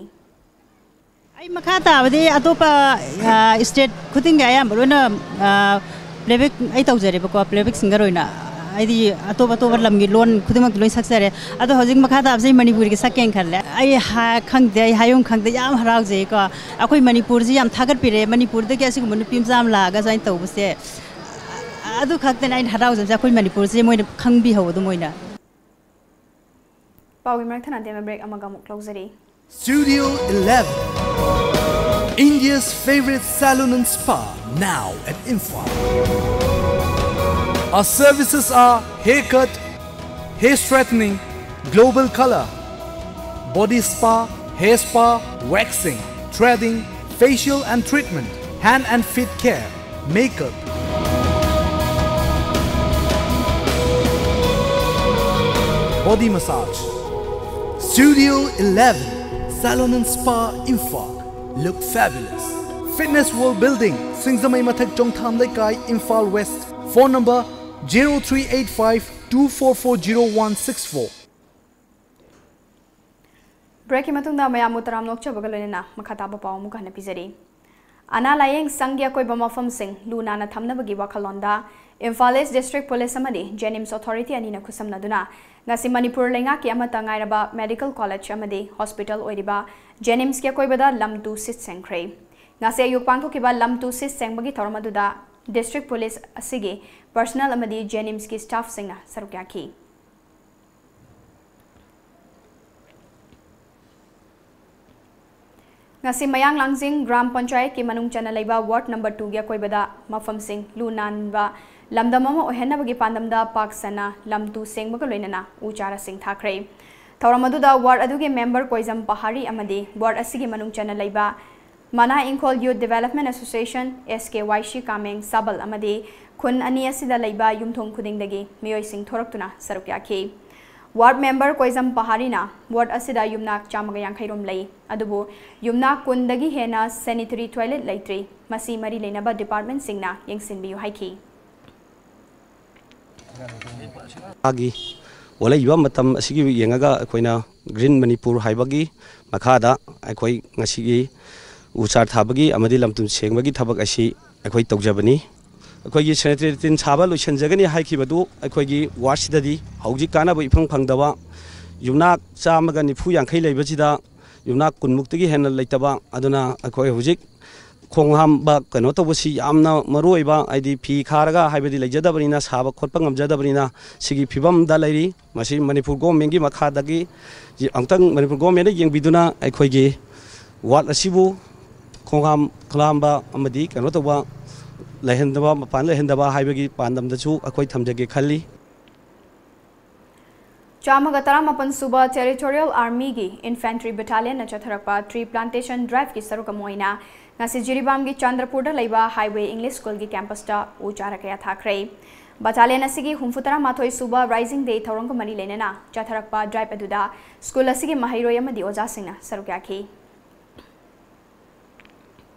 ꯑꯩ ꯃꯈꯥ ꯇꯥꯕꯗꯤ ꯑꯇꯣꯞꯄ, ꯑ, ꯁ꯭ꯇꯦꯠ ꯈꯨꯗꯤꯡꯒꯤ ꯑꯌꯥꯝꯕ ꯂꯣꯏꯅ, ꯑ, ꯄ꯭ꯂꯦꯕꯦꯛ ꯑꯩ ꯇꯧꯖꯔꯦꯕꯀꯣ, ꯄ꯭ꯂꯦꯕꯦꯛ ꯁꯤꯡꯒꯔ ꯑꯣꯏꯅ꯫ ꯍꯥꯏꯗꯤ ꯑꯇꯣꯞ ꯑꯇꯣꯞꯄ ꯂꯝꯒꯤ ꯂꯣꯟ ꯈꯨꯗꯤꯡꯃꯛꯇꯤ ꯂꯣꯏ ꯁꯛꯆꯔꯦ꯫ ꯑꯗꯣ ꯍꯧꯖꯤꯛ ꯃꯈꯥ ꯇꯥꯕꯁꯦ ꯑꯩ ꯃꯅꯤꯄꯨꯔꯤꯒꯤ ꯁꯛꯀꯦꯅ ꯈꯜꯂꯦ꯫ ꯑꯩ ꯍꯥ-, ꯈꯪꯗꯦ, ꯑꯩ ꯍꯥꯏꯌꯨꯝ ꯈꯪꯗꯦ, ꯌꯥꯝ ꯍꯔꯥꯎꯖꯩꯀꯣ꯫ ꯑꯩꯈꯣꯏ ꯃꯅꯤꯄꯨꯔꯁꯤ ꯌꯥꯝ ꯊꯥꯒꯠꯄꯤꯔꯦ, ꯃꯅꯤꯄꯨꯔꯗꯒꯤ ꯑꯁꯤꯒꯨꯝꯕ ꯅꯨꯄꯤ ꯃꯆꯥ ꯑꯃ ꯂꯥꯛꯑꯒ ꯁꯨꯃꯥꯏꯅ ꯇꯧꯕꯁꯦ꯫ ꯑꯗꯨ ꯈꯛꯇꯅꯦ ꯑꯩꯅ ꯍꯔꯥꯎꯖꯕꯁꯦ, ꯑꯩꯈꯣꯏ ꯃꯅꯤꯄꯨꯔꯁꯦ ꯃꯣꯏꯅ ꯈꯪꯕꯤꯍꯧꯕꯗꯣ ꯃꯣꯏꯅ꯫ ꯄꯥꯎꯒꯤ ꯃꯔꯛ ꯊꯠꯅꯗꯦ, ꯕ꯭ꯔꯦꯛ ꯑꯃꯒ ꯑꯃꯨꯛ ꯂꯧꯖꯔꯤ꯫ Studio eleven, India's favorite salon and spa, now at Imphal. Our services are haircut, hair straightening, global color, body spa, hair spa, waxing, threading, facial and treatment, hand and feet care, makeup, body massage. Studio eleven, Salon and Spa, Imphal. Look fabulous. Fitness World Building, Singzamei Mathak, Chongtham Leikai, Imphal West. Phone number zero three eight five two four four zero one six four. ꯕ꯭ꯔꯦꯛꯀꯤ ꯃꯇꯨꯡꯗ ꯃꯌꯥꯝꯕꯨ ꯇꯔꯥꯝꯅ ꯑꯣꯛꯆꯕꯒ ꯂꯣꯏꯅꯅ ꯃꯈꯥ ꯇꯥꯕ ꯄꯥꯎ ꯑꯃꯨꯛ ꯍꯟꯅ ꯄꯤꯖꯔꯤ꯫ ꯑꯅꯥ ꯂꯥꯌꯦꯡ ꯁꯪꯒꯤ ꯑꯀꯣꯏꯕ ꯃꯐꯝꯁꯤꯡ ꯂꯨ ꯅꯥꯟꯅ ꯊꯝꯅꯕꯒꯤ ꯋꯥꯈꯜꯂꯣꯟꯗ ꯏꯝꯐꯥꯜ ꯏꯁ ꯗꯤꯁꯇ꯭ꯔꯤꯛ ꯄꯨꯂꯤꯁ ꯑꯃꯗꯤ ꯖꯦꯅꯤꯝꯁ ꯑꯣꯊꯣꯔꯤꯇꯤ ꯑꯅꯤꯅ ꯈꯨꯠꯁꯝꯅꯗꯨꯅ ꯉꯁꯤ ꯃꯅꯤꯄꯨꯔ ꯂꯩꯉꯥꯛꯀꯤ ꯑꯃꯠꯇ ꯉꯥꯏꯔꯕ ꯃꯦꯗꯤꯀꯦꯜ ꯀꯣꯂꯦꯖ ꯑꯃꯗꯤ ꯍꯣꯁꯄꯤꯇꯥꯜ ꯑꯣꯏꯔꯤꯕ ꯖꯦꯅꯤꯝꯁꯀꯤ ꯑꯀꯣꯏꯕꯗ ꯂꯝ ꯇꯨ ꯁꯤꯠ ꯁꯦꯡꯈ꯭ꯔꯦ꯫ ꯉꯁꯤ ꯑꯌꯨꯛ ꯄꯥꯡꯊꯣꯛꯈꯤꯕ ꯂꯝ ꯇꯨ ꯁꯤꯠ ꯁꯦꯡꯕꯒꯤ ꯊꯧꯔꯝ ꯑꯗꯨꯗ ꯗꯤꯁꯇ꯭ꯔꯤꯛ ꯄꯨꯂꯤꯁ ꯑꯁꯤꯒꯤ ꯄꯔꯁꯅꯦꯜ ꯑꯃꯗꯤ ꯖꯦꯅꯤꯝꯁꯀꯤ ꯁ꯭ꯇꯥꯐꯁꯤꯡꯅ ꯁꯔꯨꯛ ꯌꯥꯈꯤ꯫ ꯉꯁꯤ ꯃꯌꯥꯡ ꯂꯥꯡꯖꯤꯡ ꯒ꯭ꯔꯥꯝ ꯄꯟꯆꯥꯌꯠꯀꯤ ꯃꯅꯨꯡ ꯆꯟꯅ ꯂꯩꯕ ꯋꯥꯔꯗ ꯅꯝꯕꯔ ꯇꯨꯒꯤ ꯑꯀꯣꯏꯕꯗ ꯃꯐꯝꯁꯤꯡ ꯂꯨ ꯅꯥꯟꯕ ꯂꯝꯗꯝ ꯑꯃ ꯑꯣꯏꯍꯟꯅꯕꯒꯤ ꯄꯥꯟꯗꯝꯗ ꯄꯥꯛ ꯁꯟꯅ ꯂꯝ ꯇꯨ ꯁꯦꯡꯕꯒ ꯂꯣꯏꯅꯅ ꯎ ꯆꯥꯔꯥꯁꯤꯡ ꯊꯥꯈ꯭ꯔꯦ꯫ ꯊꯧꯔꯝ ꯑꯗꯨꯗ ꯋꯥꯔꯗ ꯑꯗꯨꯒꯤ ꯃꯦꯝꯕꯔ ꯀꯣꯏꯖꯝ ꯄꯍꯥꯔꯤ ꯑꯃꯗꯤ ꯋꯥꯔꯗ ꯑꯁꯤꯒꯤ ꯃꯅꯨꯡ ꯆꯟꯅ ꯂꯩꯕ ꯃꯅꯥ ꯏꯪꯈꯣꯜ Youth Development Association, S K Y C ꯀꯥꯃꯦꯡ ꯁꯥꯕꯜ ꯑꯃꯗꯤ ꯈꯨꯟ ꯑꯅꯤ ꯑꯁꯤꯗ ꯂꯩꯕ ꯌꯨꯝꯊꯣꯡ ꯈꯨꯗꯤꯡꯗꯒꯤ ꯃꯤꯑꯣꯏꯁꯤꯡ ꯊꯣꯔꯛꯇꯨꯅ ꯁꯔꯨꯛ ꯌꯥꯈꯤ꯫ ꯋꯥꯔꯗ ꯃꯦꯝꯕꯔ ꯀꯣꯏꯖꯝ ꯄꯍꯥꯔꯤꯅ ꯋꯥꯔꯗ ꯑꯁꯤꯗ ꯌꯨꯝꯅꯥꯛ ꯆꯥꯝꯃꯒ ꯌꯥꯡꯈꯩ ꯔꯣꯝ ꯂꯩ, ꯑꯗꯨꯕꯨ ꯌꯨꯝꯅꯥꯛ ꯀꯨꯟꯗꯒꯤ ꯍꯦꯟꯅ sanitary toilet ꯂꯩꯇ꯭ꯔꯤ꯫ ꯃꯁꯤ ꯃꯔꯤ ꯂꯩꯅꯕ ꯗꯤꯄꯥꯔꯠꯃꯦꯟꯁꯤꯡꯅ ꯌꯦꯡꯁꯤꯟꯕꯤꯌꯨ ꯍꯥꯏꯈꯤ꯫ ꯃꯥꯒꯤ ꯑꯣꯜꯂꯛꯏꯕ ꯃꯇꯝ ꯑꯁꯤꯒꯤ ꯌꯦꯡꯉꯒ ꯑꯩꯈꯣꯏꯅ ꯒ꯭ꯔꯤꯟ ꯃꯅꯤꯄꯨꯔ ꯍꯥꯏꯕꯒꯤ ꯃꯈꯥꯗ ꯑꯩꯈꯣꯏ ꯉꯁꯤꯒꯤ ꯎ ꯆꯥꯔ ꯊꯥꯕꯒꯤ ꯑꯃꯗꯤ ꯂꯝꯇꯨꯝ ꯁꯦꯡꯕꯒꯤ ꯊꯕꯛ ꯑꯁꯤ ꯑꯩꯈꯣꯏ ꯇꯧꯖꯕꯅꯤ꯫ ꯑꯩꯈꯣꯏꯒꯤ ꯁꯦꯅꯤꯇꯔꯤ ꯂꯦꯇ꯭ꯔꯤꯟ ꯁꯥꯕ ꯂꯣꯏꯁꯤꯟꯖꯒꯅꯤ ꯍꯥꯏꯈꯤꯕꯗꯨ ꯑꯩꯈꯣꯏꯒꯤ ꯋꯥꯔꯗꯁꯤꯗꯗꯤ ꯍꯧꯖꯤꯛ ꯀꯥꯟꯅꯕ ꯏꯐꯪ ꯐꯪꯗꯕ ꯌꯨꯝꯅꯥꯛ ꯆꯥꯝꯃꯒ ꯅꯤꯐꯨ ꯌꯥꯡꯈꯩ ꯂꯩꯕꯁꯤꯗ ꯌꯨꯝꯅꯥꯛ ꯀꯨꯟꯃꯨꯛꯇꯒꯤ ꯍꯦꯟꯅ ꯂꯩꯇꯕ꯫ ꯑꯗꯨꯅ ꯑꯩꯈꯣꯏ ꯍꯧꯖꯤꯛ ꯈꯣꯡ ꯍꯥꯝꯕ ꯀꯩꯅꯣ ꯇꯧꯕꯁꯤ ꯌꯥꯝꯅ ꯃꯔꯨ ꯑꯣꯏꯕ, ꯍꯥꯏꯗꯤ ꯐꯤ ꯈꯥꯔꯒ ꯍꯥꯏꯕꯗꯤ ꯂꯩꯖꯗꯕꯅꯤꯅ, ꯁꯥꯕ ꯈꯣꯠꯄ ꯉꯝꯖꯗꯕꯅꯤꯅ ꯁꯤꯒꯤ ꯐꯤꯕꯝꯗ ꯂꯩꯔꯤ꯫ ꯃꯁꯤ ꯃꯅꯤꯄꯨꯔ ꯒꯣꯔꯃꯦꯟꯒꯤ ꯃꯈꯥꯗꯒꯤ ꯑꯃꯨꯛꯇꯪ ꯃꯅꯤꯄꯨꯔ ꯒꯣꯔꯃꯦꯟꯅ ꯌꯦꯡꯕꯤꯗꯨꯅ ꯑꯩꯈꯣꯏꯒꯤ ꯋꯥꯔꯗ ꯑꯁꯤꯕꯨ ꯈꯣꯡꯍꯥꯝ ꯈꯨꯂꯥꯝꯕ ꯑꯃꯗꯤ ꯀꯩꯅꯣ ꯇꯧꯕ ꯂꯩꯍꯟꯗꯕ, ꯃꯄꯥꯟ ꯂꯩꯍꯟꯗꯕ ꯍꯥꯏꯕꯒꯤ ꯄꯥꯟꯗꯝꯗꯁꯨ ꯑꯩꯈꯣꯏ ꯊꯝꯖꯒꯦ ꯈꯜꯂꯤ꯫ ꯆꯥꯝꯃꯒ ꯇꯔꯥꯃꯥꯄꯟ ꯁꯨꯕ Territorial Armyꯒꯤ Infantry Battalionꯅ ꯆꯠꯊꯔꯛꯄ Tree Plantation Driveꯀꯤ ꯁꯔꯨꯛ ꯑꯃ ꯑꯣꯏꯅ ꯉꯁꯤ ꯖꯤꯔꯤꯕꯥꯝꯒꯤ ꯆꯟꯗ꯭ꯔꯄꯨꯔꯗ ꯂꯩꯕ Highway English Schoolꯒꯤ campusꯇ ꯎ ꯆꯥꯔ ꯀꯌꯥ ꯊꯥꯈ꯭ꯔꯦ꯫ Battalion ꯑꯁꯤꯒꯤ ꯍꯨꯝꯐꯨꯇꯔꯥ ꯃꯥꯊꯣꯏ ꯁꯨꯕ Rising Day ꯊꯧꯔꯝꯒ ꯃꯔꯤ ꯂꯩꯅꯅ ꯆꯠꯊꯔꯛꯄ drive ꯑꯗꯨꯗ school ꯑꯁꯤꯒꯤ ꯃꯍꯩꯔꯣꯏ ꯑꯃꯗꯤ ꯑꯣꯖꯥꯁꯤꯡꯅ ꯁꯔꯨꯛ ꯌꯥꯈꯤ꯫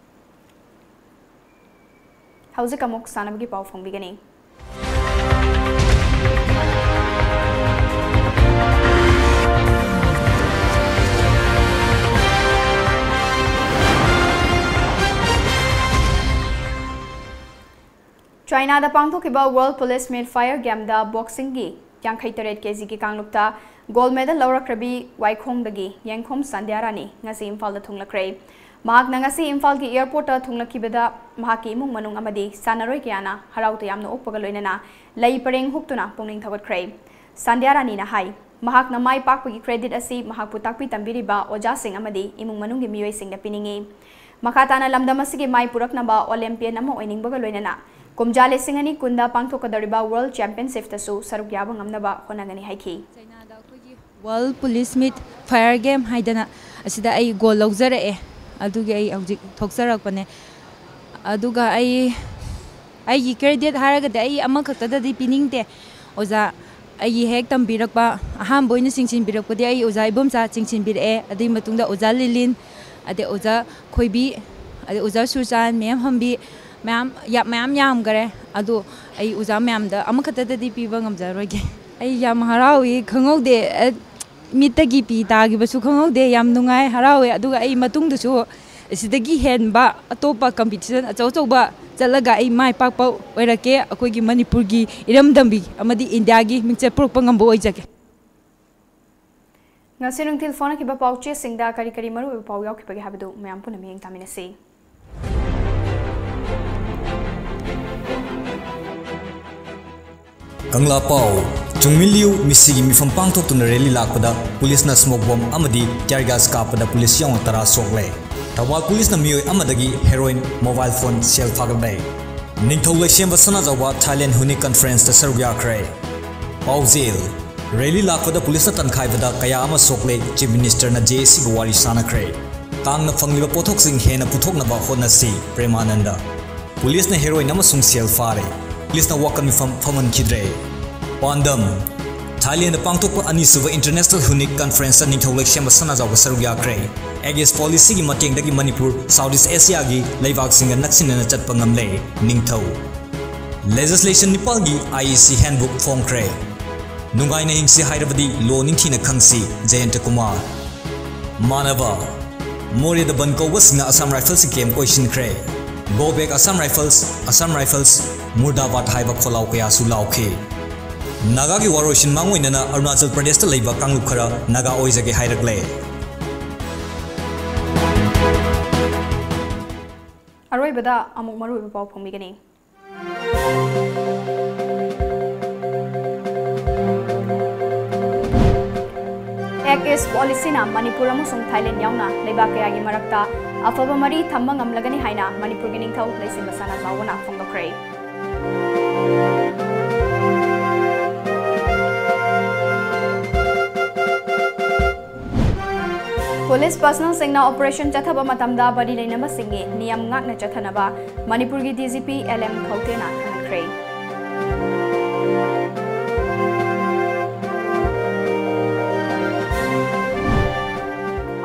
ꯍꯧꯖꯤꯛ ꯑꯃꯨꯛ ꯁꯥꯟꯅꯕꯒꯤ ꯄꯥꯎ ꯐꯣꯡꯕꯤꯒꯅꯤ꯫ ꯆꯥꯏꯅꯥꯗ ꯄꯥꯡꯊꯣꯛꯈꯤꯕ World Police Meet Fire Gameꯗ boxingꯒꯤ ꯌꯥꯡꯈꯩ ꯇꯔꯦꯠ ꯀꯦꯖꯤꯒꯤ ꯀꯥꯡꯂꯨꯞꯇ gold medal ꯂꯧꯔꯛꯈ꯭ꯔꯕꯤ ꯋꯥꯏꯈꯣꯡꯗꯒꯤ ꯌꯦꯡꯈꯣꯝ ꯁꯥꯟꯗ꯭ꯌꯥꯔꯥꯅꯤ ꯉꯁꯤ ꯏꯝꯐꯥꯜꯗ ꯊꯨꯡꯂꯛꯈ꯭ꯔꯦ꯫ ꯃꯍꯥꯛꯅ ꯉꯁꯤ ꯏꯝꯐꯥꯜꯒꯤ airportꯇ ꯊꯨꯡꯂꯛꯈꯤꯕꯗ ꯃꯍꯥꯛꯀꯤ ꯏꯃꯨꯡ ꯃꯅꯨꯡ ꯑꯃꯗꯤ ꯁꯥꯟꯅꯔꯣꯏ ꯀꯌꯥꯅ ꯍꯔꯥꯎ ꯇꯌꯥꯝꯅ ꯑꯣꯛꯄꯒ ꯂꯣꯏꯅꯅ ꯂꯩ ꯄꯔꯦꯡ ꯍꯨꯛꯇꯨꯅ ꯄꯨꯛꯅꯤꯡ ꯊꯧꯒꯠꯈ꯭ꯔꯦ꯫ ꯁꯥꯟꯗ꯭ꯌꯥꯔꯥꯅꯤꯅ ꯍꯥꯏ, ꯃꯍꯥꯛꯅ ꯃꯥꯏ ꯄꯥꯛꯄꯒꯤ credit ꯑꯁꯤ ꯃꯍꯥꯛꯄꯨ ꯇꯥꯛꯄꯤ ꯇꯝꯕꯤꯔꯤꯕ ꯑꯣꯖꯥꯁꯤꯡ ꯑꯃꯗꯤ ꯏꯃꯨꯡ ꯃꯅꯨꯡꯒꯤ ꯃꯤꯑꯣꯏꯁꯤꯡꯗ ꯄꯤꯅꯤꯡꯏ꯫ ꯃꯈꯥ ꯇꯥꯅ ꯂꯝꯗꯝ ꯑꯁꯤꯒꯤ ꯃꯥꯏ ꯄꯨꯔꯛꯅꯕ Olympian ꯑꯃ ꯑꯣꯏꯅꯤꯡꯕꯒ ꯂꯣꯏꯅꯅ ꯀꯨꯝꯖꯥ ꯂꯤꯁꯤꯡ ꯑꯅꯤ ꯀꯨꯟꯗ ꯄꯥꯡꯊꯣꯛꯀꯗꯧꯔꯤꯕ World Championshipꯇꯁꯨ ꯁꯔꯨꯛ ꯌꯥꯕ ꯉꯝꯅꯕ ꯍꯣꯠꯅꯒꯅꯤ ꯍꯥꯏꯈꯤ꯫ ꯆꯩꯅꯥꯗ ꯑꯩꯈꯣꯏꯒꯤ World Police Meet Fire Game ꯍꯥꯏꯗꯅ ꯑꯁꯤꯗ ꯑꯩ gold ꯂꯧꯖꯔꯛꯑꯦ꯫ ꯑꯗꯨꯒꯤ ꯑꯩ ꯍꯧꯖꯤꯛ ꯊꯣꯛꯆꯔꯛꯄꯅꯦ꯫ ꯑꯗꯨꯒ ꯑꯩ, ꯑꯩꯒꯤ credit ꯍꯥꯏꯔꯒꯗꯤ ꯑꯩ ꯑꯃꯈꯛꯇꯗꯗꯤ ꯄꯤꯅꯤꯡꯗꯦ꯫ ꯑꯣꯖꯥ, ꯑꯩꯒꯤ ꯍꯦꯛ ꯇꯝꯕꯤꯔꯛꯄ, ꯑꯍꯥꯟꯕ ꯑꯣꯏꯅ ꯆꯤꯡꯁꯤꯟꯕꯤꯔꯛꯄꯗꯤ ꯑꯩ ꯑꯣꯖꯥ ꯏꯕꯣꯝꯆꯥ ꯆꯤꯡꯁꯤꯟꯕꯤꯔꯛꯑꯦ꯫ ꯑꯗꯨꯒꯤ ꯃꯇꯨꯡꯗ ꯑꯣꯖꯥ ꯂꯤꯂꯤꯟ, ꯑꯗꯩ ꯑꯣꯖꯥ ꯈꯣꯏꯕꯤ, ꯑꯗꯩ ꯑꯣꯖꯥ ꯁꯨꯔꯆꯥꯟ, ꯃꯦꯝ ꯍꯝꯕꯤ, ꯃꯌꯥꯝ ꯌꯥ-, ꯃꯌꯥꯝ ꯌꯥꯝꯈꯔꯦ꯫ ꯑꯗꯣ ꯑꯩ ꯑꯣꯖꯥ ꯃꯌꯥꯝꯗ ꯑꯃꯈꯛꯇꯗꯗꯤ ꯄꯤꯕ ꯉꯝꯖꯔꯣꯏꯒꯦ꯫ ꯑꯩ ꯌꯥꯝ ꯍꯔꯥꯎꯏ, ꯈꯪꯍꯧꯗꯦ꯫ ꯑ, ꯃꯤꯠꯇꯒꯤ ꯄꯤ ꯇꯥꯈꯤꯕꯁꯨ ꯈꯪꯍꯧꯗꯦ꯫ ꯌꯥꯝ ꯅꯨꯡꯉꯥꯏ, ꯍꯔꯥꯎꯋꯦ꯫ ꯑꯗꯨꯒ ꯑꯩ ꯃꯇꯨꯡꯗꯁꯨ ꯑꯁꯤꯗꯒꯤ ꯍꯦꯟꯕ ꯑꯇꯣꯞꯄ competition ꯑꯆꯧ ꯑꯆꯧꯕ ꯆꯠꯂꯒ ꯑꯩ ꯃꯥꯏ ꯄꯥꯛꯄ ꯑꯣꯏꯔꯛꯀꯦ꯫ ꯑꯩꯈꯣꯏꯒꯤ ꯃꯅꯤꯄꯨꯔꯒꯤ ꯏꯔꯝꯗꯝꯕꯤ ꯑꯃꯗꯤ ꯏꯟꯗꯤꯌꯥꯒꯤ ꯃꯤꯡꯆꯠ ꯄꯨꯔꯛꯄ ꯉꯝꯕ ꯑꯣꯏꯖꯒꯦ꯫ ꯉꯁꯤ ꯅꯨꯡꯊꯤꯜ ꯐꯣꯡꯅꯈꯤꯕ ꯄꯥꯎꯆꯦꯁꯤꯡꯗ ꯀꯔꯤ ꯀꯔꯤ ꯃꯔꯨꯑꯣꯏꯕ ꯄꯥꯎ ꯌꯥꯎꯈꯤꯕꯒꯦ ꯍꯥꯏꯕꯗꯨ ꯃꯌꯥꯝ ꯄꯨꯟꯅ ꯃꯤꯠꯌꯦꯡ ꯇꯥꯃꯤꯟꯅꯁꯤ꯫ ꯀꯪꯂꯥ ꯄꯥꯎ꯫ ꯆꯨꯡꯃꯤꯟ ꯂꯤꯌꯨ ꯃꯤꯁꯤꯒꯤ ꯃꯤꯐꯝ ꯄꯥꯡꯊꯣꯛꯇꯨꯅ rally ꯂꯥꯛꯄꯗ ꯄꯨꯂꯤꯁꯅ smoke bomb ꯑꯃꯗꯤ tear gas ꯀꯥꯞꯄꯗ ꯄꯨꯂꯤꯁ ꯌꯥꯎꯅ ꯇꯔꯥ ꯁꯣꯛꯂꯦ꯫ ꯊꯧꯕꯥꯜ ꯄꯨꯂꯤꯁꯅ ꯃꯤꯑꯣꯏ ꯑꯃꯗꯒꯤ heroin, mobile phone ꯁꯦꯜ ꯐꯥꯒꯠꯂꯦ꯫ ꯅꯤꯡꯊꯧ ꯂꯩꯁꯦꯝꯕ ꯁꯅꯥꯖꯥꯎꯕ Thailand Hunnic Conferenceꯇ ꯁꯔꯨꯛ ꯌꯥꯈ꯭ꯔꯦ꯫ ꯄꯥꯎꯖꯦꯜ꯫ Rally ꯂꯥꯛꯄꯗ ꯄꯨꯂꯤꯁꯅ ꯇꯟꯈꯥꯏꯕꯗ ꯀꯌꯥ ꯑꯃ ꯁꯣꯛꯂꯦ, Chief Ministerꯅ JACꯒ ꯋꯥꯔꯤ ꯁꯥꯟꯅꯈ꯭ꯔꯦ꯫ ꯀꯥꯡꯅ ꯐꯪꯂꯤꯕ ꯄꯣꯠꯊꯣꯛꯁꯤꯡ ꯍꯦꯟꯅ ꯄꯨꯊꯣꯛꯅꯕ ꯍꯣꯠꯅꯁꯤ, ꯄ꯭ꯔꯦꯃꯥꯅꯟꯗ꯫ ꯄꯨꯂꯤꯁꯅ heroin ꯑꯃꯁꯨꯡ ꯁꯦꯜ ꯐꯥꯔꯦ꯫ ꯄꯨꯂꯤꯁꯅ ꯋꯥꯀꯠ ꯃꯤꯐꯝ ꯐꯝꯍꯟꯈꯤꯗ꯭ꯔꯦ꯫ ꯄꯥꯟꯗꯝ꯫ Thailandꯗ ꯄꯥꯡꯊꯣꯛꯄ ꯑꯅꯤꯁꯨꯕ International Hunnic Conferenceꯇ ꯅꯤꯡꯊꯧ ꯂꯩꯁꯦꯝꯕ ꯁꯅꯥꯖꯥꯎꯕ ꯁꯔꯨꯛ ꯌꯥꯈ꯭ꯔꯦ꯫ Aegis Policyꯒꯤ ꯃꯇꯦꯡꯗꯒꯤ ꯃꯅꯤꯄꯨꯔ South East Asiaꯒꯤ ꯂꯩꯕꯥꯛꯁꯤꯡꯒ ꯅꯛꯁꯤꯟꯅꯅ ꯆꯠꯄ ꯉꯝꯂꯦ, ꯅꯤꯡꯊꯧ꯫ Legislation ꯅꯤꯄꯥꯜꯒꯤ IEC handbook ꯐꯣꯡꯈ꯭ꯔꯦ꯫ ꯅꯨꯡꯉꯥꯏꯅ ꯍꯤꯡꯁꯤ ꯍꯥꯏꯔꯕꯗꯤ law ꯅꯤꯡꯊꯤꯅ ꯈꯪꯁꯤ, ꯖꯌꯟꯇ ꯀꯨꯃꯥꯔ꯫ ꯃꯥꯅꯕ꯫ ꯃꯣꯔꯦꯗ ꯕꯟ ꯀꯧꯕꯁꯤꯡꯅ Assam Riflesꯀꯤ camp ꯀꯣꯏꯁꯤꯟꯈ꯭ꯔꯦ꯫ Go back Assam Rifles, Assam Rifles, murdabad ꯍꯥꯏꯕ ꯈꯣꯜꯂꯥꯎ ꯀꯌꯥꯁꯨ ꯂꯥꯎꯈꯤ꯫ ꯅꯥꯒꯥꯒꯤ ꯋꯥꯔꯣꯏꯁꯤꯟ ꯃꯥꯡꯑꯣꯏꯅꯅ ꯑꯔꯨꯅꯥꯆꯜ ꯄ꯭ꯔꯗꯦꯁꯇ ꯂꯩꯕ ꯀꯥꯡꯂꯨꯞ ꯈꯔ ꯅꯥꯒꯥ ꯑꯣꯏꯖꯒꯦ ꯍꯥꯏꯔꯛꯂꯦ꯫ ꯑꯔꯣꯏꯕꯗ ꯑꯃꯨꯛ ꯃꯔꯨꯑꯣꯏꯕ ꯄꯥꯎ ꯐꯣꯡꯕꯤꯒꯅꯤ꯫ East Policyꯅ ꯃꯅꯤꯄꯨꯔ ꯑꯃꯁꯨꯡ ꯊꯥꯏꯂꯦꯟ ꯌꯥꯎꯅ ꯂꯩꯕꯥꯛ ꯀꯌꯥꯒꯤ ꯃꯔꯛꯇ ꯑꯐꯕ ꯃꯔꯤ ꯊꯝꯕ ꯉꯝꯂꯒꯅꯤ ꯍꯥꯏꯅ ꯃꯅꯤꯄꯨꯔꯒꯤ ꯅꯤꯡꯊꯧ ꯂꯩꯆꯤꯟꯕ ꯁꯅꯥꯖꯥꯎꯕꯅ ꯐꯣꯡꯗꯣꯛꯈ꯭ꯔꯦ꯫ ꯄꯨꯂꯤꯁ ꯄꯔꯁꯅꯦꯜꯁꯤꯡꯅ ꯑꯣꯄꯔꯦꯁꯟ ꯆꯠꯊꯕ ꯃꯇꯝꯗ ꯃꯔꯤ ꯂꯩꯅꯕꯁꯤꯡꯒꯤ ꯅꯤꯌꯝ ꯉꯥꯛꯅ ꯆꯠꯊꯅꯕ ꯃꯅꯤꯄꯨꯔꯒꯤ D G P L M ꯈꯧꯇꯦꯅ ꯈꯪꯍꯟꯈ꯭ꯔꯦ꯫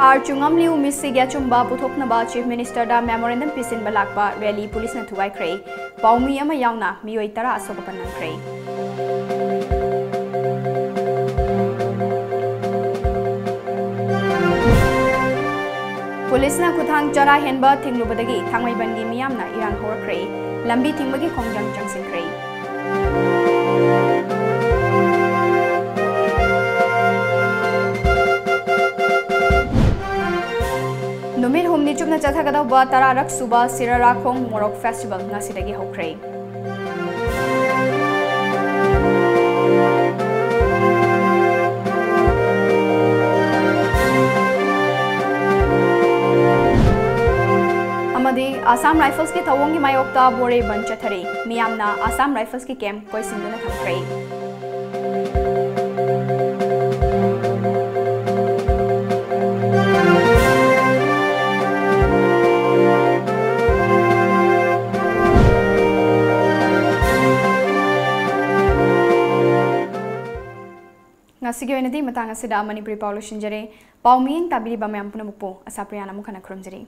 ꯑꯥꯔ ꯆꯨꯉꯝꯂꯤꯎ ꯃꯤꯠꯁꯤꯒꯤ ꯑꯆꯨꯝꯕ ꯄꯨꯊꯣꯛꯅꯕ ꯆꯤꯐ ꯃꯤꯅꯤꯁꯇꯔꯗ ꯃꯦꯃꯣꯔꯦꯟꯗꯝ ꯄꯤꯁꯤꯟꯕ ꯂꯥꯛꯄ ꯔꯦꯂꯤ ꯄꯨꯂꯤꯁꯅ ꯊꯨꯒꯥꯏꯈ꯭ꯔꯦ꯫ ꯄꯥꯎꯃꯤ ꯑꯃ ꯌꯥꯎꯅ ꯃꯤꯑꯣꯏ ꯇꯔꯥ ꯑꯁꯣꯛ-ꯑꯄꯟ ꯅꯪꯈ꯭ꯔꯦ꯫ ꯄꯨꯂꯤꯁꯅ ꯈꯨꯊꯥꯡ ꯆꯔꯥ ꯍꯦꯟꯕ ꯊꯤꯡꯂꯨꯕꯗꯒꯤ ꯊꯥꯡꯃꯩꯕꯟꯒꯤ ꯃꯤꯌꯥꯝꯅ ꯏꯔꯥꯡ ꯍꯧꯔꯛꯈ꯭ꯔꯦ꯫ ꯂꯝꯕꯤ ꯊꯤꯡꯕꯒꯤ ꯈꯣꯡꯖꯪ ꯆꯪꯁꯤꯟꯈ꯭ꯔꯦ꯫ ꯅꯨꯃꯤꯠ ꯍꯨꯝꯅꯤ ꯆꯨꯞꯅ ꯆꯠꯊꯒꯗꯧꯕ ꯇꯔꯥꯔꯛ ꯁꯨꯕ ꯁꯤꯔꯥꯔꯥꯈꯣꯡ ꯃꯣꯔꯣꯛ ꯐꯦꯁꯇꯤꯚꯦꯜ ꯉꯁꯤꯗꯒꯤ ꯍꯧꯈ꯭ꯔꯦ꯫ ꯑꯃꯗꯤ ꯑꯁꯥꯝ ꯔꯥꯏꯐꯜꯁꯀꯤ ꯊꯧꯑꯣꯡꯒꯤ ꯃꯥꯌꯣꯛꯇ ꯕꯣꯔꯦ ꯕꯟ ꯆꯠꯊꯔꯤ꯫ ꯃꯤꯌꯥꯝꯅ ꯑꯁꯥꯝ ꯔꯥꯏꯐꯜꯁꯀꯤ ꯀꯦꯝꯞ ꯀꯣꯏꯁꯤꯟꯗꯨꯅ ꯊꯝꯈ꯭ꯔꯦ꯫ ꯉꯁꯤꯒꯤ ꯑꯣꯏꯅꯗꯤ ꯃꯇꯥꯡ ꯑꯁꯤꯗ ꯃꯅꯤꯄꯨꯔꯤ ꯄꯥꯎ ꯂꯣꯏꯁꯤꯟꯖꯔꯦ꯫ ꯄꯥꯎ ꯃꯤꯠꯌꯦꯡ ꯇꯥꯕꯤꯔꯤꯕ ꯃꯌꯥꯝ ꯄꯨꯝꯅꯃꯛꯄꯨ ꯑꯁꯥꯄ꯭ꯔꯤꯌꯥꯅ ꯑꯃꯨꯛ ꯍꯟꯅ ꯈꯨꯔꯨꯝꯖꯔꯤ꯫